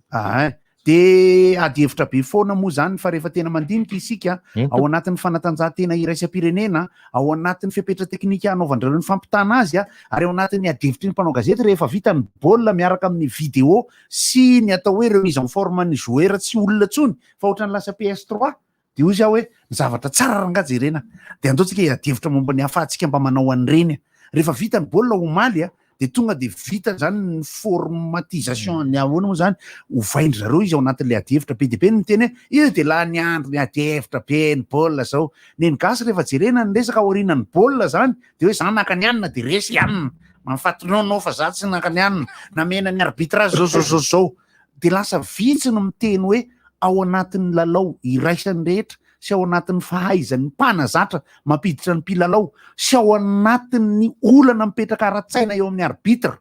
D: Ah, de ady hevitra be foana moa zany fa rehefa tena mandinika isika ao anatin'ny fanatanjahantena iraisam-pirenena, ao anatin'ny fepetra teknika anaovan-drareo ny fampitana azy ary ao anatin'ny ady hevitry ny mpanao gazety rehefa vita ny baolina miaraka amin'ny vidéo sy ny atao hoe remise en forme ny joueur tsy olona intsony fa ohatran'ny lasa PS3 Dia hoy aho hoe, ny zavatra tsara rangaha jerena, dia andao tsika hiady hevitra momba ny ahafahantsika mba manao an'ireny. Rehefa vita ny baolina omaly a, dia tonga dia vita izany ny formatisation ny ahoana moa izany, ovain-dry zareo izy ao anatin'ilay ady hevitra. Be dia be ny miteny hoe, io dia lany andro ny ady hevitra be ny baolina izao. Ny an'ny gasy rehefa jerena ny resaka aorianan'ny baolina izany, dia hoe za naka ny anona dia resy anona. Mahafaty nono fa za tsy naka ny anona. Namena ny arbitrage zao zao zao zao. dia lasa vitsy no miteny hoe ao anatin'ny lalao iraisan'ny rehetra sy ao anatin'ny fahaizan'ny mpanazatra mampiditra ny mpilalao sy ao anatin'ny olana mipetraka ara-tsaina eo amin'ny arbitre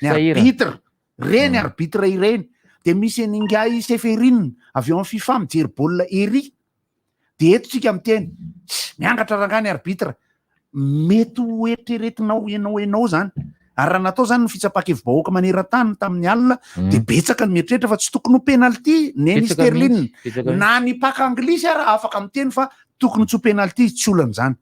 D: ny arbitre reny mm. arbitre ireny dia misy an'ingahy Seferine avy eo amin'ny FIFA mijery baolina ery Dia eto tsika miteny, tss, miangatra rangahy ny arbitre. Mety ho eritreretinao ianao ianao zany. Ary raha natao zany ny fitsapan-kevi-bahoaka maneran-tany tamin'ny alina, mm. dia betsaka ny mieritreritra fa tsy tokony ho penalty neny Sterling. Na ny mpaka anglisy ara afaka miteny fa tokony tsy ho penalty tsy olana izany.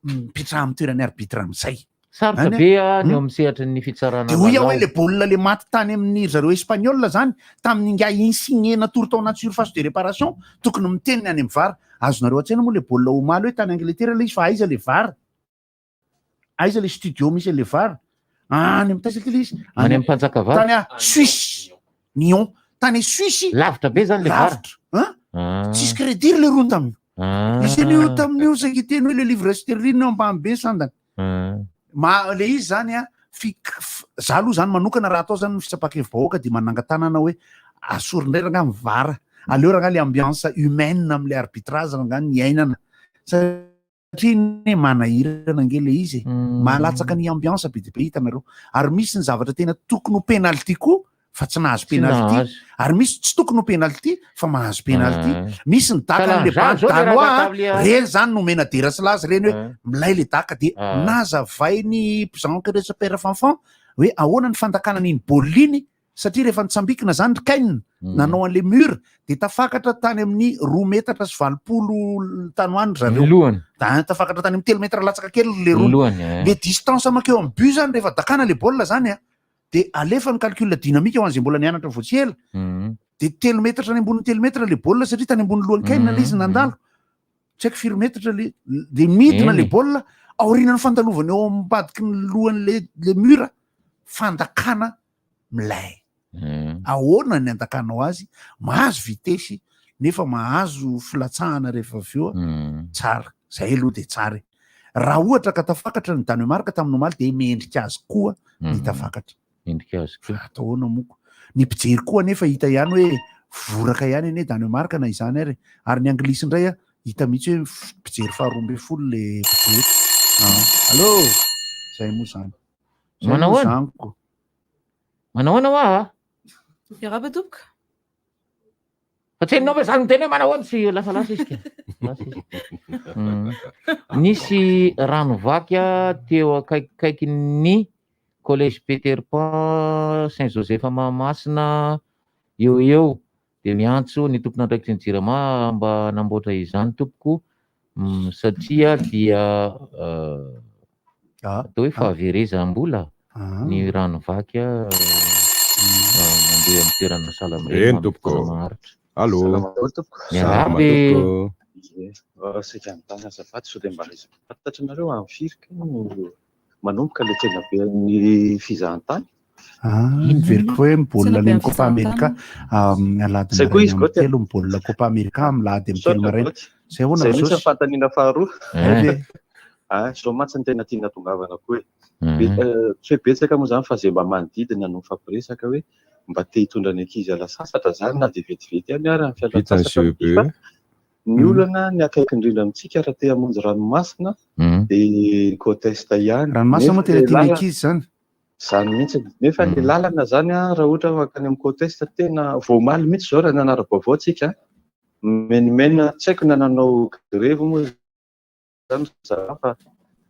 D: Mipetraha amin'ny toeran'ny arbitre amin'izay.
V: Sarotra be a ny eo amin'ny sehatry ny fitsarana
D: Dia hoy aho hoe le baolina le maty tany amin'ny ry zareo espagnol zany tamin'ny ingahy Insigne natory tao anaty surface de réparation tokony miteny ny any amin'ny var. Azonareo an-tsaina moa le baolina omaly hoe tany Angleterre le izy fa aiza le var? Aiza le studio misy an'le var? Any amin'ny taiza ty le izy?
V: Any amin'ny Mpanjakavavy.
D: Tany a Suisse. Nyon. Tany Suisse.
V: Lavitra be zany le var.
D: Lavitra. Hein? Tsisy crédit ry le rony tamin'io. Nisy an'io tamin'io saingy teny hoe le livre sterling eo ambany be sandany. Ma le izy zany a fi za aloha zany manokana raha atao zany ny fitsapan-kevi-bahoaka dia manangan-tanana hoe asory indray rangaha ny var, aleo rangaha le ambiance humaine amin'le arbitrage rangaha ny iainana satria anie manahirana ange le izy e, mahalatsaka ny ambiance be dia be hitanareo ary misy ny zavatra tena tokony ho penalty koa fa tsy nahazo penalty ary misy tsy tokony ho penalty fa mahazo penalty ah. misy ny daka an'le bandy danois reny zany nomena dera sy laza reny hoe ah. milay le daka de ah. nazavainy Jean Cresse Père Fanfan hoe ahoana ny fandakana an'iny baolina iny satria rehefa nitsambikina zany ry Kane hmm. nanao an'le mur de tafakatra tany amin'ny roa metatra sy 80 tany ho any zareo da tafakatra tany amin'ny telo metatra latsaka kely le roa eh. le distance makeo amin'ny but zany rehefa dakana le baolina zany a de alefa ny calcul dynamique ho an'izay mbola nianatra vao tsy ela mhm. de telo metatra any ambonin'ny telo metatra le baolina satria tany ambony lohan'ny kaina le izy mhm. nandalo tsy haiko firy metatra le de midina le baolina aorian'ny fandalovana eo ambadiky ny lohan'le le mur fandakana milay mhm. ahoana ny andakanao azy mahazo vitesy nefa mahazo filatsahana rehefa avy eo tsara zay aloha de tsara e Raha ohatra ka tafakatra ny Danemark tamin'ny omaly dia mendrika azy koa ny mhm. tafakatra.
V: Mendrika azy koa.
D: Atao ahoana moko. Ny mpijery koa anefa hita ihany hoe voraka ihany anie Danemark na izany ary. Ary ny Anglisy indray a hita mihitsy hoe mpijery faharoa ambin'ny folo le mpijery. Ah. Allo! Zay moa zany.
V: Zay Manao moa ahoana? zany ko. Manao ahoana hoa a?
A: Miarahaba tompoko.
V: Fa tsy henonao ve zany miteny hoe manahoana tsy lasalasa izy ka. Lasa izy. Nisy rano vaky teo akaikikaikin'ny collège Peter Pan Saint Joseph Mahamasina eo eo dia miantso ny tompon'andraikitry ny jirama mba hanamboatra izany tompoko satria dia atao hoe fahaverezam-bola ny rano vaky mandeha amin'ny toerana sahala amin'ireny
I: Eny tompoko.
V: fotoana maharitra.
I: Allô.
J: Salama daholo tompoko.
V: Miarahaba e.
J: Ie, saika anontany azafady sao dia mba fantatry nareo amin'ny firy kay no manomboka ilay tsenaben'ny fizahantany?
D: Ah, miveriko hoe ny baolina any amin'ny Copa America amin'ny alahady
J: Zay koa
D: maraina
J: izy
D: amin'ny
J: Goty a.
D: telo ny baolina Copa America amin'ny alahady amin'ny telo
J: Misaotra
D: maraina.
J: Goty.
D: Zay ahoana
J: Zay mihitsy
D: Jesosy?
J: ny fanontaniana faharoa.
D: Hay ve?
J: Ah, zao mantsy no tena tiana tongavana koa e. Be, eh, tsy hoe betsaka moa zany fa zay mba manodidina no mifampiresaka hoe mba te hitondra ny ankizy hiala sasatra zany na dia vetivety ihany ary ny
I: Vita ny
J: fialan-tsasatra
I: CEPE.
J: fa ny olana ny akaiky indrindra amintsika raha te hamonjy ranomasina dia côte est ihany.
D: Ranomasina moa
J: Nefa
D: tena
J: ilay
D: tian'ny
J: lalana-
D: ankizy zany.
J: Zany mihitsy. Nefa ny lalana zany an, raha ohatra mankany amin'ny côte est tena vao omaly mihitsy izao raha nanara-baovao tsika, menomenona tsy haiko na nanao grevy moa zany zareo fa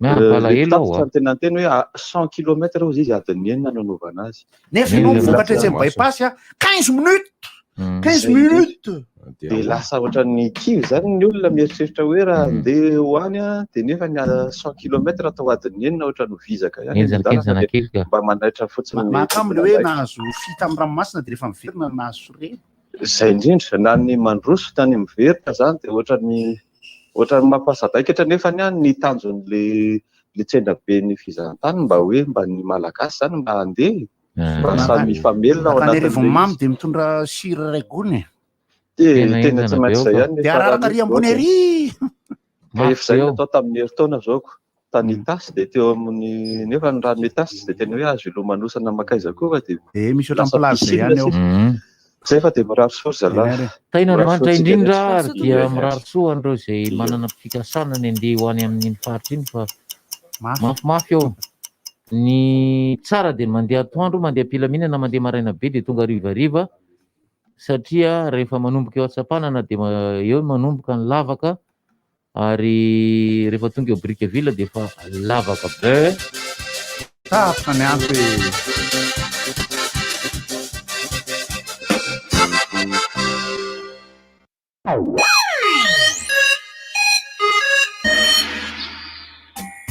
V: Mampalahelo
J: le mpitatitra
V: aho,
J: no tena niteny hoe à 100 kilomètres hozy izy adiny enina no nanaovana azy.
D: Nefa ianao mivokatra etsy amin'ny bypass a, 15 minutes. 15 minutes.
J: Dia lasa ohatran'ny kivy zany ny olona mieritreritra hoe raha andeha ho any an, dia nefa ny 100 kilomètres atao adiny enina ohatran'ny ho vizaka ihany ny lalana dia
V: kely ka.
J: mba manaitra fotsiny ny
D: Mahakamo le hoe
J: tompon'andraikitra.
D: nahazo fita amin'ny ranomasina dia rehefa miverina nahazo sorena.
J: Izay indrindra, na ny mandroso na ny miverina zany dia ohatran'ny ohatran'ny mampasadaikatra nefa ny any ny tanjon'le le tsenaben'ny fizahantany mba hoe mba ny Malagasy zany mba handeha mba samy hifamelona ao
D: Mankany Arivo
J: anatin'ilay
D: mamy
J: izy.
D: dia mitondra sira iray gony e.
J: Dia
V: Tena
J: tena tsy
V: henjana be
J: maintsy
V: ao
J: izay
V: ka.
J: ihany ny
D: Dia araraka
J: farany
D: ary ambony
J: goty.
D: ary.
J: Fa efa izay natao tamin'ny herintaona zao ko. Tany Itasy dia teo amin'ny nefa ny rano Itasy tsy dia tena hoe azo ilomanosana mankaiza koa fa dia
D: Eh, misy ohatran'ny
J: lasa
D: plage zay
J: piscine
D: ihany ao.
J: sisa. Zay fa dia mirary soa ry zalahy.
V: Tahin'Andriamanitra
J: Mirary soa antsika
V: indrindra
J: rehetra.
V: ary dia mirary soa an'ireo izay manana fikasana ny andeha ho any amin'iny faritra iny fa mafimafy ao. Ny tsara dia ny mandeha atoandro, mandeha am-pilaminana, mandeha maraina be dia tonga harivariva satria rehefa manomboka eo Antsapanana dia eo manomboka ny lavaka ary rehefa tonga eo Brickaville dia efa lavaka be.
D: Tapitra ny antso e.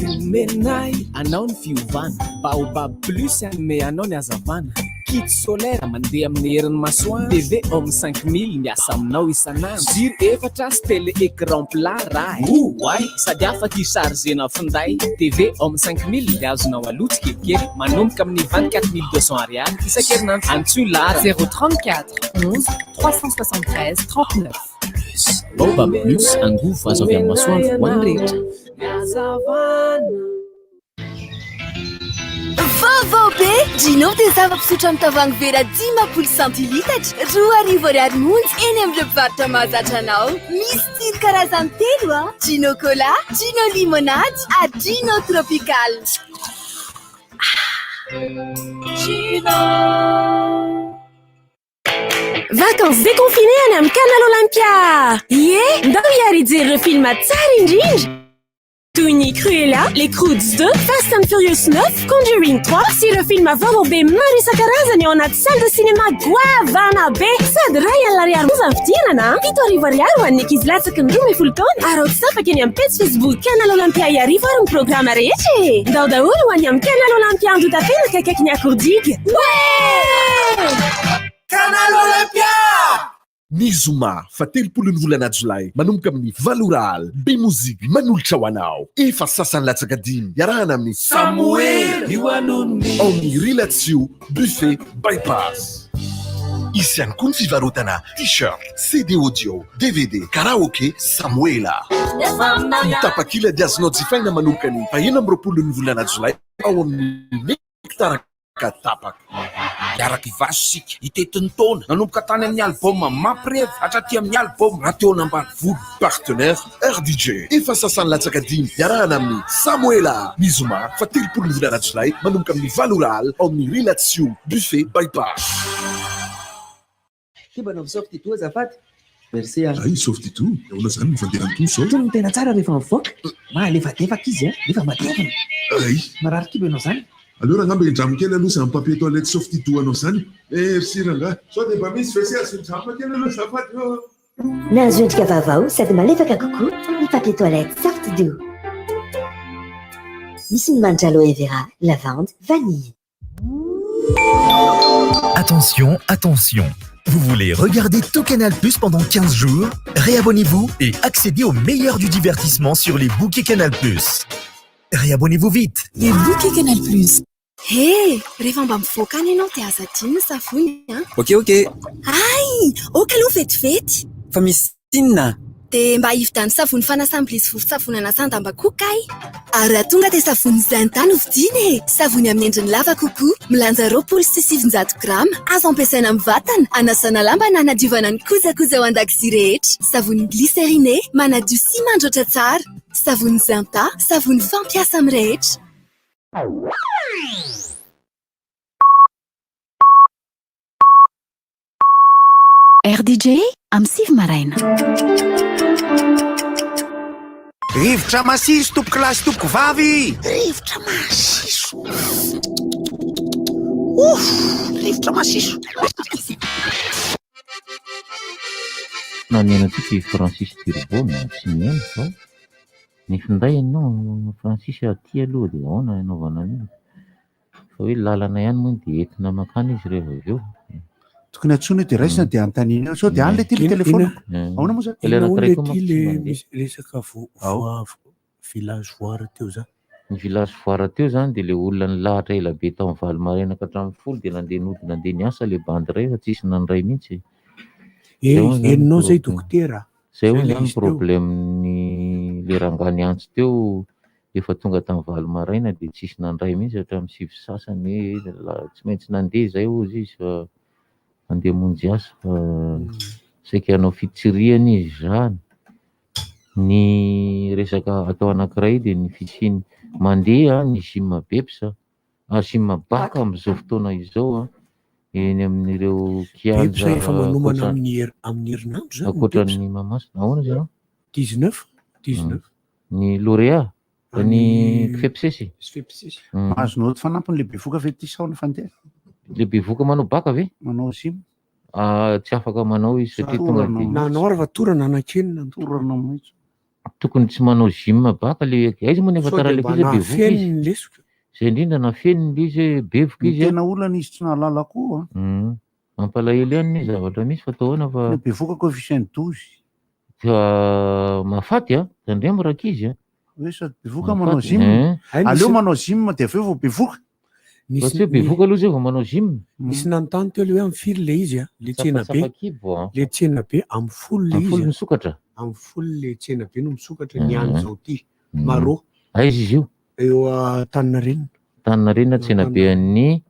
L: Omenay anao ny fiovana, Baobab Plus hanome anao ny hazavana, kit solaire mandeha amin'ny herin'ny masoandro, TV Home 5000 miasa aminao isan'andro, jiro efatra sy télé écran plat raha e, oay sady afaka hi-chargena finday, TV Home 5000 dia azonao aloa tsikelikely manomboka amin'ny 24200 ariary isan-kerinandro. Antsoy laharana
M: 034 11 373 39.
L: Baobab Plus, angovo azo avy amin'ny masoandro ho an'ny rehetra.
N: Vaovao be! Gino dia zava-pisotro amin'ny tavoahangy vera 50 centilitatra, 2000 ariary monja eny amin'ireo mpivarotra mahazatra anao. Misy tsiro karazany telo a! Gino Cola, Gino Limonade ary Gino Tropical.
O: Gino!
K: Vacances déconfinées any amin'ny Canal Olympia! Ie, ndao hiary hijery ireo film tsara indrindra! Toy ny Cruella, Les Croods 2, Fast and Furious 9, Conjuring 3 sy ireo film vaovao be maro isan-karazany ao anaty salle de cinéma goavana be! Sady iray alina ariary monja ny fidirana a! 7000 ariary ho an'ny ankizy latsaky ny 12 taona ary ao tsy tapaka eny amin'ny pejy Facebook Canal Olympia Iarivo ary ny programa rehetra e! Ndao daholo ho any amin'ny Canal Olympia Andohatapenaka akaiky ny Akoordigue! Oee!
O: Canal Olympia!
P: Ny zoma faha telopolo ny volana jolay manomboka amin'ny valo ora alina, Bemozig manolotra ho anao efa sasany latsaka dimy iarahana amin'ny
O: Samoela io anony.
P: Ao amin'ny Rilatsio Buffet Bypass. Hisy ihany koa ny fivarotana T-shirt, CD audio, DVD, karaoke Samoela. Ny tapakila dia azonao jifaina manomboka ny faha26 ny volana jolay ao amin'ny Nectar ka tapaka.
S: Hiaraka hivazo isika, hitety ny taona, nanomboka tany amin'ny album Mampirevy hatraty amin'ny album Raha teo an'ambanivolo.
P: Partenaire, RDJ, efa sasany latsaka dimy, iarahana amin'i Samoela, ny zoma faha telopolo ny volana jolay manomboka amin'ny valo ora alina ao amin'ny Relaxio Buffet Bypass.
T: Ty mba anaovy sortie toa azafady.
H: Merci a.
P: Hay, sauf Didou, ahoana izany ny fandehan'ny toa izao?
H: Itony no tena tsara rehefa mivoaka. Mahalefadefaka izy a, nefa matevina.
P: Hay.
H: Marary kibo ianao izany?
P: Aleo rangah mba hindramo kely aloha izany papier toilette sauf Didou anao izany. Merci rangah. Sao dia mba misy WC azo hindramina kely aloha azafady ô.
Q: Nahazo endrika vaovao sady malefaka kokoa ny papier toilette Soft Doux. Misy ny manitra aloe vera, lavande, vanille.
T: Attention, attention. Vous voulez regarder tout Canal Plus pendant 15 jours Réabonnez-vous et accédez au meilleur du divertissement sur les bouquets Canal Plus. Réabonnez-vous vite.
K: Les bouquets Canal Plus. He! Rehefa mba mivoaka any ianao dia aza adino ny savony an!
U: Ok ok!
K: Hay! Ok aloha vetivety!
U: Fa misy inona?
K: Dia mba hividiano savony fanasam-bilia sy vovon-tsavony anasan-damba koa kay! Ary raha tonga dia savony Zenta no vidiana e! Savony amin'ny endriny lava kokoa, milanja 920 grama, azo ampiasaina amin'ny vatana, anasana lamba na hanadiovana ny kojakoja ao an-dakozia rehetra. Savony glycériné, manadio sy mandroatra tsara. Savony Zenta, savony fampiasa amin'ny rehetra.
N: RDJ amin'ny 9 maraina.
S: Rivotra masiso tompokolahy sy tompokovavy!
O: Rivotra masiso! Ouf! Rivotra masiso!
V: Na mihaino antsika i Francis Turbo na tsy mihaino fa ny finday ianao Francis aty aloha dia ahoana hanaovana an'io? Fa hoe lalana ihany moa dia entina mankany izy rehefa avy eo.
D: Tokony antsoina io dia raisina dia anontaniana eo. Sao dia any le ty le telephone-ko. Ahoana moa zany?
V: Ilay
W: Inona
V: anankiray
W: le
V: koa
W: ty
V: manko tsy
W: le
V: mandeha.
W: misy resaka village voire teo zany?
V: Ny village voire teo zany dia le olona nilahatra ela be tamin'ny 8 maraina ka hatramin'ny 10 dia nandeha nody nandeha niasa le bandy iray fa tsisy nandray mihitsy e.
W: Eh,
V: Zay hono zany
W: henonao zay
V: problème.
W: dokotera?
V: Zay
W: Zay
V: hono
W: le
V: zany
W: izy teo.
V: problème-n'ny le rangahy niantso teo efa tonga tamin'ny 8 maraina dia tsisy nandray mihitsy hatramin'ny 9 sy sasany hoe la- tsy maintsy nandeha izay hozy izy fa handeha hamonjy asa fa saika hanao fitsirihana izy izany. Ny resaka atao anankiray dia ny fisiany mandeha ny gym BEPS, ah, gym BAC amin'izao fotoana izao an, eny amin'ireo
W: BEPS
V: kianja
W: efa manomana
V: ankoatra
W: amin'ny her- amin'ny herinandro zany ny BEPS.
V: ankoatran'ny Mahamasina. Ahoana izy ireo?
W: 19, 19.
V: Ny lauréat? Ny Kfepsesy?
W: Kfepsesy.
D: Mahazo naoty fanampiny le bevoka ve ty sao ny fandeha?
V: Le bevoka manao baka ve?
D: Manao gym.
V: Ah, tsy afaka manao izy satria tonga dia.
W: Nanao ary fa torana anankenina.
D: Torana mihitsy.
V: Tokony tsy manao gym baka le aiza moa ny
W: Sao dia
V: ahafantaran'ilay
W: mba
V: ankizy hoe bevoka
W: nahafeno
V: izy?
W: ny lesoka.
V: Zay indrindra nafeniny le izy hoe bevoka
D: Ny
V: izy a.
D: tena olana izy tsy nahalala koa.
V: Mampalahelo ihany ny zavatra misy fa atao ahoana fa.
D: Le bevoka coefficient 12.
V: Fa mahafaty a, tandremo rankizy a.
D: Hoe sady bevoka manao
V: Mahafaty,
D: gym.
V: hein.
D: Aleo manao gym dia avy eo vao bevoka.
V: Fa tsy hoe bevoka aloha zay vao manao gym.
W: Nisy nanontany teo le hoe amin'ny firy le izy a, le tsena be.
V: Tsapatsapakibo a.
W: Le tsena be amin'ny 10 le
V: Amin'ny
W: izy
V: 10
W: a.
V: misokatra.
W: Amin'ny 10 le tsena be no misokatra ny andro izao ty.
V: Mhm.
W: Maro.
V: Aiza izy io?
W: Eo Antaninarenina.
V: Antaninarenina tsena be an'ny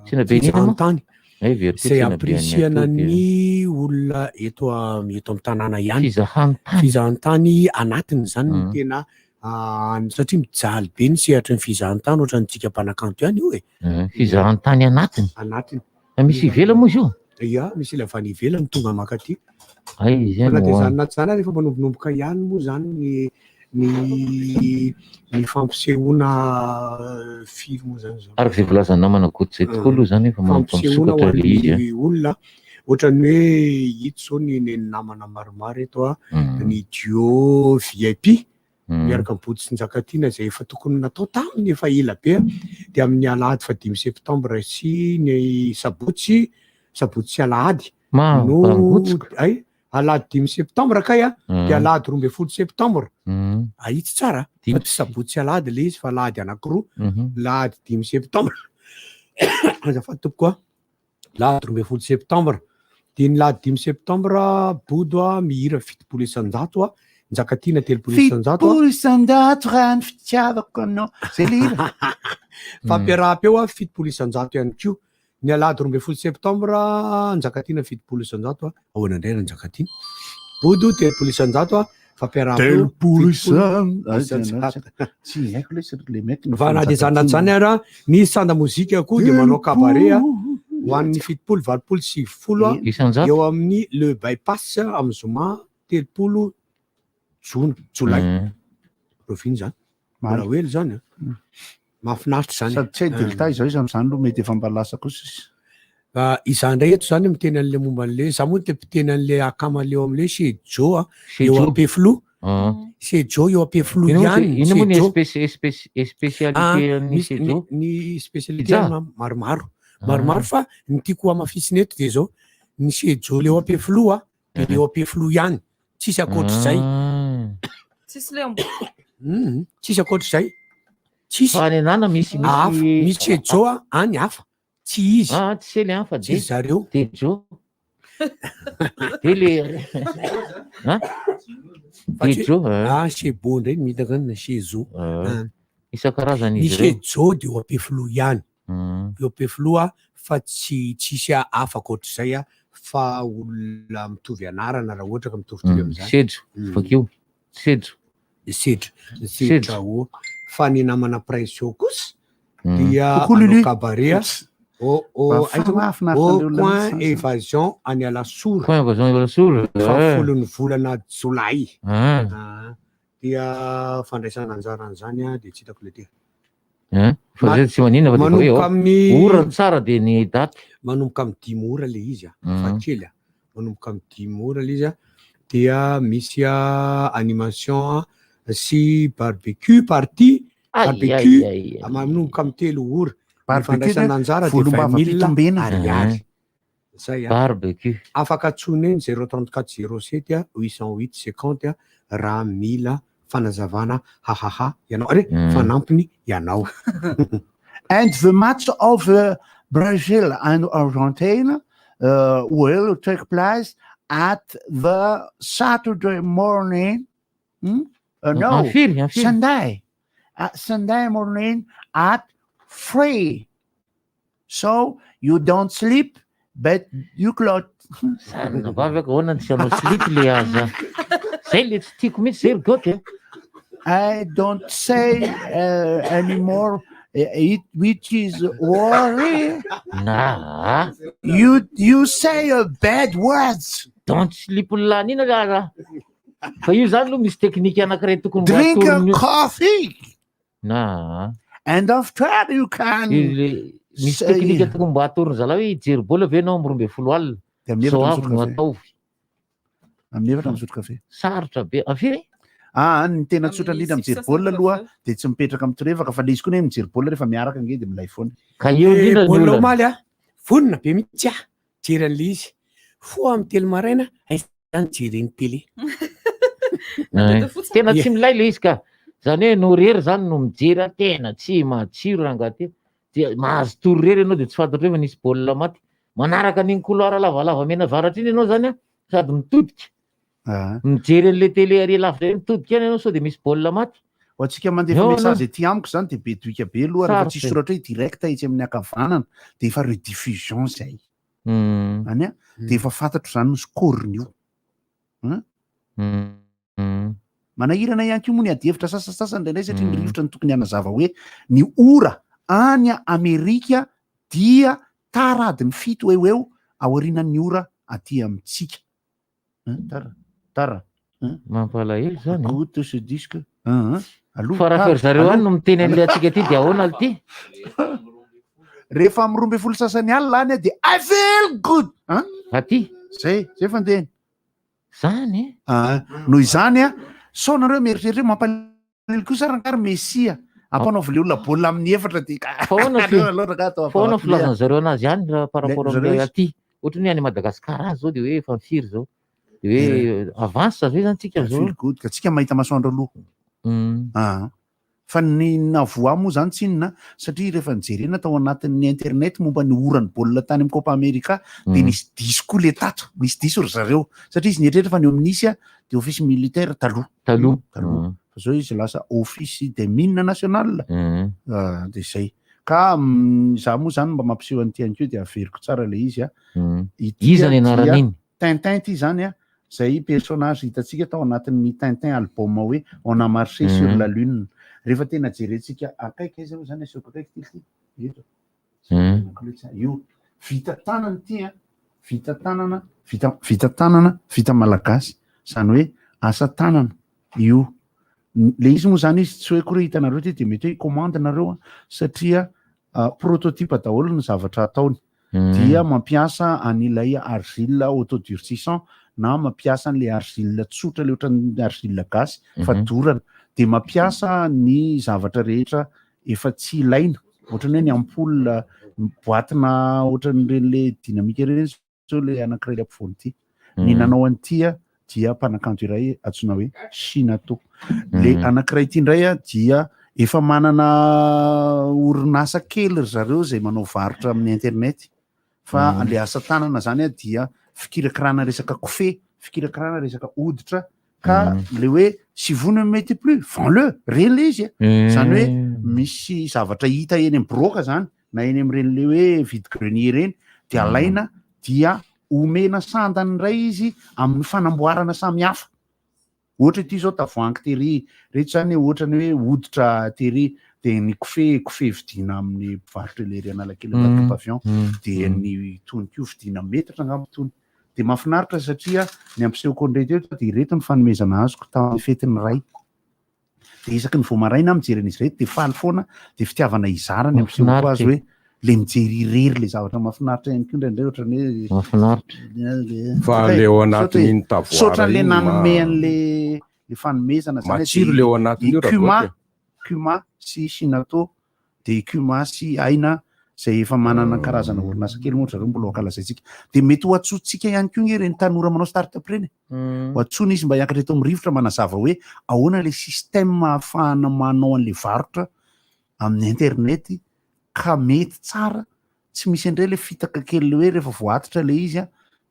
V: tsena be an'inona moa?
W: Fizahantany.
V: Hay very koa
W: Izay
V: tsena be an'ny
W: ampirisihana
V: atody.
W: ny olona eto am- eto amin'ny tanàna ihany.
V: Fizahantany.
W: Fizahantany anatiny izany no
V: Mhm.
W: tena ah, satria mijaly be ny sehatry ny fizahantany ohatran'ny mpanakanto ihany io e.
V: Mhm. Fizahantany anatiny.
W: Anatiny.
V: Fa misy ivelany moa izy io?
W: Ia, misy ilay avy any ivelany tonga maka aty.
V: Hay izy
W: Fa
V: ihany
W: na dia
V: ho
W: izany
V: any.
W: na tsy izany ary efa manombonomboka ihany moa izany ny ny ny fampisehoana firy moa izany izao.
V: Araka izay voalazan'ny namana Goty izay tokoa aloha izany efa manomboka
W: Fampisehoana ho
V: misokatra ilay izy a.
W: an'ny olona ohatran'ny hoe ito izao ny ny namana maromaro eto a, ny duo VIP miaraka amin'ny Bodo sy Njakatiana izay efa tokony natao taminy efa ela be a, dia amin'ny alahady fahadimy septambra sy ny sabotsy sabotsy sy alahady no
V: Mampangotroka.
W: ay alahady 5 septambra kay a, dia alahady 12 septambra. Ahitsy tsara fa tsy sabotsy sy alahady le izy fa alahady anankiroa, alahady 5 septambra. Azafady tompoko a. Alahady 12 septambra. Dia ny alahady 5 septambra Bodo a mihira 70% a, Njakatiana 30%.
D: 70 isan-jato raha ny fitiavako anao. Zay le hira.
W: Fampiaraham-peo a 70% ihany koa. Ny alahady 12 septambra, Njakatiana 70%, ahoana indray raha Njakatiana? Bodo 30%, fampiaraham-peo
D: 30
W: 70
D: isan-jato. Tsy haiko lesy ry le mec.
W: Fa na dia izany na tsy izany ara, ny Sanda Mozika koa dia manao cabaret a. Ho an'ny 70, 80, 90 a,
V: Isan-jato.
W: eo amin'ny le bypass amin'ny zoma 30 jona, jolay. Rahoviana izany? Mbola ho ela izany a. Mahafinaritra izany.
D: Sady tsy hay delta izao izy amin'izany aloha mety efa mba lasa kosa izy.
W: Ah, izaho indray eto izany miteny an'ilay momba an'ilay, izaho moa te mpiteny an'ilay akama leo amin'ilay chez Joe a,
V: Chez
W: eo
V: Joe.
W: Ampefiloha.
V: Ah.
W: Chez Joe eo Ampefiloha
V: Inona moa
W: ihany.
V: inona moa ny
W: Chez Joe.
V: spécialité
W: Ah,
V: an'ny
W: misy
V: chez
W: ny,
V: Joe?
W: ny spécialité
V: Pizza?
W: maromaro. Maromaro fa ny tiako hamafisina eto dia izao, ny chez Joe leo Ampefiloha a, dia leo Ampefiloha ihany, tsisy ankoatr'izay.
A: Tsisy le ambony.
W: Mhm, tsisy ankoatr'izay. Tsisy.
V: Fa any anana misy misy
W: Hafa, misy chez Joe a, any hafa. Tsy izy.
V: Ah, tsy le hafa
W: Tsy zareo.
V: De Joe. De le Hein?
W: Fa
V: De
W: tsy-
V: Joe. hein.
W: Ah, chez Bo indray no hitako any na chez Zo. Ah.
V: Isan-karazany
W: Ny
V: izy
W: chez
V: ireo.
W: Joe dia eo Ampefiloha ihany.
V: Mm.
W: Eo Ampefiloha fa tsy tsisy hafa ankoatr'izay a, fa olona mitovy anarana raha ohatra ka mitovitovy
V: Mm.
W: amin'izany.
V: Sejo, vakio. Sejo.
W: Sedra.
V: Sedra.
W: Sedra o. Fa ny namana Prince eo kosa
V: Mm.
W: dia
D: Coucou,
W: hanao
D: Lulu.
W: cabaret au au
D: Mba
W: aiza moa?
D: mahafinaritra
W: au
D: an'ireo olona
W: coin
D: mihitsy zany.
W: évasion any Alasora.
V: Coin évasion Alasora.
W: Fahafolon'ny volana jolay.
V: Ah.
W: Ah, dia fandraisana anjara an'izany a dia tsy hitako le tena.
V: Hein? Fa zay tsy maninona fa dia hoe
W: Manomboka
V: ao.
W: amin'ny
V: Ora no tsara dia ny daty.
W: Manomboka amin'ny dimy ora le izy a, fa
V: Mhm.
W: kely a. Manomboka amin'ny dimy ora le izy a, dia misy a animation a sy barbecue party,
V: Ay,
W: barbecue
V: ay, ay, ay.
W: manomboka amin'ny telo ora. Ny
D: Barbecue
W: fandraisana
D: de
W: anjara dia
D: volombava
W: 20 000
D: pitombena.
W: ariary.
V: Mhm.
W: Zay a.
V: Barbecue.
W: Afaka antsoina eny 034 07 a 808 50 a raha mila fanazavana hahaha ianao ary
V: Mm.
W: fanampiny ianao.
D: And the match of Brazil and Argentina will take place at the Saturday morning. Hmm? No,
V: Amin'ny firy, amin'ny firy?
D: Sunday. Sunday morning at 3. So you don't sleep, but you clock.
V: Zany vavy ako ahoana ny tsy hanao slip le aza. Zay le tsy tiako mihitsy zay ry goty a.
D: I don't say anymore it, which is worry.
V: Na.
D: You say bad words.
V: Don't sleep lany ina raha. Fa io zany aloha misy teknika anankiray tokony mba
D: Drink a
V: atorony io.
D: coffee.
V: Na.
D: And after you can
V: Io le- misy
D: say-
V: teknika tokony mba atorony zalahy hoe hijery baolina ve ianao amin'ny 12 alina.
D: Dia amin'ny
V: Zao
D: efatra
V: avy
D: misotro
V: no
D: kafe.
V: ataovy.
D: Amin'ny efatra misotro kafe.
V: Sarotra be. Amin'ny firy?
D: Ah, ny tena tsotra
A: Amin'ny
D: indrindra mijery
A: six
D: baolina aloha
A: sasany
D: dia tsy mipetraka mitorevaka fa le izy koa ne mijery baolina rehefa miaraka ange dia milay foana.
V: Ka eo indrindra
W: Eh,
V: ny
W: baolina
V: olana.
W: omaly a, vonona be mihitsy aho jery an'le izy. Fo amin'ny telo maraina, aiza zany jereny télé.
V: Eh, Tena
W: Ie.
V: tsy milay le izy ka. Zany hoe no rery zany no mijery a, tena tsy matsiro rangahy ty. Dia mahazo tory rery ianao dia tsy fantatro hoe fa nisy baolina maty. Manaraka an'iny couloir lavalava mena avaratra iny ianao zany a, sady mitodika.
D: Ah.
V: Mijery an'le télé ary lavitra eny mitodika any ianao sao dia misy baolina maty.
D: Ho antsika mandefa
V: Eo
D: message
V: anao.
D: ety amiko zany dia be doika be aloha rehefa
V: Sarotra
D: tsisy
V: e.
D: soratra hoe direct etsy amin'ny ankavanana dia efa rediffusion zay.
V: Mm.
D: Any a dia efa fantatro zany ny score-ny io. Hein?
V: Mm.
D: Manahirana ihany koa moa ny adihevitra sasasasany indraindray satria ny
V: Mm.
D: rivotra no tokony hanazava hoe ny ora any Amerika dia tara adiny fito eo eo aorianan'ny ora aty amintsika. Hein, Tara, tara. Hein?
V: Mampalahelo zany.
D: Écoute ce disque. Hein, hein. Aloha,
V: Fa raha
D: tara,
V: fa ry zareo
D: aloha.
V: any no miteny an'le antsika ty dia ahoana ity?
D: Rehefa amin'ny 12 sasany alina any dia I feel good. Hein?
V: Aty.
D: Zay, zay fandehany.
V: Zany e.
D: Ah, noho izany a, sao nareo mieritreritra hoe mampalahelo kosa raha ary Messi a. Ampanaovy le olona baolina amin'ny efatra dia
V: Fa ahoana fi-
D: Aleo aloha rangahy atao
V: fa ahoana
D: ampanaovy le-
V: filazan'ny zareo anazy any raha par
D: Le-
V: rapport
D: zareo
V: amin'le
D: izy-
V: aty? Ohatran'ny hoe any Madagasikara any zao dia hoe efa firy zao. Dia hoe avance ve zany tsika zao?
D: Feel good ka tsika mahita masoandro aloha.
V: Mm.
D: Ah. Fa ny navoa moa zany tsy inona satria rehefa nijerena tao anatin'ny internet momba ny oran'ny baolina tany amin'ny Copa America dia
V: Mm.
D: nisy diso koa le tato, nisy diso ry zareo satria izy nieritreritra fa ny eo amin'ny Nice a dia office militaire taloha.
V: Taloha.
D: Taloha.
V: Mm.
D: Fa zao izy lasa office des mines nationales.
V: Mm.
D: Ah, dia zay. Ka za moa zany mba mampiseho an'ity ihany koa dia averiko tsara le izy a.
V: Mm.
D: Ity
V: Iza ny
D: a dia
V: anaran'iny?
D: Tintin ity zany a, zay personnage hitantsika tao anatin'ny Tintin album hoe On a marché sur
V: Mhm.
D: la lune. Rehefa tena jerentsika akaiky aiza moa zany asehoko akaiky ty ity? Eto.
V: Mm.
D: Io. Vita tanana ity an, vita tanana, vita vita tanana, vita malagasy. Izany hoe asa tanana io. Le izy moa zany izy tsy hoe akory hoe hitanareo ity de mety hoe commande nareo an, satria prototype daholo ny zavatra ataony. Dia mampiasa an'ilay argile autodurcissant na mampiasa an'ilay argile tsotra le ohatran'ny argile gasy fa dorana. De mampiasa ny zavatra rehetra efa tsy ilaina, ohatran'ny hoe ny ampoule boatina ohatran'ireny le dynamique ireny zao le anankiray le ampovoany ity. Ny nanao an'ity dia mpanakanto iray antsoina hoe Shinato. Le anankiray ity indray dia efa manana orinasa kely ry zareo izay manao varotra amin'ny internet fa le asa tanana zany dia fikirakirana resaka kofehy, fikirakirana resaka hoditra ka le hoe si vous ne mettez plus, vends-le, reny le izy a. Zany hoe misy zavatra hita eny amin'ny broka zany na eny amin'ireny le hoe vide grenier ireny dia alaina dia omena sandany indray izy amin'ny fanamboarana samihafa. Ohatra ity zao tavoahangy tery, ireto zany ohatra ny hoe hoditra tery dia ny kofehy, kofehy vidiana amin'ny mpivarotra ery Analakely ambadika pavillon dia ny itony koa vidiana metatra angamba itony. Dia mahafinaritra satria ny ampisehoko an'ireto eto dia ireto ny fanomezana azoko tamin'ny fetin'ny ray. Dia isaky ny vao maraina aho mijery an'izy ireto dia faly foana, dia fitiavana hizara ny ampisehoko azy hoe le mijery irery le zavatra mahafinaritra ihany koa indraindray ohatran'ny hoe
I: Mahafinaritra. Fa le ao anatin'iny tavoara
D: Misaotra an'le
I: iny ma-
D: nanome an'le le fanomezana zany
I: Matsiro le ao anatiny io
D: i Kuma,
I: Radoky.
D: Kuma sy Shinato dia i Kuma sy Aina izay efa manana karazana orinasa kely moa ry zareo mbola ho ankalazaintsika. Dia mety ho antsointsika ihany koa nge ireny tanora manao start up ireny e. Ho antsoina izy mba hiakatra eto amin'ny rivotra manazava hoe ahoana ilay système ahafahana manao an'ilay varotra amin'ny internet ka mety tsara, tsy misy an'ireny ilay fitaka kely ilay hoe rehefa voatitra ilay izy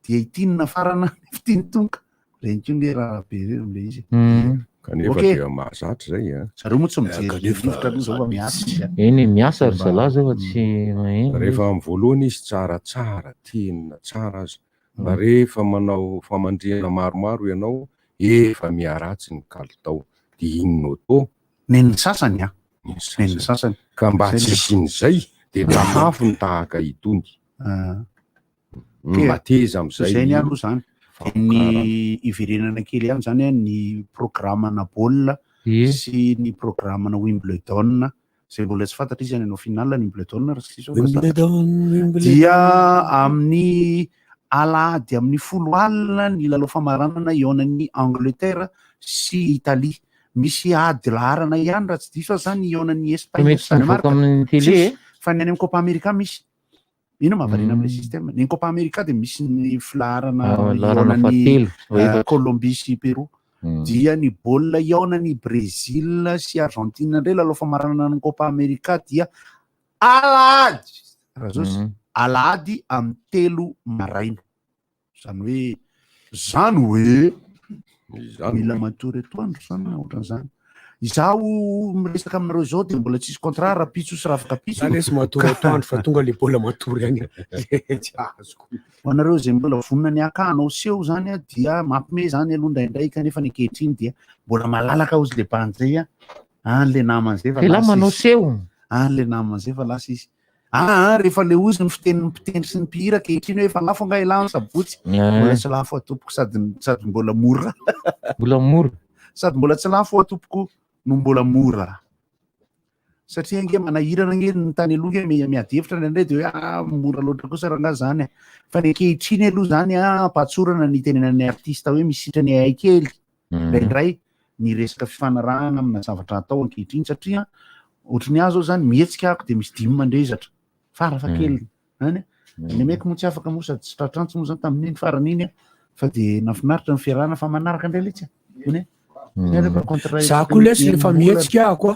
D: dia ity no nafarana nefa ity no tonga. Ireny koa nge raharaha be ireny amin'ilay izy e.
I: Kanefa
D: Ok.
I: dia mahazatra izay a.
D: Zareo moa tsy mijery rivotra aloha zao fa miasa izy a.
F: Eny e, miasa ry zalahy zao fa tsy maheno.
I: Rehefa amin'ny voalohany izy tsaratsara, tena tsara aza. Fa rehefa manao famandrihana maromaro ianao, efa miharatsy ny kalitao. Dia iny no atao.
D: Nen'ny sasany a. Nen'ny sasany.
I: Ka mba tsy hisian'izay dia tahafo ny tahaka itony. Mateza amin'izay
D: Izay ny
I: ny
D: aloha izany. Ny iverenana kely ihany izany ny programme-na baolina sy ny programme-na Wimbledon izay mbola tsy fantatra izy any hanao finale ny Wimbledon raha tsy diso aho fa tsy fantatra. Dia amin'ny alahady amin'ny 10 alina ny lalao famaranana hihaonan'i Angleterre sy Italie. Misy ady laharana ihany raha tsy diso aho izany hihaonan'i Espagne
F: Mety
D: sy
F: tsy mivoaka
D: Danemark.
F: amin'ny télé
D: Tsisy.
F: e.
D: Fa ny any amin'ny Copa America misy. Ino mahavariana amin'ilay système? Ny Copa America dia misy ny filaharana
F: Ah, laharana
D: hihaonan'i,
F: fahatelo, fahaefatra.
D: Colombie sy Pérou. Dia ny baolina hihaonan'i Brésil sy Argentine indray lalao famaranana ny Copa America dia alahady, Razozy, alahady amin'ny 3 maraina. Zany hoe zany hoe mila matory atoandro zany na ohatran'izany. Izaho miresaka aminareo izao dia mbola tsisy contrat rahampitso sy rahafankapitso.
W: Za lesy matory atoandro fa tonga le mbola matory any tsy azoko.
D: Ho anareo izay mbola vonona ny haka hanao seho zany dia mampime zany aloha indraindray kanefa ny ankehitriny dia mbola malalaka hozy le bandy zay a. Any le namany zay fa
F: Elah
D: lasa
F: manao
D: izy.
F: seho.
D: Any le namany zay fa lasa izy. Aa rehefa le ozy ny fitenin'ny mpitendry sy ny mpihira ankehitriny hoe efa lafo angaha elah ny sabotsy. Mbola tsy lafo aho tompoko sady sady mbola mora.
F: Mbola mora.
D: Sady mbola tsy lafo aho tompoko no mbola mora. Satria ange manahirana ange ny tany aloha ange miady hevitra indraindray dia hoe ah mora loatra kosa rangaha zany a. Fa ny ankehitriny aloha zany a ampahatsorana ny itenenan'ny artista hoe misy sitrany hay kely. Indraindray ny resaka fifanarahana amina zavatra atao ankehitriny satria ohatry ny ahy zao zany mihetsika ako dia misy dimy mandrezatra farafahakeliny any ny meko moa tsy afaka moa sady tsy tratrantso moa zany tamin'iny farany iny fa dia nafinaritra ny fiarahana fa manaraka indray letsy a
W: Za koa lesy rehefa mihetsika aho koa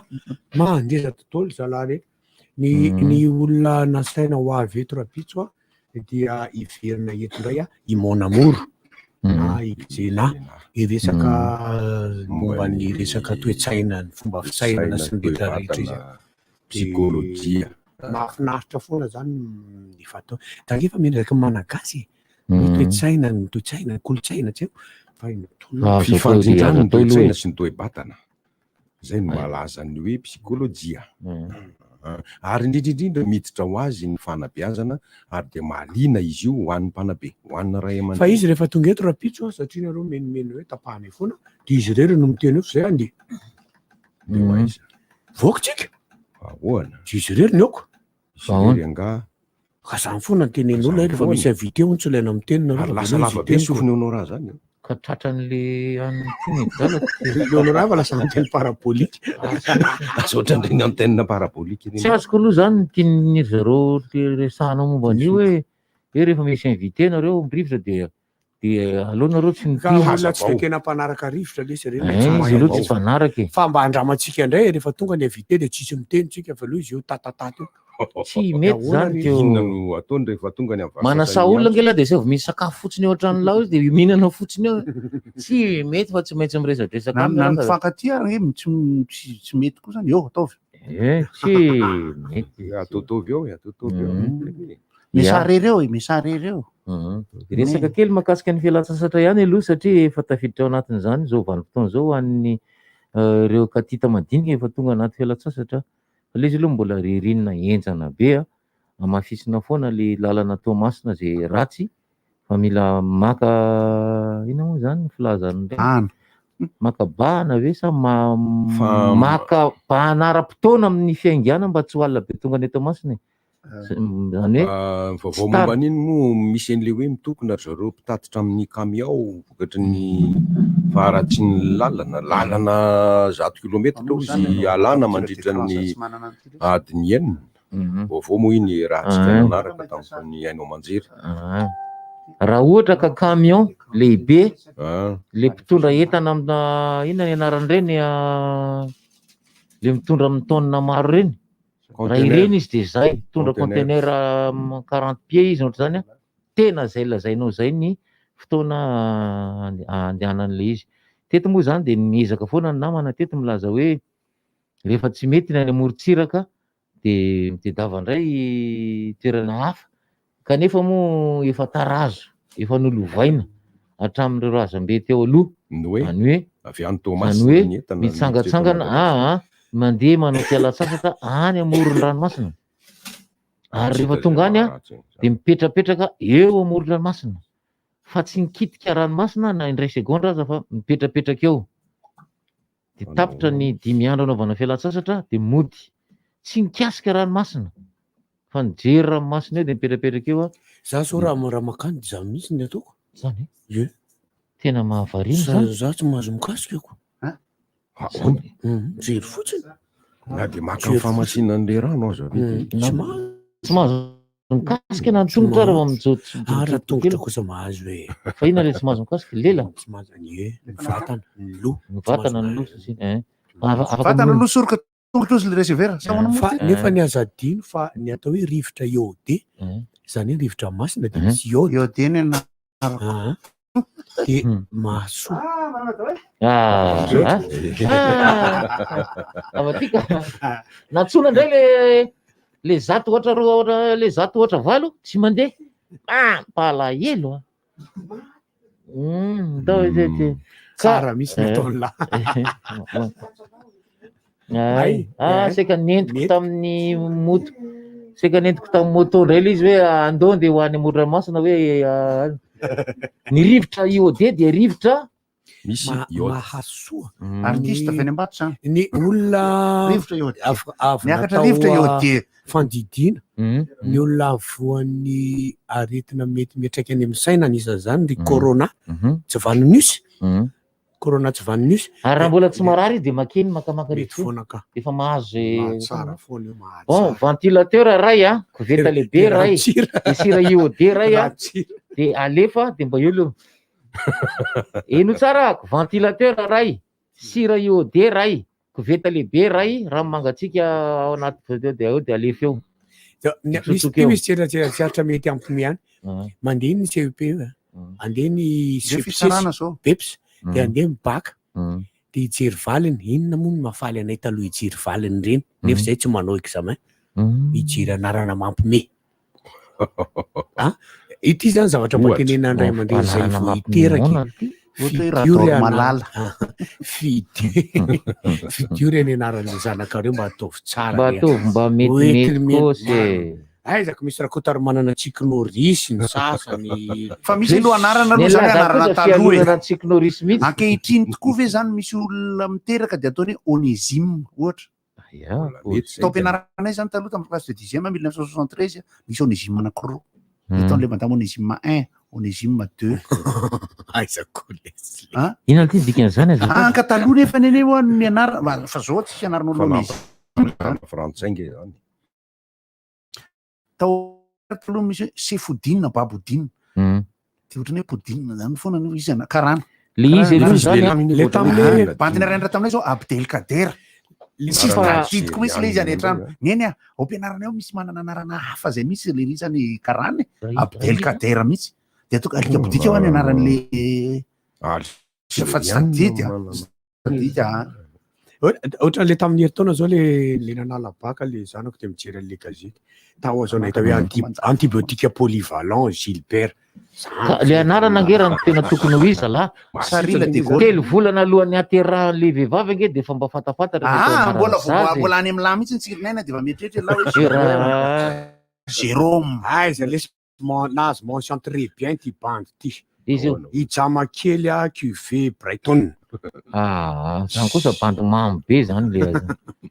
W: mandrezatra daholo zalahy rehetra. Ny ny olona nasaina ho avy eto rahampitso a dia hiverina eto indray a i Mon Amour na i Xena hiresaka momba ny resaka toe-tsaina, ny fomba fisainana sy ny rehetra rehetra izy.
I: Psikolojia.
W: Mahafinaritra foana zany ny fatao. Za nge efa miresaka malagasy e. Ny toe-tsaina, ny toe-tsaina, ny kolontsaina tsy haiko fa ny tolona.
I: Fifandrindrana ny toe-tsaina sy ny toe-batana. Zay no mahalaza ny hoe psikolojia. Ary indrindra indrindra miditra ho azy ny fanabeazana ary dia mahaliana izy io ho an'ny mpanabe, ho an'ny ray
W: Fa
I: aman-dreny.
W: izy rehefa tonga eto rahampitso satria nareo minomino hoe tapahana foana dia izy irery no miteny eo fa zay andeha.
I: Dia ho aiza?
W: Voaka tsika.
I: Ahoana?
W: Dia izy irery ny aoko.
I: Izy irery angaha?
W: Ka zany foana no tenenin'olona hoe rehefa misy invité hono tsy ilaina miteny nareo
I: Ary
W: fa
I: lasa
W: avelao izy
I: lava be
W: hiteny
I: sofiny Honora zany e.
V: Ka tratran'le an'ny ty ny adalako.
W: Le Honora fa lasa antenne parabolique.
I: Lasa ohatran'ireny antenne parabolique ireny.
V: Tsy azoko aloha zany ny tian'ny ry zareo resahanao momba an'io hoe hoe rehefa misy invité nareo mirivotra dia dia aleo nareo tsy
W: Ka
V: miteny.
W: olona tsy dia tena mpanaraka rivotra lesy ireny
V: Eh,
W: tsy
V: izy
W: mahay
V: ireo tsy
W: mihitsy.
V: mpanaraka e.
W: Fa mba andramantsika indray rehefa tonga ny invité dia tsisy miteny tsika fa aleo izy eo tatatata eo.
V: Tsy mety
W: Ahoana
V: zany
W: ry-
V: teo.
I: Inona no ataony rehefa tonga ny avy
V: Manasa olona ange lahy dia asaivo misy sakafo fotsiny eo an-tranolao izy dia mihinana fotsiny eo. Tsy mety fa tsy maintsy miresadresaka
D: Na
V: aminy
D: na ny
V: aloha.
D: mpifankatia ary ange tsy tsy tsy mety koa zany eo ataovy.
V: Eh, tsy mety.
I: Ataotaovy eo e, ataotaovy eo.
D: Misarery eo e, misarery eo.
V: Resaka kely mahakasika ny fialan-tsasatra ihany aloha satria efa tafiditra ao anatin'izany izao vanim-potoana izao ho an'ny ireo katita madinika efa tonga anaty fialan-tsasatra. Fa ilay izy aloha mbola ririnina henjana be a, hamafisina foana ilay lalana Toamasina izay ratsy fa mila maka inona moa izany ny filazan'ireny?
D: Bahana.
V: Maka bahana ve sa maka bahana ara-potoana amin'ny fiaingàna mba tsy ho alina be tonga any Toamasina e? Izany hoe
I: Ah, ny vaovao
V: tsy tara.
I: momba an'iny moa misy an'ilay hoe mitokona ry zareo mpitatitra amin'ny kamiao vokatry ny faharatsian'ny lalana. Lalana 100 kilometatra hozy alana mandritra ny adiny enina. Vaovao moa iny raha tsy nanaraka tamin'ny haino aman-jery.
V: Ah. Raha ohatra ka camion lehibe, le mpitondra entana amina inona ny anaran'ireny ah, le mitondra amin'ny taonina maro ireny. Raha ireny izy dia zay, mitondra
I: Conteneur.
V: conteneur 40 pieds izy ohatr'izany an, tena zay lazainao zay ny fotoana andehanan'ilay izy. Teto moa izany dia niezaka foana ny namana teto milaza hoe rehefa tsy mety ny any amorontsiraka dia mitedava indray toerana hafa kanefa moa efa tarazo, efa nolovaina hatramin'ireo razambe teo aloha.
I: Ny hoe
V: Izany hoe
I: avy any
V: izany
I: Toamasina
V: hoe
I: ny entana miditra eto
V: mitsangatsangana,
I: Madagasikara.
V: aa, mandeha manao fialan-tsasatra any amoron-dranomasina. Ary rehefa tonga any dia mipetrapetraka eo amoron-dranomasina. Fa tsy mikitika ranomasina na indray segondra aza fa mipetrapetraka eo. Dia tapitra ny dimy andro anaovana fialan-tsasatra dia mody. Tsy mikasika ranomasina fa nijery ranomasina eo dia mipetrapetraka eo aho.
W: Za zao raha raha mankany dia za mihitsy ny ataoko.
V: Zany e?
W: Ie.
V: Tena mahavariana
W: Za
V: zany.
W: za tsy mahazo mikasika ako.
I: Ahoana?
W: Mijery fotsiny.
I: Na dia maka ny famasinan'ilay rano aza ve dia
W: Tsy mahazo.
V: Tsy mahazo mikasika na ny tongotra ary vao mijoro-
W: Ah, raha
V: mijoro
W: tongotra
V: kely.
W: kosa mahazo e.
V: Fa inona ilay tsy mahazo mikasika? Lela?
W: Tsy mahazo ny e, ny vatana, ny loha.
V: Ny vatana, ny loha sasiny. Eh. Afaka
D: Vatana
V: mino.
D: aloha soroka tongotra ozy le receveur. Sa ahoana moa
W: Fa
D: ty?
W: nefa ny aza adino fa ny atao hoe rivotra iodé, izany hoe rivotra masina dia misy iode.
D: Iodé ny anarako.
W: Dia mahasoa.
V: Ah, ah. Avatika. Nantsoina indray le le zato ohatra roa ohatra le zato ohatra valo tsy mandeha. Mampalahelo a. Atao hoe zay ty.
W: Tsara mihitsy ny ataon'ny lahy.
V: Ay, ah, saika nentiko tamin'ny moto. Saika nentiko tamin'ny moto indray ilay izy hoe andao andeha ho any amoron-dranomasina hoe ah, ny rivotra iodé dia rivotra
I: misy
W: iode. Mahasoa.
D: Artiste avy any Ambato zany.
W: Ny olona
D: Rivotra iodé.
W: avy
D: Miakatra
W: natao,
D: rivotra
W: ah,
D: iodé.
W: fandidiana. Ny olona voan'ny aretina mety miantraika any amin'ny saina anisan'izany ny corona tsy vanon'osy. Corona tsy vanon'osy.
V: Ary raha mbola tsy marary izy dia makeny makamaka
W: Mety foana ka.
V: Efa mahazo zay.
W: Mahatsara foana io, mahatsara.
V: Bon, ventilateur ray a, koveta lehibe ray,
W: Ratsira.
V: de sira iodé ray a,
W: Ratsira.
V: de alefa de mba eo aloha. Heno tsara ako, ventilateur ray, sira iodé ray, koveta lehibe ray, rano mangatsiaka ao anaty de eo de alefa eo.
W: Misy
V: Mitsotsoka
W: ty
V: eo.
W: misy tseratsera mety ampimo ihany. Mandeha ny CEP io a. Andeha ny
D: Zay fitsarana zao.
W: BEPS de andeha ny BAC. De hijery valiny. Inona moa no mahafaly anay taloha hijery valiny ireny nefa zay tsy manao examen. Hijery anarana mampime. Ah, ity zany zavatra mba
D: Ohatra.
W: tenenan'ny ray aman-dreny izay
D: Anarana
W: vao
D: mampime
W: hiteraka.
D: ahoana ity? Ohatra hoe
W: Fidio ry
D: Radoro Malala.
W: anarana. Fidio fidio re ny anaran'ny zanakareo mba ataovy tsara.
V: Mba ataovy mba metimety kosa e.
W: Aiza ko misy Rakotoarimanana Tsiky Norisy ny sasany.
D: Fa misy aloha anarana aloha zany anarana taloha e.
V: Tsiky Norisy mihitsy.
D: Ankehitriny tokoa ve zany misy olona miteraka dia ataony hoe Onésime ohatra. Tao am-pianaranay zany taloha tamin'ny classe de dixième 1973 nisy Onésime anankiroa. Nataon'ilay madame Onésime 1, Onésime 2.
W: Aiza koa lesy.
D: Ah?
V: Inona ity dikan'izany azafady?
D: Ah, ka taloha nefa nene hoa ny anarana fa zao tsisy anaran'olona Onésime.
I: Frantsay nge zany.
D: Tao taloha misy hoe Sefodina, Babodina. Dia ohatran'ny hoe Podina zany foana no izy ana karana.
V: Le izy aloha zany an.
W: Le tamin'le
D: Bandina ray andra taminay zao Abdelkader. Tsy tadidiko mihitsy le izy any an-trano. Neny a, ao am-pianarana ao misy manana anarana hafa zay mihitsy le izy any karana e. Abdelkader mihitsy. Dia ataoko alika bodika ho any anaran'le fa tsy tadidy a. Tadidy a.
W: Ohatran'le tamin'ny herintaona zao le le nanala baka le zanako de mijery an'le gazety. Tao aho zao nahita hoe anti antibiotique polyvalent Gilbert.
V: Ka le anarana ange raha ny tena tokony ho izy zalahy.
D: Sarila de Gaulle.
V: Telo volana alohan'ny haterahan'le vehivavy ange de efa mba fantafantatra fa atao
D: Ah, mbola
V: anaran'ny zaza e.
D: mbola any amin'ny lahy mihitsy ny tsirin'aina dia efa mieritreritra ialahy hoe
V: Gérard.
D: Jérôme.
W: Aiza lesy nahazo mention très bien ty bandy ty.
V: Izy io.
W: I Jama kely a QV Brighton.
V: Ah, zany kosa bandy mamy be zany le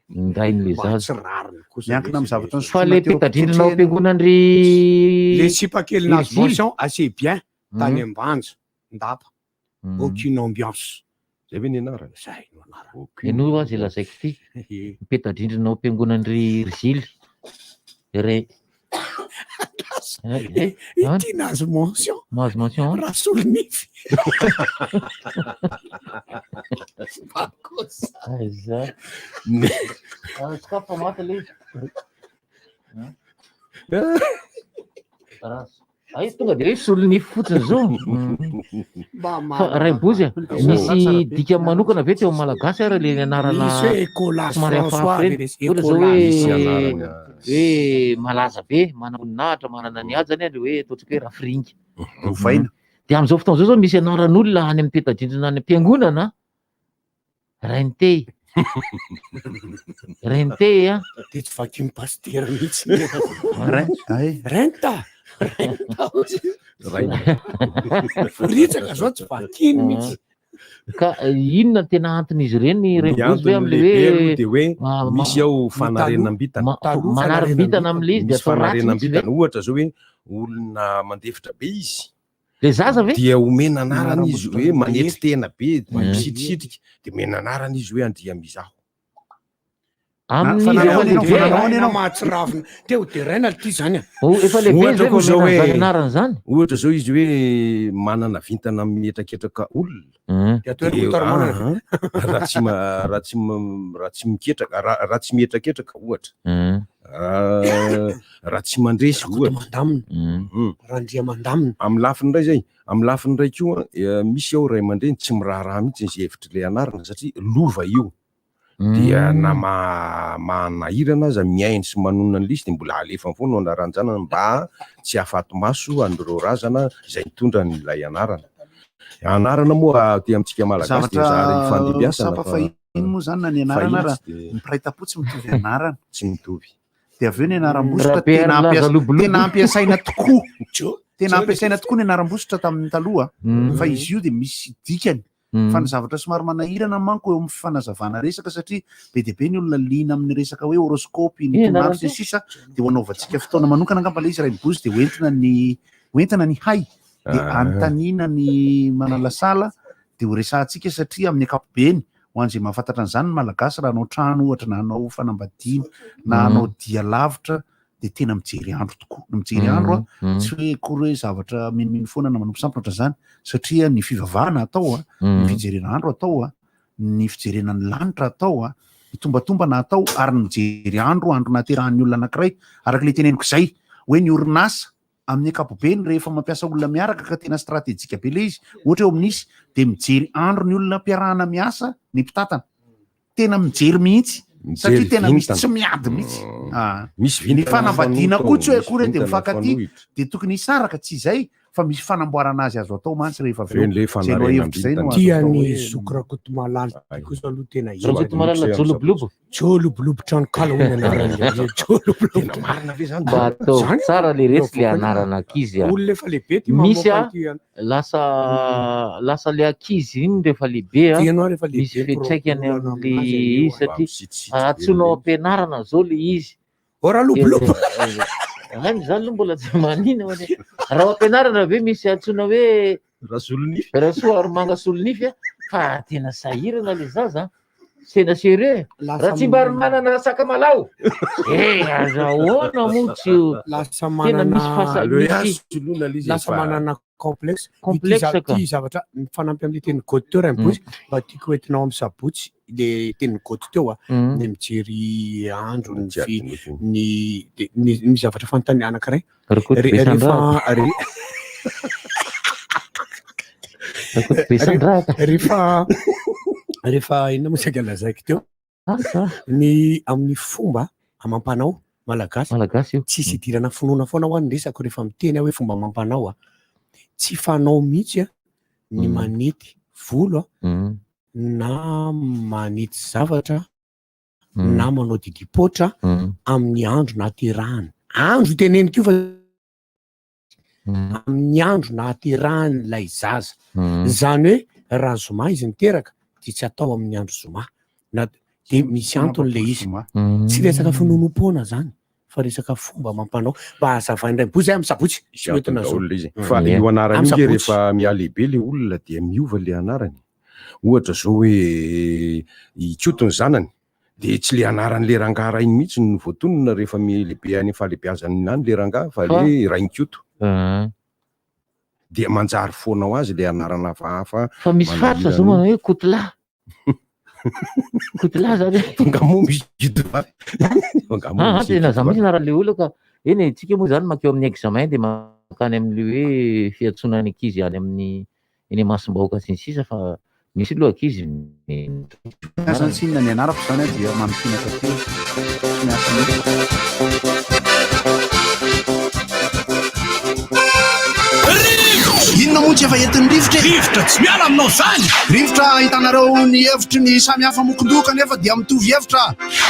V: ny rain'le zaza.
W: Tsy rariny kosa.
D: Miankina amin'ny zavatra
V: Fa le petadrindrina ao am-piangonan-dry
W: Le sipa kely nahazo
V: Virgile.
W: mention assez bien tany Ambanja, Ndapa. Aucune ambiance.
I: Zay ve ny anarany?
W: Zay no anarany.
V: Henoy hoa zay lazaiko ty. Mipetadrindrina ao am-piangonan-dry Rzily. Re.
W: Ity nahazo mention.
V: Mahazo mention.
W: Rasolonify.
V: Aiza. Sokafy maty le izy. Raha Ay, tonga dia hoe solonify fotsiny izao. Fa Raibozy a, misy dikany manokana ve teo amin'ny Malagasy ary ilay anarana
W: Misy hoe Ecolas
V: somary hafahafa
W: François
V: ireny?
W: ve resy?
V: Ohatra izao
W: Ecolas.
V: hoe
W: Misy anarana.
V: hoe malaza be, manam-boninahitra, manana ny hajany ilay hoe ataontsika hoe Rafiringa.
D: Ovaina.
V: Dia amin'izao fotoana izao izao misy anaran'olona any amin'ny peta-drindrina any am-piangonana Rainitey. Rainitey a.
W: Dia tsy vakin'ny pasitera mihitsy.
D: Rain, ay.
W: Renta. Renta.
I: Raina.
W: Foritsaka zao tsy vakiny mihitsy.
V: Ka inona no tena anton'izy ireny
I: Ny
V: Raibozy ve
I: antony
V: amin'ilay
I: lehibe
V: hoe
I: aloha dia hoe misy ao fanarenam-bitana.
V: Manarim-bitana amin'ilay izy dia
I: Misy
V: atao ratsy mihitsy ve?
I: fanarenam-bitana. Ohatra zao hoe olona mandefitra be izy.
V: Le zaza ve?
I: Dia omena anarana izy hoe manetry tena be,
V: Mm.
I: misitrisitrika, dia omena anarana izy hoe Andriamizaho.
V: Amin'ny
D: Fa
V: izy
D: nanao
V: efa
D: ahoana ianao?
V: lehibe.
D: Fa nanao ahoana ianao?
W: Mahatsiravina. Te ho deraina ity zany a.
V: Oh, efa lehibe
I: Ohatra
V: izy
I: koa zao
V: ve
I: hoe
V: zany anarana zany?
I: Ohatra zao izy hoe manana vintana mihetraketraka olona.
V: Mm.
W: Dia atao hoe Rakotoarimanana.
I: Ah, ah, raha tsy ma- raha tsy ma- raha tsy miketraka raha raha tsy mihetraketraka ohatra.
V: Mm.
I: Ah, raha tsy mandresy ohatra.
W: Mandamina.
I: Mm.
W: Randriamandamina.
I: Amin'ny lafiny iray zay, amin'ny lafiny iray koa eh, misy ao ray aman-dreny tsy miraharaha mihitsy izay hevitr'ilay anarana satria lova io. Dia na ma- manahirana aza mihaino sy manonona an'ilay izy dia mbola alefany foana no anaran-janany mba tsy hahafaty maso an'ireo razana izay nitondra an'ilay anarana. Anarana moa aty amintsika Malagasy dia
D: Zavatra
I: zary ifandimbiasana
D: tsapa
I: fa
D: fahiny moa zany na ny anarana
I: fahiny
D: raha
I: tsy dia-
D: ny mpiray tampo tsy mitovy anarana.
I: Tsy mitovy.
D: Dia avy eo ny anaram-bositra
V: Rabe
D: tena
V: Harilaza
D: ampiasa-
V: Lobolobo.
D: tena ampiasaina tokoa. Tena ampiasaina tokoa ny anaram-bositra tamin'ny taloha
V: Mm.
D: fa izy io dia misy dikany.
V: Mm.
D: Fa ny zavatra somary manahirana manko eo amin'ny fanazavana resaka satria be dia be ny olona liana amin'ny resaka hoe horoscope, ny
V: Eh,
D: tonandro sy ny
V: anarana
D: sisa dia ho anaovantsika fotoana manokana angamba ilay izy raha mibozy dia hoentina ny hoentina ny hay dia
I: Ah.
D: anontaniana ny manalasala dia ho resahantsika satria amin'ny ankapobeny ho an'izay mahafantatra an'izany ny Malagasy raha hanao trano ohatra na hanao fanambadiana na
V: Mm.
D: hanao dia lavitra dia tena mijery andro tokoa. Ny mijery andro a,
V: Mm.
D: tsy hoe akory hoe zavatra minomino foana na manompo sampy na ohatran'izany satria ny fivavahana atao a, ny
V: Mm.
D: fijerena andro atao a, ny fijerena ny lanitra atao a, ny tombatombana atao ary ny mijery andro, andro nahaterahan'ny olona anankiray. Araka ilay teneniko izay hoe ny orinasa amin'ny ankapobeny rehefa mampiasa olona miaraka ka tena stratejika be ilay izy, ohatra eo amin'ny isy dia mijery andro ny olona ampiarahana miasa ny mpitantana. Tena mijery mihitsy satria
I: Mijery
D: tena misy
I: vintana.
D: tsy miady mihitsy. Ah.
I: Misy
D: Ny
I: vintana
D: fanambadiana
I: mifanohitra
D: koa tsy hoe
I: misy
D: akory hoe dia
I: vintana
D: mifankatia
I: mifanohitra.
D: dia tokony hisaraka, tsy izay. Fa misy fanamboarana azy azo atao mantsy rehefa avy eo.
I: Ireny le
D: Zay lohahevitra izay no azo
W: Tia
D: atao
W: ny
D: hoe-
W: zoky Rakotomalala ty kosa aloha tena hita.
V: Rakotomalala Jolobolobo.
W: Jolobolobo tranonkala hoy ny anarany. Jolobolobo.
I: Marina ve zany?
V: Mba atao
W: Zany
V: tsara le resy le
W: Avoaka
V: anarana ankizy a.
W: Olona efa lehibe ty
V: Misy
W: mamoaka
V: a
W: ity an-
V: lasa lasa le ankizy iny rehefa lehibe a
W: Ty ianao rehefa lehibe
V: misy fiantraikany
W: olana
V: amin'le
W: aminazy anio
V: izy
W: a.
V: satria
I: Mba misitsitsy
V: antsoinao ampianarana zao le izy.
W: Oh Ralobolobo.
V: Any zany aloha mbola tsy manina fa ny- raha ao ampianarana ve misy antsoina hoe
I: Rasolonify.
V: Rasoa Aromanga Solonify a fa tena sahirana le zaza a. Tena sérieux.
W: Lasa
V: Raha tsy mba manana sakamalao. Eh, azahoana moa tsy ho-
W: Lasa
V: tena
W: manana
V: misy fasa
I: Aleo ihany
V: misy
I: soloina le izy
W: lasa
I: efa-
W: manana complexe. Ity
V: Complexe
W: za-
V: ka.
W: Ity zavatra mifanampy amin'le teny goty teo raha mibotsy mba tiako hoentinao amin'ny sabotsy le teny goty teo a
V: Mm.
W: ny mijery andro ny
I: Tsy
W: fi
I: adinoko iny.
W: ny de- ny ny zavatra fanontaniana anankiray
V: Rakoto
W: Re-
V: be
W: rehefa
V: sandrahaka.
W: re-
V: Rakoto be sandrahaka.
W: rehefa rehefa inona moa saika lazaiko teo
V: Asa.
W: ny amin'ny fomba amam-panao malagasy
V: Malagasy io.
W: tsisy idirana finoana foana ho any resako rehefa miteny aho hoe fomba amam-panao a tsy fanao mihitsy a ny
V: Mm.
W: manety volo a
V: Mm.
W: na manety zavatra
V: Mm.
W: na manao didipoatra
V: Mm.
W: amin'ny andro nahaterahany andro iteneniko io fa
V: Mm.
W: amin'ny andro nahaterahany ilay zaza
V: Mm.
W: zany hoe raha zoma izy niteraka de tsy atao amin'ny andro zoma na de misy antony le izy
D: Zoma.
V: Mm.
W: tsy resaka finoanoam-poana zany fa resaka fomba mampanao mba hazavainy ray bozy amin'ny sabotsy
I: Misy
W: tsy hoentina
I: antony
W: zao
I: daholo le izy.
W: Mm.
I: Fa
V: Ie.
I: io anarana
W: Amin'ny
I: io nge
W: sabotsy.
I: rehefa mihalehibe le olona dia miova le anarany. Ohatra zao hoe Ikoto ny zanany de tsy le anaran'le rangahy rainy mihitsy no voatonona rehefa milehibe any fahalehibeazany any le rangahy fa
V: Fa?
I: le Rainikoto.
V: Ah.
I: Dia manjary foana ho azy le anarana hafahafa
V: Fa misy faritra zao
I: manahirana.
V: manao hoe Kotolahy. Kotolahy zany hoe.
I: Tonga moa misy Ikotovavy. Tonga moa
V: Ah,
I: misy
V: tena za
I: Ikotovavy.
V: mihitsy anaran'le olona ka. Eny e, tsika moa zany mankeo amin'ny examen de mankany amin'le hoe fiantsoana ny ankizy any amin'ny eny imasom-bahoaka sy ny sisa fa misy aloha ankizy
D: Zany tsy inona ny anarako zany a dia mampinatra teo. Tsy miasa mihitsy.
B: Inona moa tsy efa entin'ny rivotra e?
S: Rivotra tsy miala aminao zany!
B: Rivotra ahitanareo ny hevitry ny samy hafa mokondoka nefa dia mitovy hevitra.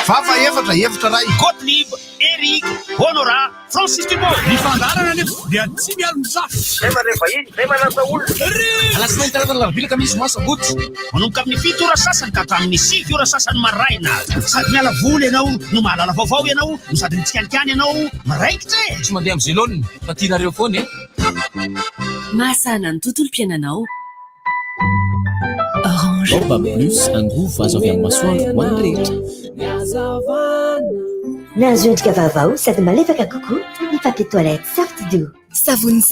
B: Vava efatra, hevitra ray.
S: Gottlieb, Eric, Honora, Francis Dumont. Ny fandaharana anefa dia tsy mialon-jafy.
G: Zay mandray vahiny, zay manasa olona.
S: Alatsinainy talata alarobia alakamisy zoma sabotsy. Manomboka amin'ny 7 ora sasany ka hatramin'ny 9 ora sasany maraina. Sady miala voly ianao no mahalala vaovao ianao no sady mitsikalikany ianao miraikitra e.
L: Tsy mandeha amin'ny zelone fa tianareo foana e.
K: Mahasahana ny tontolom-piainanao. Orange.
L: Baobab Plus, angovo azo avy amin'ny masoandro ho an'ny rehetra.
Q: Nahazo endrika vaovao sady malefaka kokoa ny papier toilette Saftido.
K: Savony.